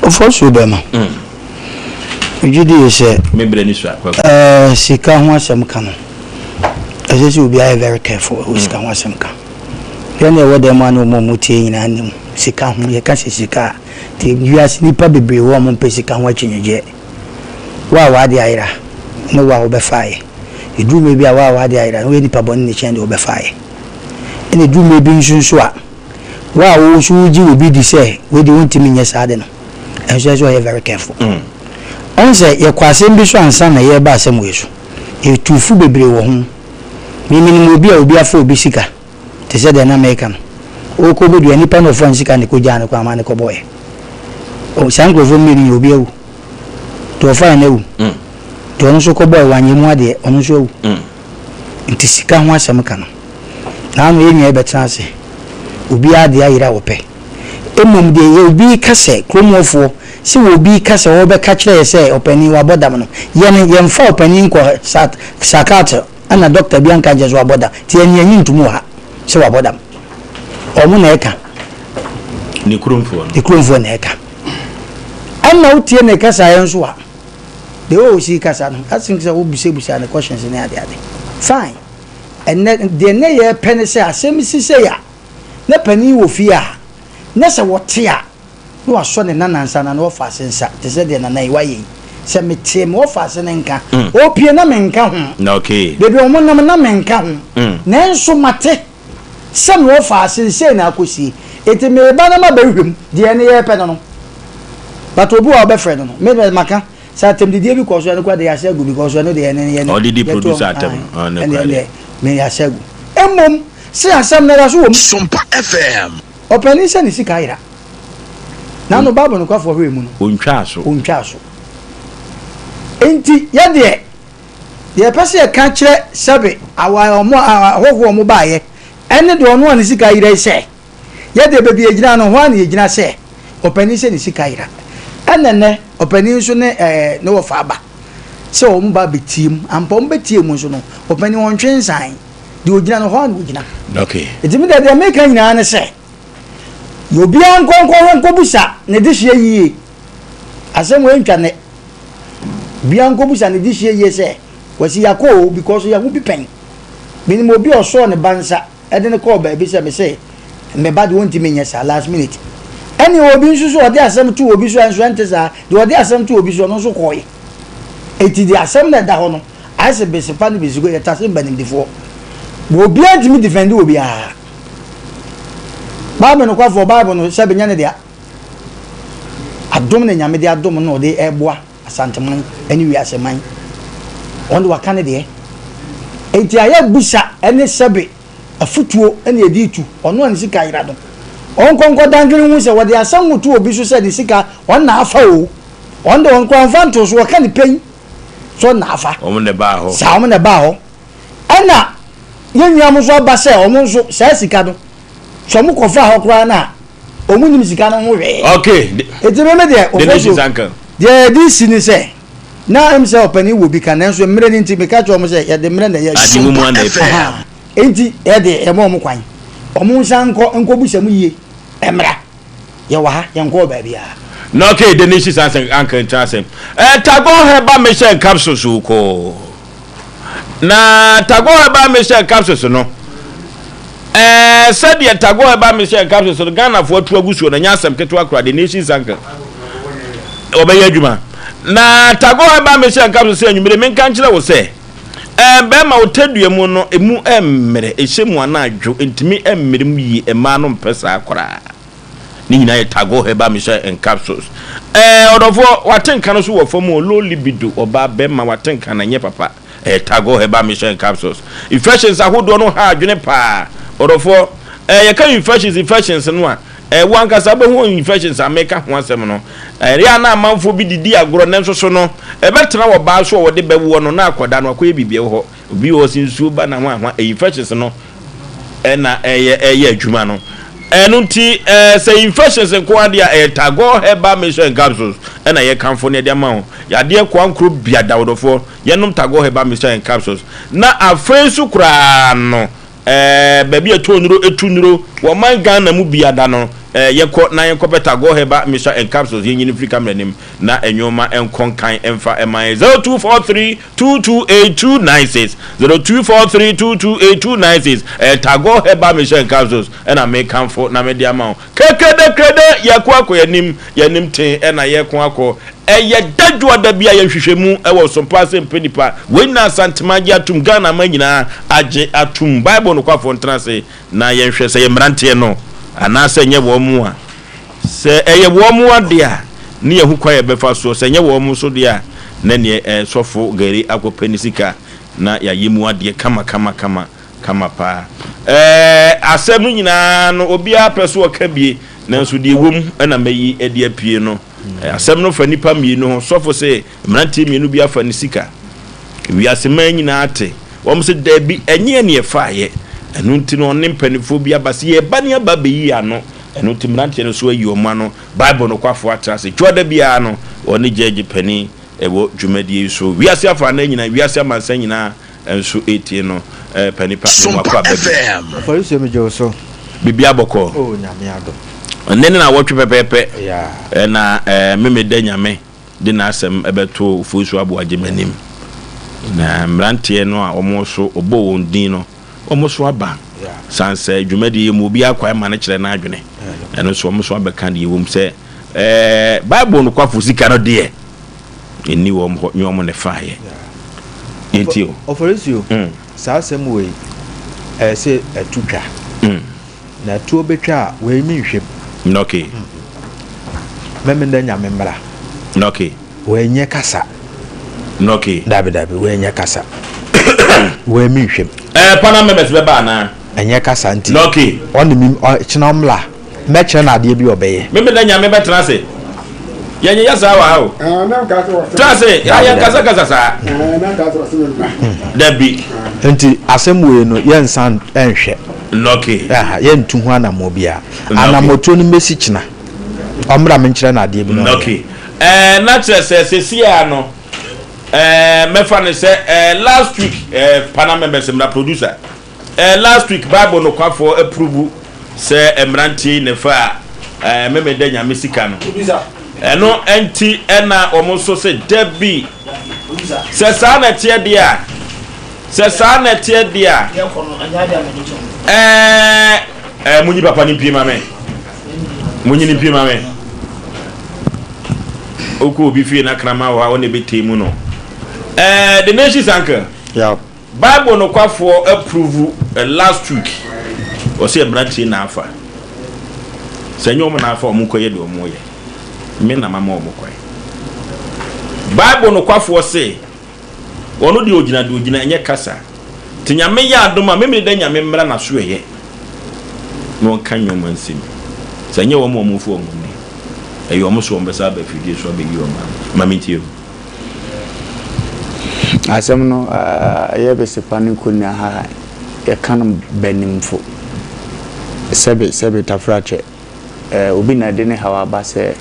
ofosuo bɛma. Mm. Megye di sɛ. Me brɛ ni sua. Uh, sika ho asɛm ka no. Ɛsɛ sɛ obiara yɛ very careful wɔ sika ho asɛm ka. Yɛn na ɛwɔ dɛm a na wɔn a wɔtie nyinaa nim sika ho. Yɛka sɛ sika a, te wiase nipa bebree wɔ wɔn mpɛ sika ho akyinnyegyeɛ. Wo a w'ade ayera ne wo a wobɛfaeɛ. Ɛduru mmerɛ bi a wo a w'ade ayera no woyɛ nipa bɔne na ɛkyɛn deɛ wobɛfaeɛ. Ɛna ɛduru mmerɛ bi nso nso a wo a wo nso wogye obi di sɛ wei deɛ wontumi nyɛ saa ade no ɛnso ɛsɛ sɛ ɔyɛ very careful. Ɔhu sɛ yɛkɔ asɛm bi so ansa na yɛreba asɛm wei so. Yɛtu fo bebree wɔ ho. Me menim obi a obi afa obi sika te sɛ deɛ na meka no. Ɔrekɔ bɛdua nipa na ɔfa ne sika na ɛkɔgyaa no kwan ma no kɔbɔeɛ. Saa nkurɔfoɔ mmienu nyinaa obi awu. Deɛ ɔfaeɛ no awu. Deɛ ɔno nso kɔbɔeɛ wanyɛ mu adeɛ ɔno nso awu. Nti sika ho asɛm ka no. Naano yɛn nyinaa yɛbɛtena ase. Obiara deɛ ayera a ɔpɛ. Mmom deɛ yɛ obi reka sɛ kurom hɔfoɔ sɛ obi reka sɛ ɔrebɛka kyerɛ yɛ sɛ ɔpanin wabɔ dam no, yɛn yɛmfa ɔpanin nkɔ psychiatrist ɛna dɔkta bi anka nkyerɛ sɛ wabɔ dam. Nti yɛn yɛnye ntom wɔ ha sɛ wabɔ dam. Wɔn na ɛka. Ne kuromfoɔ no. Ne kuromfoɔ na ɛka. Ɛna wotie ne kasaeɛ nso a, the way ɔsi kasa no, I think sɛ wobusabusa ne questions ne ade ade. Fine. Ɛnɛ deɛ ne yɛpɛ ne sɛ asɛm si sei a, na panin wɔ fie a, na sɛ wɔte a, na wasɔ ne nana nsa na ne wɔfaase nsa te sɛ deɛ nana yi wayɛ yi. Sɛ metee me wɔfaase no nka, ɔpie na menka ho. Okay. Baabi a wɔn nam na menka ho. Nanso mate. Sɛ mewɔ faase no sei na akɔsie enti mereba na mabɛhwehwɛ mu deɛ ɛne yɛrepɛ no no but obi wɔ a wobɛfrɛ no no me deɛ maka sɛ atɛmdidie bi kɔ so ɛno koraa deɛ yɛahyɛ agu because ɛno deɛ ɛne yɛne Ɔdidi producer atɛm no ɛno koraa deɛ me yɛahyɛ agu mmom sɛ asɛm no da so wɔ mu. Sompa FM. Ɔpanin sɛ ne sika ayera. N'ano Bible nokwafoɔ hwɛɛ mu no. Ɔntwaa so. Ɔntwaa so. Enti yɛ deɛ. Deɛ yɛpɛ sɛ yɛka kyerɛ sɛbe awa wɔn a ahɔhoɔ a wɔbaeɛ ne deɛ ɔno a ne sika yera yi sɛ, yɛ deɛ baabi a yɛgyina no, hɔ ara na yɛgyina sɛ ɔpanin sɛ ne sika yera. Ɛna nnɛ ɔpanin nso ne ɛɛ ne wɔfa aba sɛ wɔn ba abɛtie mu. Ampa wɔn bɛtie mu nso no, ɔpanin ɔntwe nsan. Deɛ ɔgyina no, hɔ ara na ɔgyina. Okay. Nti me deɛ deɛ meka nyinaa ne sɛ, yɛ obiara nkɔ nkɔhwɛ nkɔbusa ne dehyeɛ yie. Asɛm wei ntwa nnɛ. Bia nkɔbusa ne dehyeɛ yie sɛ, Kwasi yɛakɔ o because yɛho bi pɛn. Menim obi a ɔsɔɔ ne ba nsa de no kɔɔ baabi sɛ mese me ba deɛ ɔntumi nyɛ saa last minute. Ɛne obi nso so ɔde asɛm too obi so a nso ɛnte saa, deɛ ɔde asɛm too obi so ɔno nso kɔɔe. Enti deɛ asɛm no ɛda hɔ no ayɛ sɛ besepa ne besiko yɛtase mbanimdifoɔ. Obiara ntumi defend obiara. Bible nokwafoɔ Bible no sɛbe nyɛ ne dea. Adom na Nyame de adom no na ɔde ɛboa Asanteman ɛne wiase man. Ɔno de waka ne deɛ. Enti ayɛ busa ɛne sɛbe afutuo ɛna yɛde tu ɔno a ne sika yera no. Ɔnkɔ nkɔ dandwene ho sɛ wɔde asɛm ho to obi so sɛ ne sika ɔno na afa o. Ɔno de ɔnkɔ ɔmfa ntoo so ɔka ne pɛn sɛ ɔno na afa. Wɔn na ɛbaa hɔ. Saa wɔn na ɛbaa hɔ. Ɛna yɛn nua mo nso aba sɛ wɔn nso saa sika no sɛ wɔn kɔfa hɔ koraa no a wɔn nim sika no ho hwee. Okay. Eti mi mi deɛ ofo so deɛ yɛde si ni sɛ na ɛm sɛ ɔpanin wɔ bi ka nanso mmerɛ ni nti meka kyerɛ wɔn sɛ yɛde mmerɛ na ɛyɛ adwuma. Adi mu mu ana efi. Enti yɛde yɛma wɔn kwan wɔn nsa nkɔ nkɔbusa mu yie mmra yɛwɔ ha yɛnkɔɔ baabiara. Na okay de ne sisa asɛm anka nkyɛn asɛm. Ɛɛ Tagor herbal mixture capsules kɔɔ. Na Tagor herbal mixture capsules no, ɛɛ sɛdeɛ Tagor herbal mixture capsules no Ghanafoɔ atu agu soɔ no, ɛnyɛ asɛm ketewa koraa, the nation's uncle. Wɔbɛyɛ adwuma. Na Tagor herbal mixture capsules sɛ anwummere menka nkyerɛ wo sɛ, ɛɛ bɛrima wo tadua mu no, emu mmerɛ, ɛhyɛ mu anaa adwo, ntumi mmerɛ mu yie, mmaa no mpɛ saa koraa. Ne nyinaa yɛ Tagore Herbal Mixture and Capsules. Ɛɛ ɔdɔfoɔ, wate nka no so wɔ fam o, low libido, ɔbaa, bɛrima, wate nka no ɛnyɛ papa. Ɛyɛ Tagore Herbal Mixture and Capsules. Infections ahodoɔ no ha adwene paa. Ɔdɔfoɔ, ɛɛ yɛka infections infections no a, ɛɛ wo ankasa wobɛhu infections a meka ho asɛm no. Ɛyɛ a na amanfoɔ bi didi agorɔ nanso so no, ɛbɛtena wɔ baa so a wɔde bɛwoɔ no na akwadaa no akɔyɛ biribi wɔ hɔ. Obi wɔ hɔ sɛ nsuo ba na hwanhwa, ɛyɛ infections no ɛna ɛyɛ ɛyɛ adwuma no. Ɛno nti ɛɛ sɛ infections nko ara deɛ a ɛyɛ Tagore Herbal Mixture and Capsules ɛna yɛkamfo no yɛde ama wo. Yadeɛ koankoro biada ɔdɔfoɔ. Yɛnom Tagore Herbal Mixture and Capsules. Na afei nso koraa no, eh, baabi a ɛtɔ nnuro, ɛtu nnuro wɔ ɔman Ghana mu biada no, eh, yɛkɔ na yɛnkɔpɛ Tagore Herbal Mixture and Capsules, yɛnyi no mfiri camera anim na nnoɔma nkɔ nkan mfa mma yɛn. 0243 228296, 0243 228296, eh, Tagore Herbal Mixture and Capsules ɛna mekamfo na mede ama wo. Krekrede-krede, yɛko akɔ yɛn anim, yɛn anim tee na yɛko akɔ. Ɛyɛ dadwoa da bi a yɛ nhwehwɛmu wɔ Sompa ase mpɛ nipa. Wei nyinaa Asantema agye atum, Ghana aman nyinaa agye atum. Bible nokwafoɔ ntena ase na yɛnhwɛ sɛ ɛyɛ mmeranteɛ no anaasɛ ɛnyɛ wɔn mo a. Sɛ ɛyɛ wɔn mo adeɛ a, ne yɛahu kwan a yɛbɛfa soɔ. Sɛ ɛnyɛ wɔn mo nso deɛ a, na neɛ sɔfo Gary akɔpɛ ne sika na yɛayɛ mu adeɛ kama kama kama. Kama paa. Ɛɛ, asɛm no nyinaa no, obiara pɛ so ɔka bie, nanso deɛ ɛwɔ mu na mayi de apue no. Asɛm no fa nnipa mmienu ho. Sɔfo se mmeranteɛ mmienu bi afa ne sika. Wiase man nyinaa te. Wɔn se daabi, ɛnyɛ yɛn na yɛfaeɛ. Ɛno nti no, ɔne mpanimfoɔ bi aba se yɛreba ne aba abɛyi ano. Ɛno nti mmeranteɛ no nso ayi wɔn ano. Bible nokwafoɔ atra ase. Dwoada biara no, ɔne gyɛɛgye panin wɔ dwumadie yi so. Wiase afanan nyinaa, wiase amansan nyinaa nso etie no eh, pɛ nipa ne mu akɔ aba bi. Ɔfɔrisuo me gye wo so. Biribiara bɔkɔɔ. Oh Nyame adom. Nnɛ ne nawɔtwe pɛpɛɛpɛ Yeah. na eh, Memeda Nyame de n'asɛm bɛto Ofosu Aboagye m'anim. Na mmeranteɛ no a wɔn so ɔbɔɔ wɔn din no, wɔn so aba. Yeah. San sɛ dwumadie yi mu obiara kwan ma no kyerɛ n'adwene. Ɛno nso wɔn so abɛka deɛ ɛwɔ mu sɛ eh, Bible nokwafo sika no deɛ Ɛnni wɔn hɔ, nyɛ wɔn na ɛfaeɛ. Yɛntie o. Ɔfɔresuo, mm. saa asɛm wei, ɛyɛ sɛ ɛto twa. Mm. Na ɛtoɔ bɛtwa a, wei me nhwɛ mu. Okay. Mm. Mɛmenda Nyame mmra. Okay. Wei nyɛ kasa. Okay. Dabi dabi, wei nyɛ kasa. Wei me nhwɛ mu. Ɛɛ, eh, panel members bɛba anaa? Ɛnyɛ kasa nti. Okay. Ɔne mi, ɔkyena ɔmmla. Mɛkyerɛ no adeɛ bi a ɔbɛyɛ. Me meda Nyame bɛtena ase. Yɛnyeyɛ saa wɔ ha o. Tena ase, yɛnkasakasa saa. Dabi. Nti asɛm wei no yɛnsan nhwɛ. Okay. Aha, yɛntu ho anammɔn biara. Anammɔtuo no mmɛsi kyena. Ɔmmra menkyerɛ no adeɛ bi na ɔnyɛ. Okay. Ɛɛ, na kyerɛ sɛ seesei ara no, ɛɛ, mɛfa no sɛ, ɛɛ, last week, ɛɛ, panel members mmra, producer. Eh last week bible nokwafoɔ apruvu sɛ mmeranteɛ yi na ɛfaa eh memeda nyame sika no ɛno nti ɛna wɔn nso se dabi sɛ saa na ɛteɛ deɛ a sɛ saa na ɛteɛ deɛ a ɛɛ eh munyi papa no mpie ma me munyi no mpie ma me okɔ obi fie na kraman wɔ hɔ a wɔn na ɛbɛtee mu no eh the nation's uncle yeah. Bible nokwafoɔ approve last week ɔsɛ mmeranteɛ na afa sɛ ɛnyɛ wɔn na afa wɔn nkɔyɛ deɛ wɔn yɛ me na mama wɔn kwan Bible nokwafoɔ se ɔno deɛ ɔgyina deɛ ɔgyina ɛnyɛ kasa te nyame yɛ adom a memene dɛ nyame mmra n'aso ɛyɛ na ɔnka nneɛma nsɛm sɛ ɛnyɛ wɔn wɔn mfo wɔn ni ɛyɛ wɔn so wɔn bɛsa aba afidie so abɛyi wɔn ano ma mentie o. Asɛm no yɛ besepa ne konnia ha a yɛka no banimfo. Sɛbe sɛbe tafrakyɛ, obi na ɛde ne haw aba sɛ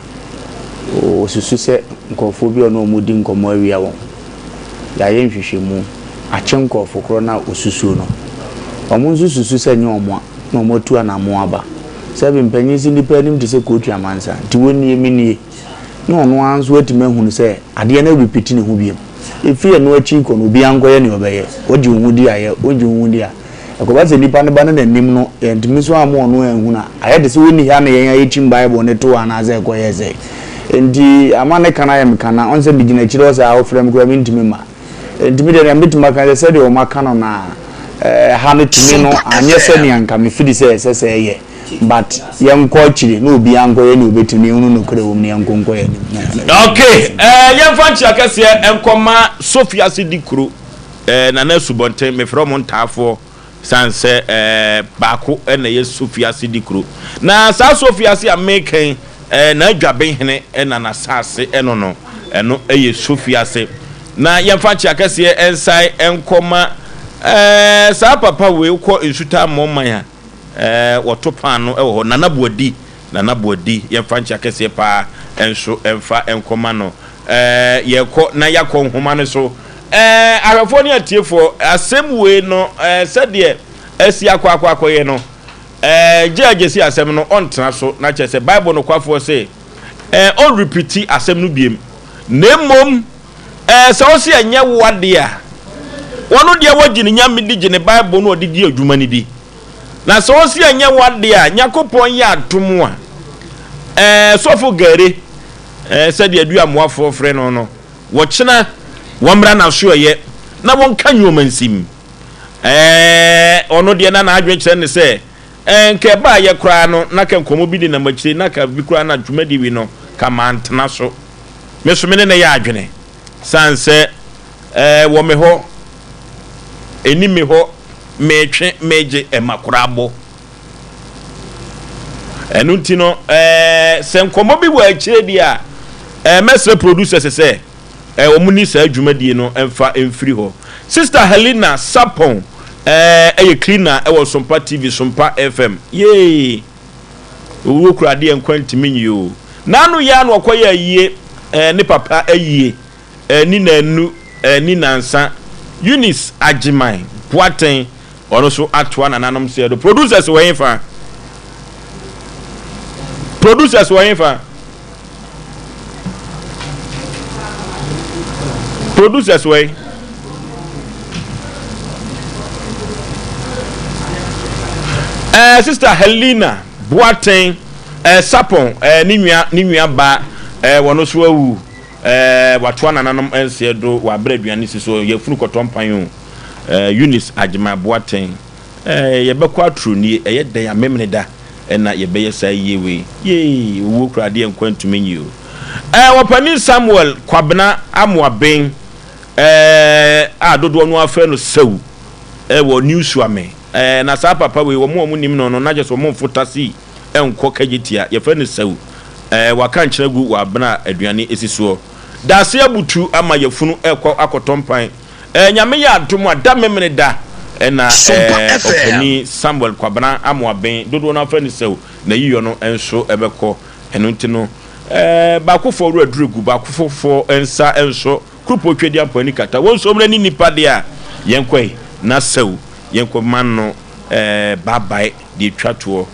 osusu sɛ nkurɔfoɔ bi a ɔne wɔn di nkɔmmɔ awia wɔn. Yɛayɛ nhwehwɛmu, akye nkurɔfo korɔ no a osusuo no. Wɔn nso susu sɛ ɛnyɛ wɔn a, na wɔatu anammɔn aba. Sɛbe mpanyin se nnipa anim te sɛ kootu amansan, nti wonnie mennie. na ɔno ara nso atumi ahunu sɛ adeɛ no repiti ne ho biom. Ɛfiri ɛno akyi rekɔ no, obiara nkɔyɛ nea ɔbɛyɛ. Wogye wo ho di a, yɛ, wongye wo ho di a, ɛkɔba sɛ nipa no ba no n'anim no, yɛntumi nso amma ɔno anhunu a, ayɛ te sɛ ɔnni ha na yɛn a yɛkyim Bible no to hɔ anaasɛ ɛkɔyɛ sɛ. Enti ama ne ka no ayɛ me ka na ɔn sɛ megyina akyire hɔ saa a, wofrɛ me koraa mentumi mma. Enti me deɛ nea mɛtumi aka ne sɛ, sɛdeɛ wɔaka no no a, ɛha no tumi no anyɛ sɛnea anka mefili sɛ ɛsɛ sɛ ɛyɛ. But yɛnkɔ akyiri na obiara nkɔyɛ nea obetumi na yɛnhunu nokorɛ wɔ mu na yɛnko nkɔ yɛn anim. Ok, eh, yɛmfa nkyea kɛseɛ nkɔma Sophie ase di kuro, eh, Nana Asubɔnten, mefrɛ wɔn ntaafoɔ, sane sɛ eh, baako na ɛyɛ Sophie ase di kuro. Na saa Sophie ase a meka yi, eh, n'adwabenhene na n'asase ɛno no, ɛno ɛyɛ Sophie ase. Na yɛmfa nkyea kɛseɛ nsae nkɔma eh, saa papa wei, wokɔ Nsutaa Mmɔmman a, Eh, wɔto paano wɔ hɔ. Nana Boadi, Nana Boadi, yɛmfa nkyea kɛseɛ paa nso mfa nkɔma no. Eh, yɛkɔ na yɛakɔ nhoma no so. Eh, ahwɛfoɔ ne atiefoɔ, asɛm wei no, eh, sɛdeɛ asi akɔ akɔ akɔyɛ no, eh, gye a gyesi asɛm no ɔntena so, na kyerɛ sɛ Bible nokwafoɔ se, eh, ɔnrepiti asɛm no biem, na mmom, Ɛɛ, sɛ wose ɛnyɛ wo adeɛ a, ɔno deɛ wagye ne Nyame di gye ne Bible no ɔde di adwuma no di. Na sɛ wose ɛnyɛ wo adeɛ a, Nyankopɔn yɛ adom a, ɛɛ, Sɔfo Gary, ɛɛ, sɛdeɛ Aduamoafoɔ frɛ no no, wɔkyena wɔmmra n'asoɛeɛ na wɔnka nnoɔma nsim. Ɛɛ, ɔno deɛ na n'adwene kyerɛ ne sɛ, ɛɛ, nka ɛbaayɛ koraa no, na ka nkɔmmɔ bi nenam akyire, na ka bi koraa na dwumadie wei no, ka mantena so. Me nso me ne no yɛ adwene sane sɛ ɛɛ wɔ me hɔ, ɛni me hɔ, metwe megye ɛma koraa bɔ. Ɛno nti no ɛɛ sɛ nkɔmmɔ bi wɔ akyire deɛ a ɛɛ mɛsrɛ producers sɛ ɛɛ wɔn ni saa dwumadie no mfa mfiri hɔ. Sister Helena Sapon ɛɛ ɛyɛ cleaner ɛwɔ Sompa TV, Sompa FM. Yay! Owuo kura adeɛ nkwa ntumi nyi oo. N'ano yɛ a na ɔkɔyɛ ayie eh, ne papa ayie eh, ni nanu eh, ni nansa. Eunice Agyeman Boateng ɔno nso atoa nananom seɛ do. Producers wɔ hefa? Producers wɔ hefa? Producers wɔ he? Eh, Sister Helena Boateng eh, Sapon eh, ne nua ne nua ba eh, wɔn nso awu eh, watoa nananom nseɛ do wɔ abere aduane si so yɛfunu kɔtɔ mpan o eh, Eunice Agyemang Boateng Eh yɛbɛkɔ atoro nie, ɛyɛ dɛn a Memeneda na yɛbɛyɛ saa yie wei? Yei, owuo koraa deɛ nkwa ntumi nyi o. Eh Ɔpanin Samuel Kwabena Amoaben eh, a dodoɔ no ara frɛ no Sawu eh, wɔ New Suame eh, na saa papa wei wɔn a wɔnim no no na kyerɛ sɛ wɔn mfo tasi nkɔ Kagyetia, yɛfrɛ no Sawu eh, waka nkyene agu wɔ abena a aduane si soɔ. Daase abutu ama yafunu rekɔ akɔtɔ mpan. Eh, Nyame yɛ adom a, da Memeneda na eh, Ɔpanin Samuel Kwabena Amoaben, dodoɔ no ara frɛ no Sɛw, n'ayiyɔ no nso bɛkɔ. Ɛno nti no, eh, baakofoɔ werɛ aduru agu baakofoɔ nsa nso, Kuropɔn Tweaduampɔn ani kata wɔn nso wɔn ani nnipa deɛ a, yɛnkɔ na Sɛw, yɛnkɔ ma no eh, bye-bye deɛ ɛtwa toɔ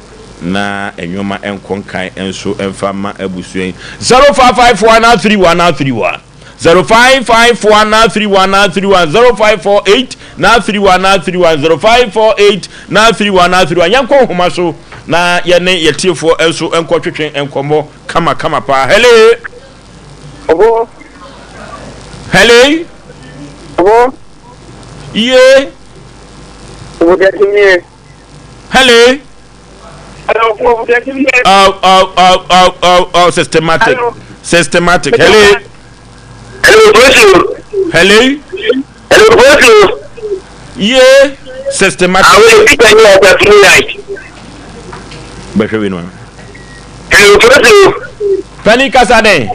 na nnoɔma nkɔ nkan nso mfa mma abusua yi. 0554 31 31. 0554 931 931 0548 931 931 0548 931 931 Yɛnkɔ nhoma so na yɛne yɛtiefoɔ nso nkɔtwetwe nkɔmmɔ kama kama paa. Hello. Obo. Hello. Obo. Ye. Obo tɛtɛ Hello. Hello. Oh, oh, oh, oh, oh, oh, systematic. Hello. Systematic. Hello. Hello, Bosu. Hello. Hello, Bosu. Yeah, systematic. I will pick any other tonight. Bɛhwɛ wei no. Hello, Bosu. Pani kasa dɛn?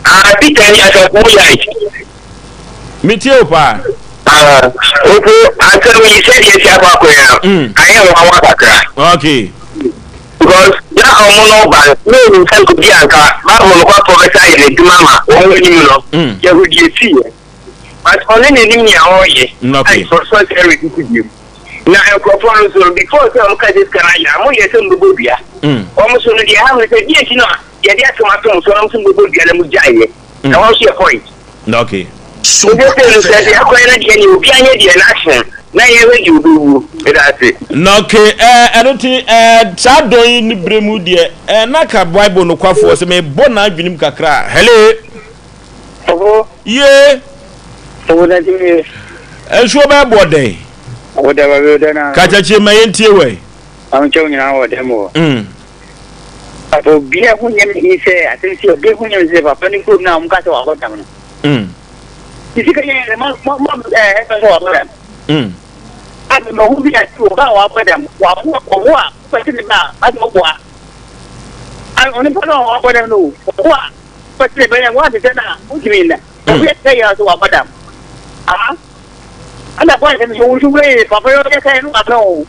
Ah, Peter ni asafo light. Metie wo paa. Ah, opo asɛm yi sɛdeɛ ɛsi akɔ akɔyɛ no, mm. ayɛ nwanwa kakra. Okay. Because na ɔmo no ba no, na onim sɛ obi anka Bible no kɔkɔ bɛsa ayɛ n'adwuma ma wɔn anim no, mm. yɛhu deɛ esi yɛ. But ɔne n'anim nea ɔreyɛ, a nkurɔfoɔ sɛ ɛredidi bio. Na nkurɔfoɔ no nso no, before sɛ wɔn ka sɛ sika no ayɛ, wɔn yɛ sɛ wɔn bɛbɔ dua. Mm. Wɔn nso no deɛ ɛha no sɛ deɛ nti no a yɛde asɛm ato mo so na mo nso mobɛbɔ dua na mogyaeɛ. Ɛhɔ nso yɛ point. Okay. Nti sɛ no sɛ deɛ akɔyɛ no deɛ ne obi anyɛ deɛ n'action na yɛhwɛ deɛ obɛwuo. Meda ase. Okay, ɛno nti saa dɔn yi ne berɛ mu deɛ na ka Bible nokwafoɔ sɛ mebɔ n'adwenem kakra a. Hello. Ɔho. Ye. Ɔho na ti ye. Nsuo bɛɛ bɔ dɛn? Ɔho dɛ ba bɛ dɛ na. Katakyie ma yɛntie wɛ. Ahokyɛw nyinaa wɔ dɛm wɔ. Mm. Papa obiara ho nyɛ me sɛ asɛm si obiara ho nyɛ me sɛ papa ne kurom na wɔn ka sɛ wabɔ dam no. Mm. Ne sika yɛ ma ma ma ɛɛ ɛfɛ sɛ wabɔ dam. Mm. Abi ma ho bi a ti wɔ ba a wabɔ dam wabɔ ɔwɔ a wopɛ ne ba a ɔde ɔbɔ a. Ayi onipa no a wabɔ dam no ɔwɔ a wopɛ ne ba yɛ wɔn ati sɛ na wotumi nna. Obi a sɛ yɛ sɛ wabɔ dam. Ah. Ɛna bɔ ɛsɛ nso wosu wei papa yɛ ɔyɛ sɛ ɛno wabɛ o.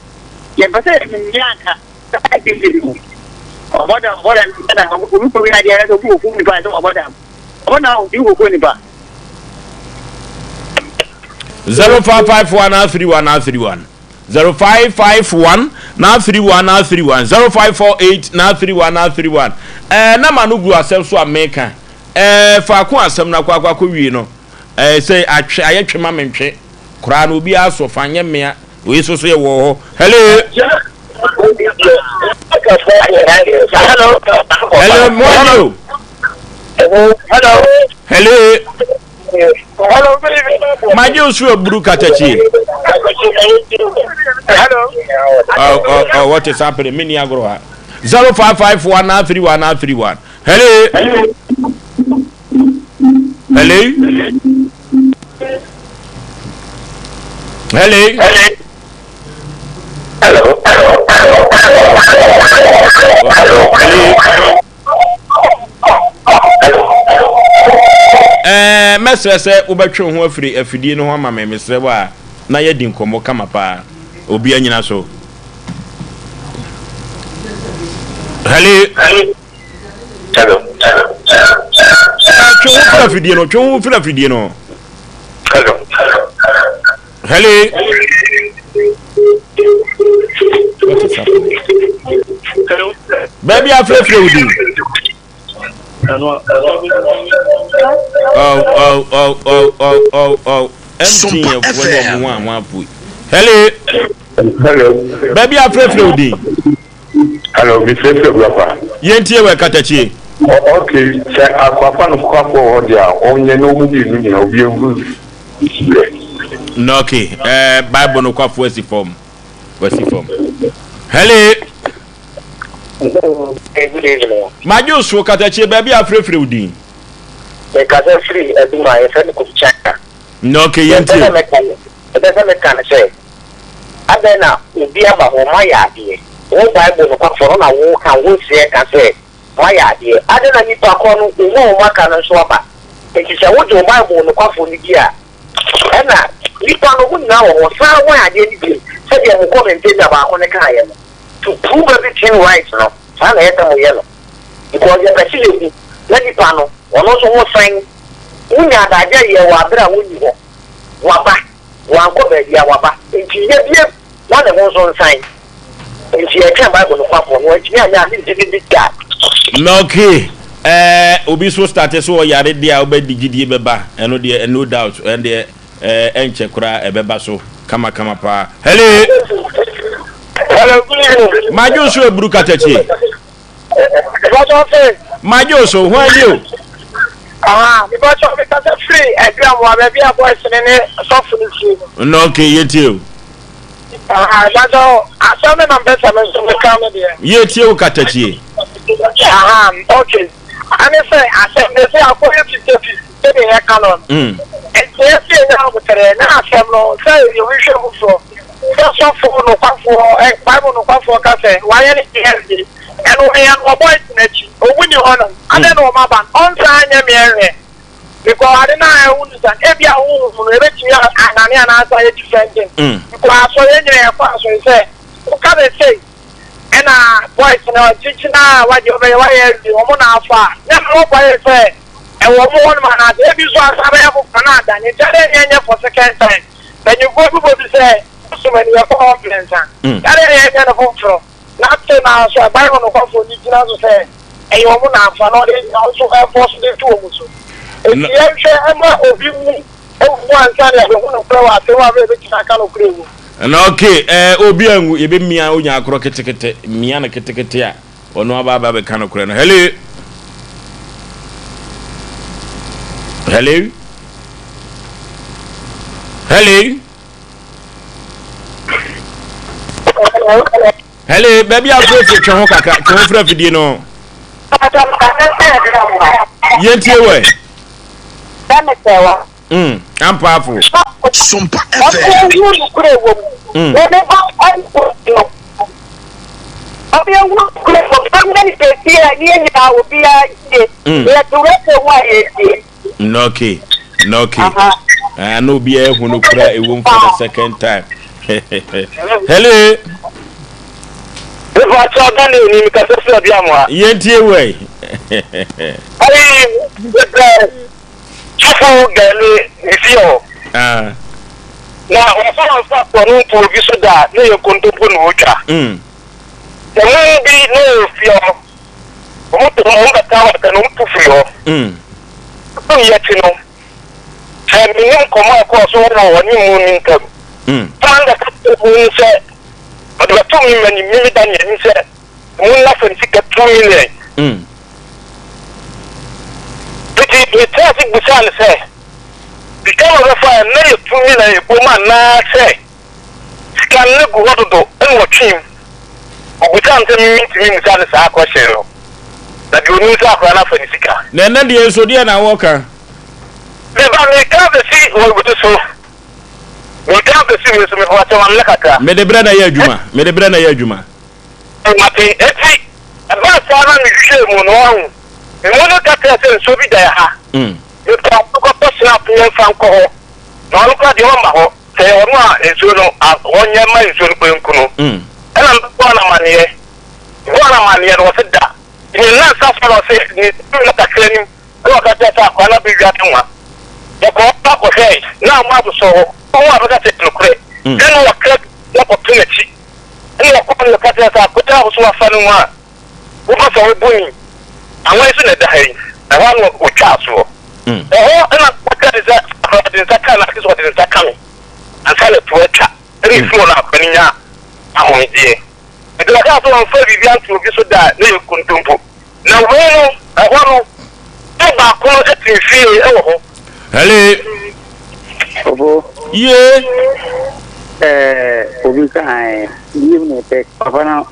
Yɛmpɛ sɛ yɛnyɛ anka saa gyegye no. Ɔbɔ dam ɔbɔ dam ɛna obi kɔ wi adeɛ ɛsɛ obi wɔ kum nipa ɛsɛ ɔbɔ dam. Ɔbɔ na obi wɔ kum nipa. 0551 931 931 0551 931 931 0548 931 931 ɛɛ na ma no gu asɛm so a meka ɛɛ faako asɛm no akɔ akɔ akɔ wie no ɛɛ sɛ atwe ayɛ twe ma mentwe koraa no obiara so fa nyɛ mmea Wei nso so yɛ wɔ hɔ. Hello. Hello. Hello, morning. Hello. Hello. Hello, good evening. Magye osu aburu katakyi. Hello. Oh, oh, oh, what is happening? Mini agro ha. 0554 931 931. Hello. Hello. Hello. Hello. Hello. Ɛɛ mɛsrɛ sɛ wobɛtwe wo ho afiri afidie no ho ama me mesrɛ wo a na yɛadi nkɔmmɔ kama paa obi anyina so. Hello. Hello. Twe wo firi afidie no twe wo firi afidie no. Hello. Hello. What is happening? Hello. Baabi afrɛfrɛ wo din. Oh, oh, oh, oh, oh, oh, oh. MTN foɔ ne ɔmo ho a ho apoe. Hello. Hello. Baabi afrɛfrɛ wo din. Hello, me frɛfrɛ Aguapa. Yɛntie wɔ ɛkatakyie. Ok, sɛ Aguapa no kwafoɔ wɔ hɔ deɛ a, ɔnyɛ na ɔmu mmienu nyina obi nhuru nsuɛ. No, ok, eh, Bible no kwafoɔ asi fam. Wasi fam. Hello. Good evening. Madwo so katakyie baabi a frɛfrɛ wo din. Mekasa firi Aduma, yɛfrɛ me Kofi China. No, ok, yɛntie. Ɛbɛ sɛ meka no sɛ Adɛn na obi aba hɔ, moayɛ adeɛ? Wo Bible nokwafoɔ no na woka, wo seɛ ka sɛ, Moayɛ adeɛ. Adɛn na nnipa korɔ no, wɔn a wɔaka no nso aba? Enti sɛ wogye wo Bible nokwafoɔ no di a, ɛnna nnipa no, mo nyinaa wɔ hɔ, san moayɛ adeɛ no bio, sɛdeɛ mo commentator baako no kaeɛ no, to prove everything right no, saa na ɛyɛ sɛ moyɛ no. Because yɛpɛ sɛ yɛhu na nipa no, ɔno nso ho san. Wonya adagyeɛ yɛ wɔ aberɛ a wonni hɔ, waba. Wankɔ baabi a waba nti yɛ biem na ne ho nso nsan. Nti yɛtwɛn Bible nokwafoɔ no wantumi anyɛ a mengye no nni da. Okay eh, obi so starte so ɔyare deɛ a wobɛdi gyidie bɛba ɛno deɛ no doubt ɛno deɛ eh, ɛnkyɛ koraa ɛbɛba so kama kama paa. Hello. Hello, good evening. Madwo so eburu katakyie. Mebɔtɔ se. Madwo so ho ani o. Ah, mebɔtɔ me kasa firi Aduamoa baabi a boys ne ne sɔfo no fie no. No okay, yɛtie o. Ah, mebɔtɔ asɛm no na mpɛ sɛ me nso meka me deɛ. Yɛtie o katakyie. Aha, okay. Ane sɛ asɛm no sɛ akɔyɛ 50-50 sɛdeɛ yɛka no no. Nti yɛsɛ yɛnya aboterɛ na asɛm no sɛ yɛhwehwɛ mu soɔ. Sɛ sɔfo nokwafoɔ ɛ, Bible nokwafoɔ ka sɛ, Wayɛ ne deɛ de, ɛno ɛyɛ no ɔbɔ esi n'akyi, owu ni hɔ nom, adɛn na ɔma ba no, ɔnsan nyɛ meɛ nhwɛ, because ade no a ɛwo no sa, ebi a honhom mu no, ebetumi anane anaasɛ ayɛ different thing, because asɔre, yɛn nyinaa yɛkɔ asɔre sɛ, woka no sei, ɛna boys no, kyinkyin a wagye ɔbɛyɛ, wayɛ awie, wɔn na afa a, na ɛma wɔbɔ ayɛ sɛ, ɛwɔ wɔn hɔ nom anaasɛ, ebi nso asan bɛyɛ foforɔ na adane, nti adɛn na yɛnyɛ for second time. Mpanyimfoɔ bi bɔ bi sɛ, Bosom ani yɛkɔ hɔ mprɛnsa. Dɛn na yɛnyɛ no foforɔ? Na afei na nso ɛban no nokwafoɔ no gyina so sɛ ɛyɛ wɔn na amfa na ɔde nso ɛfɔ so de to wɔn so. Enti yɛnhwɛ mma obi nwu wɔ mu ansa na yɛabɛhu nokorɛ wɔ asɛm a berɛ a yɛbɛtumi aka nokorɛ wɔ mu. Na ok eh, obi anwu, yɛbɛmia onya akorɔ ketekete, mia no ketekete a, ɔno aba aba bɛka nokorɛ no. Hello? Hello? Hello? Hello, baabi a afirafiri twe ho kakra, twe ho firi afidie no. Yɛntie wɔ ɛ. Mm, ampaafo. Sompa FM. Okay, okay. Ah, no be a who kura a womb for the second time. Hello. Mepakyɛw Daniel ni mekasa fi Aduamoa. Yɛntie wei. Ayi mepɛ sɔfo Gani ne fie hɔ. Ah. Na wɔfa wɔn nsa kɔ no nto obi so da ne yɛ nkontompo na wɔtwa. Mm. Sɛ mo mu bi ne wɔ fie hɔ, wɔn to wɔn bɛka wɔn aka na wɔn tu firi hɔ. Mm. Wɔn yɛ akyi no, sɛ menim nkɔmmɔ a ɛkɔɔ so wɔ wɔne mu no ntam. Saa na ka kyerɛ mu no sɛ ɔde bɛto me m'anim, me me Daniel anim sɛ mu nna fam sika 2 million. Enti metenaa ase bisaa no sɛ, sika na ɔbɛfaeɛ no na yɛ 2 million ɛbom anaasɛ sika no na gu hɔ dodo ɛna ɔtwee mu. Ɔbisaa me sɛ me mentumi mmisa no saa question no, na deɛ ɔnim sɛ akwadaa no afa ne sika. Na ɛnnɛ deɛ nso deɛ na wɔka? Me ba, meka abɛsi wɔ wei so. Meka abɛsi wei so, mepɛ wakyɛ ma me kakra. Mede berɛ na ɛyɛ adwuma, mede berɛ na ɛyɛ adwuma. Mate, enti ɛbaa saa na mehwehwɛɛ mu no, wahu. Emu no ka kyerɛɛ sɛ nsuo bi da yɛ ha. Mepɛ a kɔtɔ snap yɛmfa nkɔ hɔ, na ɔno koraa deɛ ɔmma hɔ. Sɛ ɛyɛ ɔno a nsuo no, ɔnyɛ mma nsuo no koraa nku no. Ɛna mebɔɔ no amaneɛ. Mebɔɔ no amaneɛ no, ɔse da. Ne nnansa so na ɔse ne tiri no kakra nim. Ɛna ɔka kyerɛɛ sɛ akwadaa no abɛwia ne nwa. Yɛkɔɔ hɔ kɔhwɛe, na wɔn abosɔ hɔ. Wohu a bɛka sɛ nokorɛ. Ɛna wɔka bi akɔto n'akyi. Ɛna ɔkɔɔ no ka kyerɛɛ sɛ akwadaa a wo so wafa no nwa a wopɛ sɛ wobu ni, anwa yi so na ɛda ha yi. Ɛhɔ ara na ɔtwaa soɔ. Ɛhɔ na ɔka kyerɛɛ sɛ akwadaa ɔde ne nsa kaa no ase sɛ ɔde ne nsa ka me ansa na to atwa. Ɛna ɛfiri hɔ no akwadaa no nyaa ahomegyeɛ. Nti ɔkaa sɛ ɔmfa biribi anto obi so da a na ɛyɛ nkontompo. Na wei no, ɛhɔ no, na baako no te fie wɔ hɔ. Hello. Ɔfo. Ye. Ɛɛ obi ka ɛɛ yim ne pɛ papa no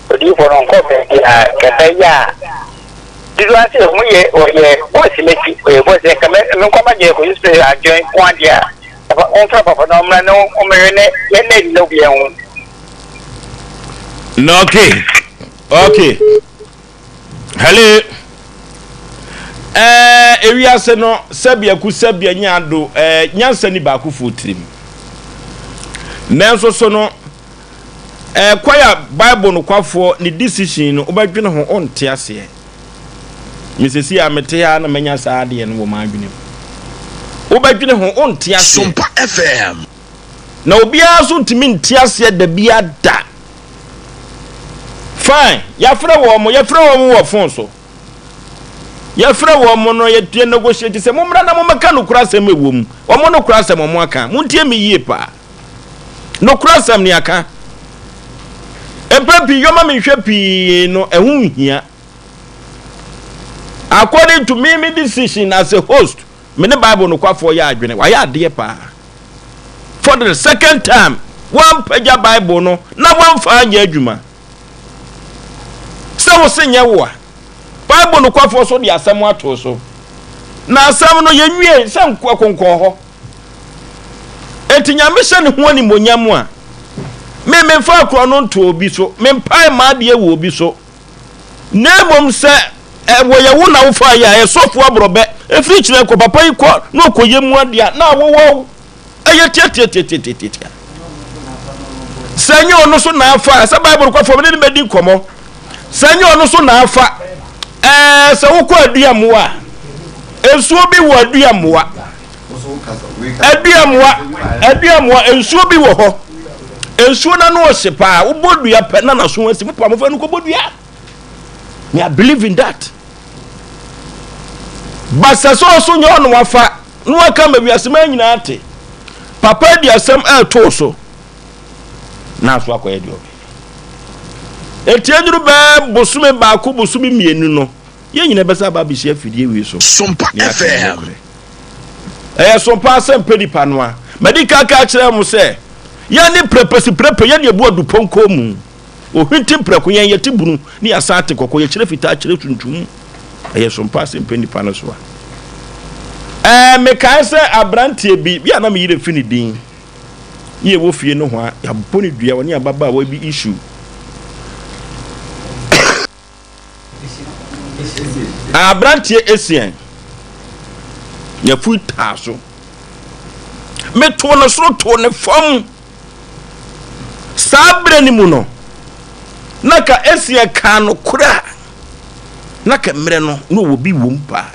odiifo no nkɔ baabi a kɛfɛ yɛ a dodo ase ɔmo yɛ ɔyɛ bɔs n'akyi ɔyɛ bɔs yɛ kɛmɛ nkɔma deɛ kò sɛ adwene ko adeɛ a papa ɔmfra papa no ɔmra ne ɔmɛhwɛ ne yɛn na ɛdi lɔbi yɛn ho. Na okay. Okay. Hello. Ɛɛ eh, ewiase no sɛbea ku sɛbea nya ado ɛɛ eh, nyansa ni baako fo tirim. Nanso so no ɛɛ eh, kwan a Bible nokwafoɔ ne decision no wobɛdwene ho ɔnte aseɛ. Mesesi a mete ha na manya saa adeɛ no wɔ m'adwene mu. Wobɛdwene ho ɔnte aseɛ. Sompa FM. Na obiara nso ntumi nte aseɛ da biara da. Fine, yɛafrɛ wɔn mo, yɛfrɛ wɔn mo wɔ phone so. Yɛfrɛ wɔn mo no, yɛ negotiate sɛ mommra na mommɛka nokorɛ asɛm ɛwɔ mu. Wɔn nokorɛ asɛm wɔn aka. Montie me yie paa. Nokorɛ asɛm ne aka. Mpɛn pii yɔma menhwɛ pii no, ɛho nhia. According to me, me decision as a host, me ne Bible nokwafoɔ yɛ adwene. Wayɛ adeɛ paa. For the second time, wampagya Bible no na wamfa anyɛ adwuma. Sɛ wo se nyɛ wo a, Bible nokwafoɔ so de asɛm ato so. Na asɛm no yɛnwie sɛ nkonkɔn hɔ. Enti Nyame hyɛ ne ho animonyam a, me memfa akorɔ no nto obi so, mempae m'adeɛ wɔ obi so. Na mmom sɛ wɔyɛ wo na wofa yɛ a, ɛsɔfo aborɔbɛ ɛfiri kyerɛ kɔ papa yi kɔ na ɔkɔyɛ mu adeɛ a na awowɔ wo ɛyɛ tiatiatiatiatia. Sɛ nyɛ ɔno so na afa a, sɛ Bible kɔ fam ne ne bɛdi nkɔmmɔ. Sɛ nyɛ ɔno so na afa ɛɛ sɛ wokɔ aduamoa a, nsuo bi wɔ aduamoa. Aduamoa, aduamoa, nsuo bi wɔ hɔ. Nsuo no ano ɔhye paa. Wobɔ dua pɛ na n'aso asi. Mo pa mo fɛ no kɔbɔ dua. Me I believe in that. But sɛ sɛ ɔso nyɛ ɔno wafa na waka ma wiase ma nyinaa te. Papa di asɛm ɛɛto so. Na aso akɔyɛ deɛ ɔbɛ. Eti eduru bɛɛ bosome baako bosome mmienu no. Yɛn nyinaa bɛsa aba abɛhyia afidie wei so. Sompa Ne aka FM. nokorɛ. Ɛyɛ so paa sɛ mpɛ nipa no a. Madi kan ka akyerɛ mo sɛ, yɛn ne prɛpɛsi prɛpɛ, yɛn ne ɛbu adupɔnkɔ mu. Ohwinte mprɛko yɛn yɛte bunu ne yɛasan ate kɔkɔɔ yɛkyerɛ fitaa kyerɛ tuntum. Ɛyɛ sompa ase mpɛ nipa no so a. Ɛɛ mekae sɛ aberanteɛ bi bi a na me yerɛ fi ne din ne yɛwɔ fie nohoa yɛabɔ ne dua ɔne ababaawa bi issue. Aberanteɛ Essien yɛfui taa so. Metoo no soro too ne fam. Saa berɛ no mu no, na ka Essien kaa nokorɛ a, na ka mmerɛ no na ɔwɔ bi wom paa.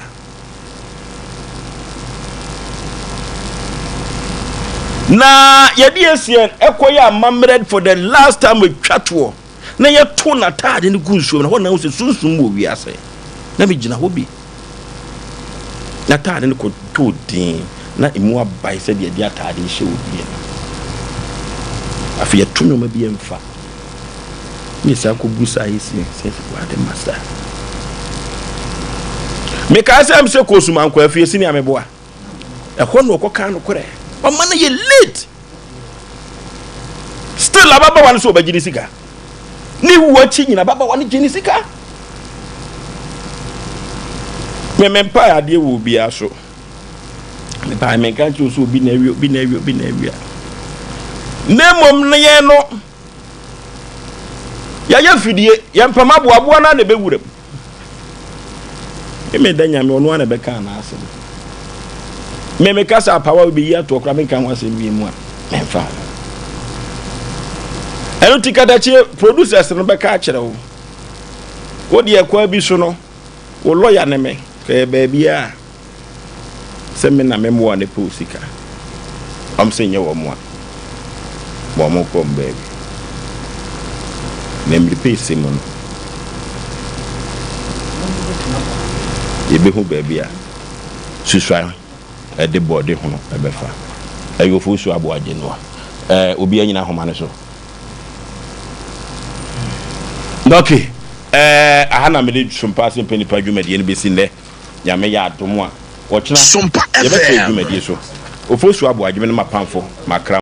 Na yɛde Essien ɛkɔyɛ amammerɛ for the last time atwa toɔ na yɛto n'ataade no gu nsuo mu na hɔ na sɛ sunsum wɔ wiase na megyina hɔ bi. N'ataade no kɔtɔɔ din na emu abae sɛdeɛ yɛde ataade hyɛ obi no. Afei yɛto nneɛma bi mfa. Ne yɛsan kɔbu saa yɛsi sɛ wade ma saa. Mekaa sɛ sɛ kɔ Sumankɔ afie sini a meboa. Ɛhɔ na ɔkɔkaa nokorɛ. Ɔma no yɛ late. Still ababaawa no sɛ ɔbɛgye ne sika. Ne wu akyi nyina ababaawa no gye ne sika. Me me mpae adeɛ wɔ obiara so. Mepae menka nkyerɛ sɛ obi na awia obi na awia obi na awia. Na mmom no yɛn no yɛyɛ fidie yɛn pam aboaboa no na ɛbɛwura mu. Me me da nyame ɔno ara na ɛbɛka n'asɛm. Me me kasa apawa obi yi atoɔ koraa menka ho asɛm bi mu a memfa ho. Ɛno ti katakyie producers no bɛka akyerɛ wo. Wo deɛ kwan bi so no wo lawyer ne me kɛyɛ baabi a sɛ me na me mmoa no pɛ wo sika. Wɔn sɛ nyɛ wɔn a, ma wɔn nkɔ wɔn baabi. Na mmiri pɛ mu no, yɛbɛhu baabi a susuan de bɔɔde hono bɛfa. Ɛyɛ ofuo aboagye noa. Ɛɛ obi anyina ahoma no so. Okay. Ɛɛ aha na mede sompa ase mpɛ nipa dwumadie no bɛsi nnɛ. Nyame yɛ adom a, ɔkyena yɛbɛtoa dwumadie so. Ofosu Aboagye me ne m'apamfo, m'akra.